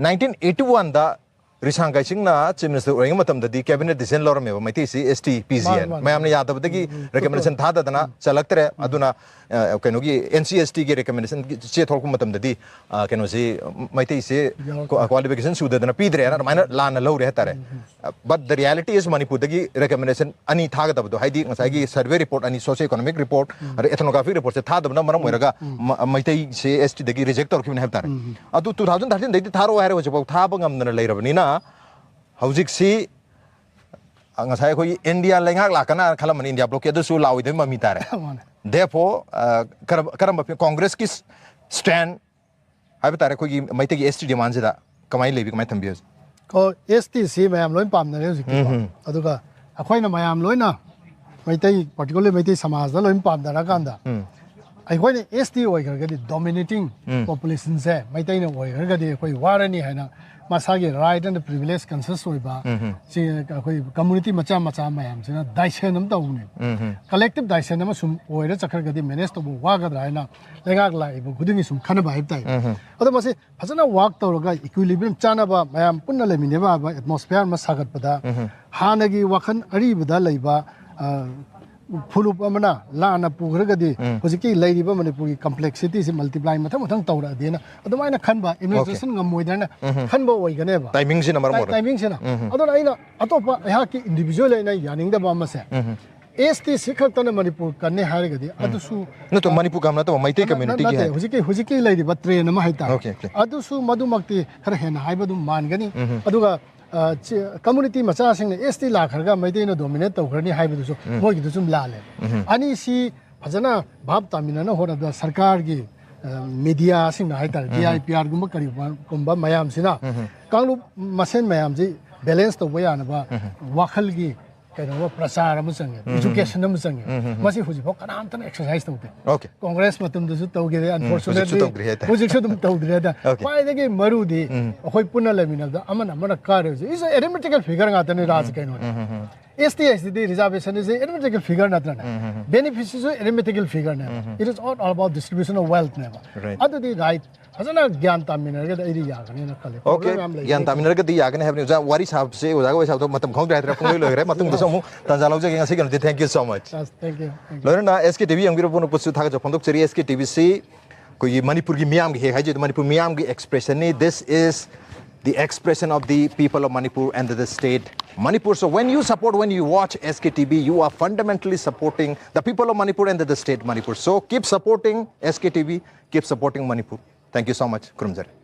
ꯅꯥꯏꯟꯇꯤꯟ ꯑꯩꯠꯇꯤ ꯋꯥꯟꯗ ꯔꯤꯁꯥꯡ ꯀꯥꯏꯁꯤꯡꯅ ꯆꯤꯐ ꯃꯤꯅꯤꯁꯇꯔ ꯑꯣꯏꯔꯤꯉꯩ ꯃꯇꯝꯗꯗꯤ ꯀꯦꯕꯤꯅꯦꯠ ꯗꯤꯁꯤꯖꯟ ꯂꯧꯔꯝꯃꯦꯕ ꯃꯩꯇꯩꯁꯤ ꯑꯦꯁ ꯇꯤ ꯄꯤꯖꯦꯅ꯫ ꯃꯥꯅꯤ, ꯃꯥꯅꯤ꯫ ꯃꯌꯥꯝꯅ ꯌꯥꯗꯕꯗꯒꯤ ꯎꯝ, ꯎꯝ꯫ ꯔꯤꯀꯃꯦꯟꯗꯦꯁꯟ ꯊꯥꯗꯗꯅ ꯆꯜꯂꯛꯇ꯭ꯔꯦ꯫ ꯑꯗꯨꯅ ꯑ, ꯀꯩꯅꯣꯒꯤ ꯑꯦꯟ ꯁꯤ ꯑꯦꯁ ꯇꯤꯒꯤ ꯔꯤꯀꯃꯦꯟꯗꯦꯁꯟ ꯆꯦ ꯊꯣꯛꯂꯛꯄ ꯃꯇꯝꯗꯗꯤ ꯑ, ꯀꯩꯅꯣꯁꯤ ꯃꯩꯇꯩꯁꯤ ꯌꯥꯎꯔꯛꯇ꯭ꯔꯦ꯫ ꯀ꯭ꯋꯥꯂꯤꯐꯤꯀꯦꯁꯟ ꯁꯨꯗꯗꯅ ꯄꯤꯗ꯭ꯔꯦꯅ ꯑꯗꯨꯃꯥꯏꯅ ꯂꯥꯟꯅ ꯂꯧꯔꯦ ꯍꯥꯏꯇꯥꯔꯦ꯫ ꯎꯝ, ꯎꯝ꯫ But the reality is ꯃꯅꯤꯄꯨꯔꯗꯒꯤ ꯔꯤꯀꯃꯦꯟꯗꯦꯁꯟ ꯑꯅꯤ ꯊꯥꯒꯗꯕꯗꯣ, ꯍꯥꯏꯗꯤ ꯉꯁꯥꯏꯒꯤ ꯁꯔꯚꯦ ꯔꯤꯄꯣꯔꯠ ꯑꯅꯤ, ꯁꯣꯁꯤꯑꯣ ꯏꯀꯣꯅꯣꯃꯤꯛ ꯔꯤꯄꯣꯔꯠ, ꯑꯗꯩ ꯑꯦꯊꯅꯣꯒ꯭ꯔꯥꯐꯤꯛ ꯔꯤꯄꯣꯔꯠꯁꯦ ꯊꯥꯗꯕꯅ ꯃꯔꯝ ꯑꯣꯏꯔꯒ ꯃ-, ꯃꯩꯇꯩꯁꯦ ꯑꯦꯁ ꯇꯤꯗꯒꯤ ꯔꯤꯖꯦꯛ ꯇꯧꯔꯛꯈꯤꯕꯅꯤ ꯍꯥꯏꯕ ꯇꯥꯔꯦ꯫ ꯑꯗꯨ ꯇꯨ ꯊꯥꯎꯖꯟ ꯊꯥꯔꯇꯤꯟꯗꯩꯗꯤ ꯊꯥꯔꯛꯑꯣ ꯍꯥꯏꯔꯒ ꯍꯧꯖꯤꯛꯐꯥꯎ ꯊꯥꯕ ꯉꯝꯗꯅ ꯂꯩꯔꯕꯅꯤꯅ ꯍꯧꯖꯤꯛꯁꯤ ꯑ, ꯉꯁꯥꯏ ꯑꯩꯈꯣꯏꯒꯤ ꯏꯟꯗꯤꯌꯥ ꯂꯩꯉꯥꯛ ꯂꯥꯛꯀꯅ ꯈꯜꯂꯝꯕꯅꯤ, ꯏꯟꯗꯤꯌꯥ ꯕ꯭ꯂꯣꯛꯀꯤ, ꯑꯗꯨꯁꯨ ꯂꯥꯛꯑꯣꯏꯗꯕꯩ ꯃꯃꯤ ꯇꯥꯔꯦ꯫ ꯃꯥꯅꯦ꯫ Therefore, ꯑ, ꯀꯔꯝ-, ꯀꯔꯝꯕ ꯐꯤ-, ꯀꯣꯡꯒ꯭ꯔꯦꯁꯀꯤ ꯁ꯭ꯇꯦꯟ ꯍꯥꯏꯕ ꯇꯥꯔꯦ ꯑꯩꯈꯣꯏꯒꯤ ꯃꯩꯇꯩꯒꯤ ꯑꯦꯁ ꯇꯤ ꯗꯤꯃꯥꯟꯁꯤꯗ ꯀꯃꯥꯏꯅ ꯂꯩꯕꯤ, ꯀꯃꯥꯏꯅ ꯊꯝꯕꯤ ꯍꯧꯖꯤꯛ? ꯀꯣ, ꯑꯦꯁ ꯇꯤ ꯁꯤ ꯃꯌꯥꯝ ꯂꯣꯏ ꯄꯥꯝꯅꯔꯦ ꯍꯧꯖꯤꯛꯇꯤꯀꯣ꯫ ꯎꯝ, ꯎꯝ꯫ ꯑꯗꯨꯒ ꯑꯩꯈꯣꯏꯅ ꯃꯌꯥꯝ ꯂꯣꯏꯅ ꯃꯩꯇꯩ, particularly ꯃꯩꯇꯩ ꯁꯃꯥꯖꯇ ꯂꯣꯏ ꯄꯥꯝꯅꯔꯀꯥꯟꯗ ꯎꯝ꯫ ꯑꯩꯈꯣꯏꯅ ꯑꯦꯁ ꯇꯤ ꯑꯣꯏꯈ꯭ꯔꯒꯗꯤ dominating ꯎꯝ꯫ Populationꯁꯦ ꯃꯩꯇꯩꯅ ꯑꯣꯏꯈ꯭ꯔꯒꯗꯤ ꯑꯩꯈꯣꯏ ꯋꯥꯔꯅꯤ ꯍꯥꯏꯅ ꯃꯁꯥꯒꯤ right and privilege conscious ꯑꯣꯏꯕ ꯎꯝ, ꯎꯝ꯫ ꯁꯤ ꯑꯩꯈꯣꯏ ꯀꯝꯃ꯭ꯌꯨꯅꯤꯇꯤ ꯃꯆꯥ ꯃꯆꯥ ꯃꯌꯥꯝꯁꯤꯅ ꯗꯥꯏꯁꯟ ꯑꯃ ꯇꯧꯕꯅꯦꯕ꯫ ꯎꯝ, ꯎꯝ꯫ Collective ꯗꯥꯏꯁꯟ ꯑꯃ ꯁꯨꯝ ꯑꯣꯏꯔ ꯆꯠꯈ꯭ꯔꯒꯗꯤ ꯃꯦꯅꯦꯖ ꯇꯧꯕ ꯋꯥꯒꯗ꯭ꯔꯥ ꯍꯥꯏꯅ ꯂꯩꯉꯥꯛ ꯂꯥꯛꯏꯕ ꯈꯨꯗꯤꯡꯒꯤ ꯁꯨꯝ ꯈꯟꯅꯕ ꯍꯥꯏꯕ ꯇꯥꯏ꯫ ꯎꯝ, ꯎꯝ꯫ ꯑꯗꯣ ꯃꯁꯤ ꯐꯖꯅ ꯋꯥꯔꯛ ꯇꯧꯔꯒ ꯏꯀ꯭ꯋꯤꯂꯤꯕ꯭ꯔꯤꯌꯝ ꯆꯥꯅꯕ ꯃꯌꯥꯝ ꯄꯨꯟꯅ ꯂꯩꯃꯤꯟꯅꯕ ꯌꯥꯕ ꯑꯦꯠꯃꯣꯁꯐꯤꯌꯥꯔ ꯑꯃ ꯁꯥꯒꯠꯄꯗ ꯎꯝ, ꯎꯝ꯫ ꯍꯥꯟꯅꯒꯤ ꯋꯥꯈꯜ ꯑꯔꯤꯕꯗ ꯂꯩꯕ, ꯑ, ꯐꯨꯂꯨꯞ ꯑꯃꯅ ꯂꯥꯟꯅ ꯄꯨꯈ꯭ꯔꯒꯗꯤ ꯎꯝ꯫ ꯍꯧꯖꯤꯛꯀꯤ ꯂꯩꯔꯤꯕ ꯃꯅꯤꯄꯨꯔꯒꯤ ꯀꯝꯄ꯭ꯂꯦꯛꯁꯤꯇꯤꯁꯤ ꯃꯜꯇꯤꯄ꯭ꯂꯥꯏ ꯃꯊꯪ ꯃꯊꯪ ꯇꯧꯔꯛꯑꯗꯤꯅ ꯑꯗꯨꯃꯥꯏꯅ ꯈꯟꯕ ꯑꯦꯗꯃꯤꯅꯤꯁꯇ꯭ꯔꯦꯁꯟ ꯉꯝꯃꯣꯏꯗ꯭ꯔꯅ ꯎꯝ꯫ ꯈꯟꯕ ꯑꯣꯏꯒꯅꯦꯕ꯫ ꯇꯥꯏꯃꯤꯡꯁꯤꯅ ꯃꯔꯝ ꯇꯥꯏ-, ꯑꯣꯏꯔꯒ꯫ ꯇꯥꯏꯃꯤꯡꯁꯤꯅ꯫ ꯎꯝ꯫ ꯑꯗꯨꯅ ꯑꯩꯅ ꯑꯇꯣꯞꯄ ꯑꯩꯍꯥꯛꯀꯤ ꯏꯟꯗꯤꯕꯤꯖꯨꯋꯦꯜ ꯑꯩꯅ ꯌꯥꯅꯤꯡꯗꯕ ꯑꯃꯁꯦ ꯎꯝ꯫ ꯑꯦꯁ ꯇꯤ ꯁꯤ ꯈꯛꯇꯅ ꯃꯅꯤꯄꯨꯔ ꯀꯟꯅꯦ ꯍꯥꯏꯔꯒꯗꯤ ꯎꯝ꯫ ꯑꯗꯨꯁꯨ ꯅꯠꯇꯦ, ꯃꯅꯤꯄꯨꯔ ꯀꯝ ꯅꯠꯇꯕ ꯃꯩꯇꯩ ꯅꯠ-, ꯀꯝꯃ꯭ꯌꯨꯅꯤꯇꯤꯒꯤ ꯅꯠꯇꯦ, ꯍꯥꯏ꯫ ꯍꯧꯖꯤꯛꯀꯤ, ꯍꯧꯖꯤꯛꯀꯤ ꯂꯩꯔꯤꯕ ꯇ꯭ꯔꯦꯟ ꯑꯃ ꯍꯥꯏꯇꯥꯔꯦ꯫ Okay, okay. ꯑꯗꯨꯁꯨ ꯃꯗꯨꯃꯛꯇꯤ ꯈꯔ ꯍꯦꯟꯅ ꯍꯥꯏꯕ ꯑꯗꯨꯝ ꯃꯥꯟꯒꯅꯤ꯫ ꯎꯝ꯫ ꯑꯗꯨꯒ ꯑ, ꯆꯤ-, ꯀꯝꯃ꯭ꯌꯨꯅꯤꯇꯤ ꯃꯆꯥꯁꯤꯡꯅ ꯑꯦꯁ ꯇꯤ ꯂꯥꯛꯈ꯭ꯔꯒ ꯃꯩꯇꯩꯅ ꯗꯣꯃꯤꯅꯦꯠ ꯇꯧꯈ꯭ꯔꯅꯤ ꯍꯥꯏꯕꯗꯨꯁꯨ ꯎꯝ꯫ ꯃꯣꯏꯒꯤꯗꯨꯁꯨ ꯂꯥꯜꯂꯦ꯫ ꯎꯝ꯫ ꯑꯅꯤꯁꯤ ꯐꯖꯅ ꯚꯥꯞ ꯇꯥꯃꯤꯟꯅꯅ ꯍꯣꯠꯅꯕꯗ ꯁꯔꯀꯥꯔꯒꯤ, ꯑ, ꯃꯦꯗꯤꯌꯥꯁꯤꯡꯅ ꯍꯥꯏꯇꯥꯔꯦ, ꯎꯝ꯫ ꯗꯤ ꯑꯥꯏ ꯄꯤ ꯑꯥꯔꯒꯨꯝꯕ ꯀꯔꯤꯒꯨꯝꯕ ꯃꯌꯥꯝꯁꯤꯅ ꯎꯝ꯫ ꯀꯥꯡꯂꯨꯞ ꯃꯁꯦꯟ ꯃꯌꯥꯝꯁꯤ ꯕꯦꯂꯦꯟꯁ ꯇꯧꯕ ꯌꯥꯅꯕ ꯋꯥꯈꯜꯒꯤ ꯀꯩꯅꯣ ꯄ꯭ꯔꯆꯥꯔ ꯑꯃ ꯆꯪꯉꯦ, ꯏꯖꯨꯀꯦꯁꯟ ꯑꯃ ꯆꯪꯉꯦ꯫ ꯃꯁꯤ ꯍꯧꯖꯤꯛꯐꯥꯎ ꯀꯅꯥꯝꯇꯅ ꯑꯦꯛꯁꯔꯁꯥꯏꯁ ꯇꯧꯗꯦ꯫ Okay. ꯀꯣꯡꯒ꯭ꯔꯦꯁ ꯃꯇꯝꯗꯁꯨ ꯇꯧꯈꯤꯗꯦ, ꯍꯧꯖꯤꯛꯁꯨ ꯑꯟꯐꯣꯔꯆꯨꯅꯦꯠꯂꯤ ꯇꯧꯗ꯭ꯔꯤ ꯍꯥꯏꯇꯥꯔꯦ꯫ ꯍꯧꯖꯤꯛꯁꯨ ꯑꯗꯨꯝ ꯇꯧꯗ꯭ꯔꯤ ꯍꯥꯏꯇꯥꯔꯦ꯫ Okay. ꯈ꯭ꯋꯥꯏꯗꯒꯤ ꯃꯔꯨꯗꯤ ꯑꯩꯈꯣꯏ ꯄꯨꯟꯅ ꯂꯩꯃꯤꯟꯅꯕꯗ ꯑꯃꯅ ꯑꯃꯅ ꯀꯥꯔꯦ ꯍꯧꯖꯤꯛ꯫ It's arithmetical figure ꯉꯥꯛꯇꯅꯤ ꯔꯥꯖ ꯀꯩꯅꯣꯅꯦ꯫ S T, S T D reservation is arithmetical figure ꯅꯠꯇ꯭ꯔꯅꯦ? ꯕꯦꯅꯤꯐꯤꯠꯁꯤꯁꯨ arithmetical figure ꯅꯦꯕ꯫ It is all about distribution of wealth ꯅꯦꯕ꯫ Right. ꯑꯗꯨꯗꯤ ꯔꯥꯏꯠ ꯐꯖꯅ ꯒ꯭ꯌꯥꯟ ꯇꯥꯃꯤꯟꯅꯔꯒꯗꯤ ꯑꯩꯗꯤ ꯌꯥꯒꯅꯤꯅ ꯈꯜꯂꯦ꯫ Okay. Problem ꯌꯥꯝ ꯂꯩ꯫ ꯒ꯭ꯌꯥꯟ ꯇꯥꯃꯤꯟꯅꯔꯒꯗꯤ ꯌꯥꯒꯅꯤ ꯍꯥꯏꯕꯅꯤ꯫ ꯑꯣꯖꯥ, ꯋꯥꯔꯤ ꯁꯥꯕꯁꯦ, ꯑꯣꯖꯥꯒ ꯋꯥꯔꯤ ꯁꯥꯕꯗꯣ ꯃꯇꯝ ꯈꯪꯗ꯭ꯔꯦ ꯍꯥꯏꯗ꯭ꯔꯦ, ꯄꯨꯡꯂꯣꯏ ꯂꯣꯏꯈ꯭ꯔꯦ꯫ ꯃꯇꯨꯡꯗꯁꯨ ꯑꯃꯨꯛ ꯇꯥꯟꯖꯥ ꯂꯧꯖꯒꯦ꯫ ꯉꯁꯤꯒꯤ ꯑꯣꯏꯅꯗꯤ thank you so much꯫ Yes, thank you, thank you. ꯂꯣꯏꯅꯅ S K T V ꯌꯦꯡꯕꯤꯔꯕ ꯄꯨꯝꯅꯃꯛꯄꯨꯁꯨ ꯊꯥꯒꯠꯆꯕ ꯐꯣꯡꯗꯣꯛꯆꯔꯤ꯫ S K T V ꯁꯤ ꯑꯩꯈꯣꯏꯒꯤ ꯃꯅꯤꯄꯨꯔꯒꯤ ꯃꯤꯌꯥꯝꯒꯤ ꯍꯦꯛ ꯍꯥꯏꯖꯦ ꯃꯅꯤꯄꯨꯔ ꯃꯤꯌꯥꯝꯒꯤ expression ꯅꯤ꯫ This is the expression of the people of Manipur and the state Manipur. So when you support, when you watch S K T V, you are fundamentally supporting the people of Manipur and the state Manipur. So keep supporting S K T V, keep supporting Manipur. Thank you so much. ꯈꯨꯔꯨꯝꯖꯔꯤ꯫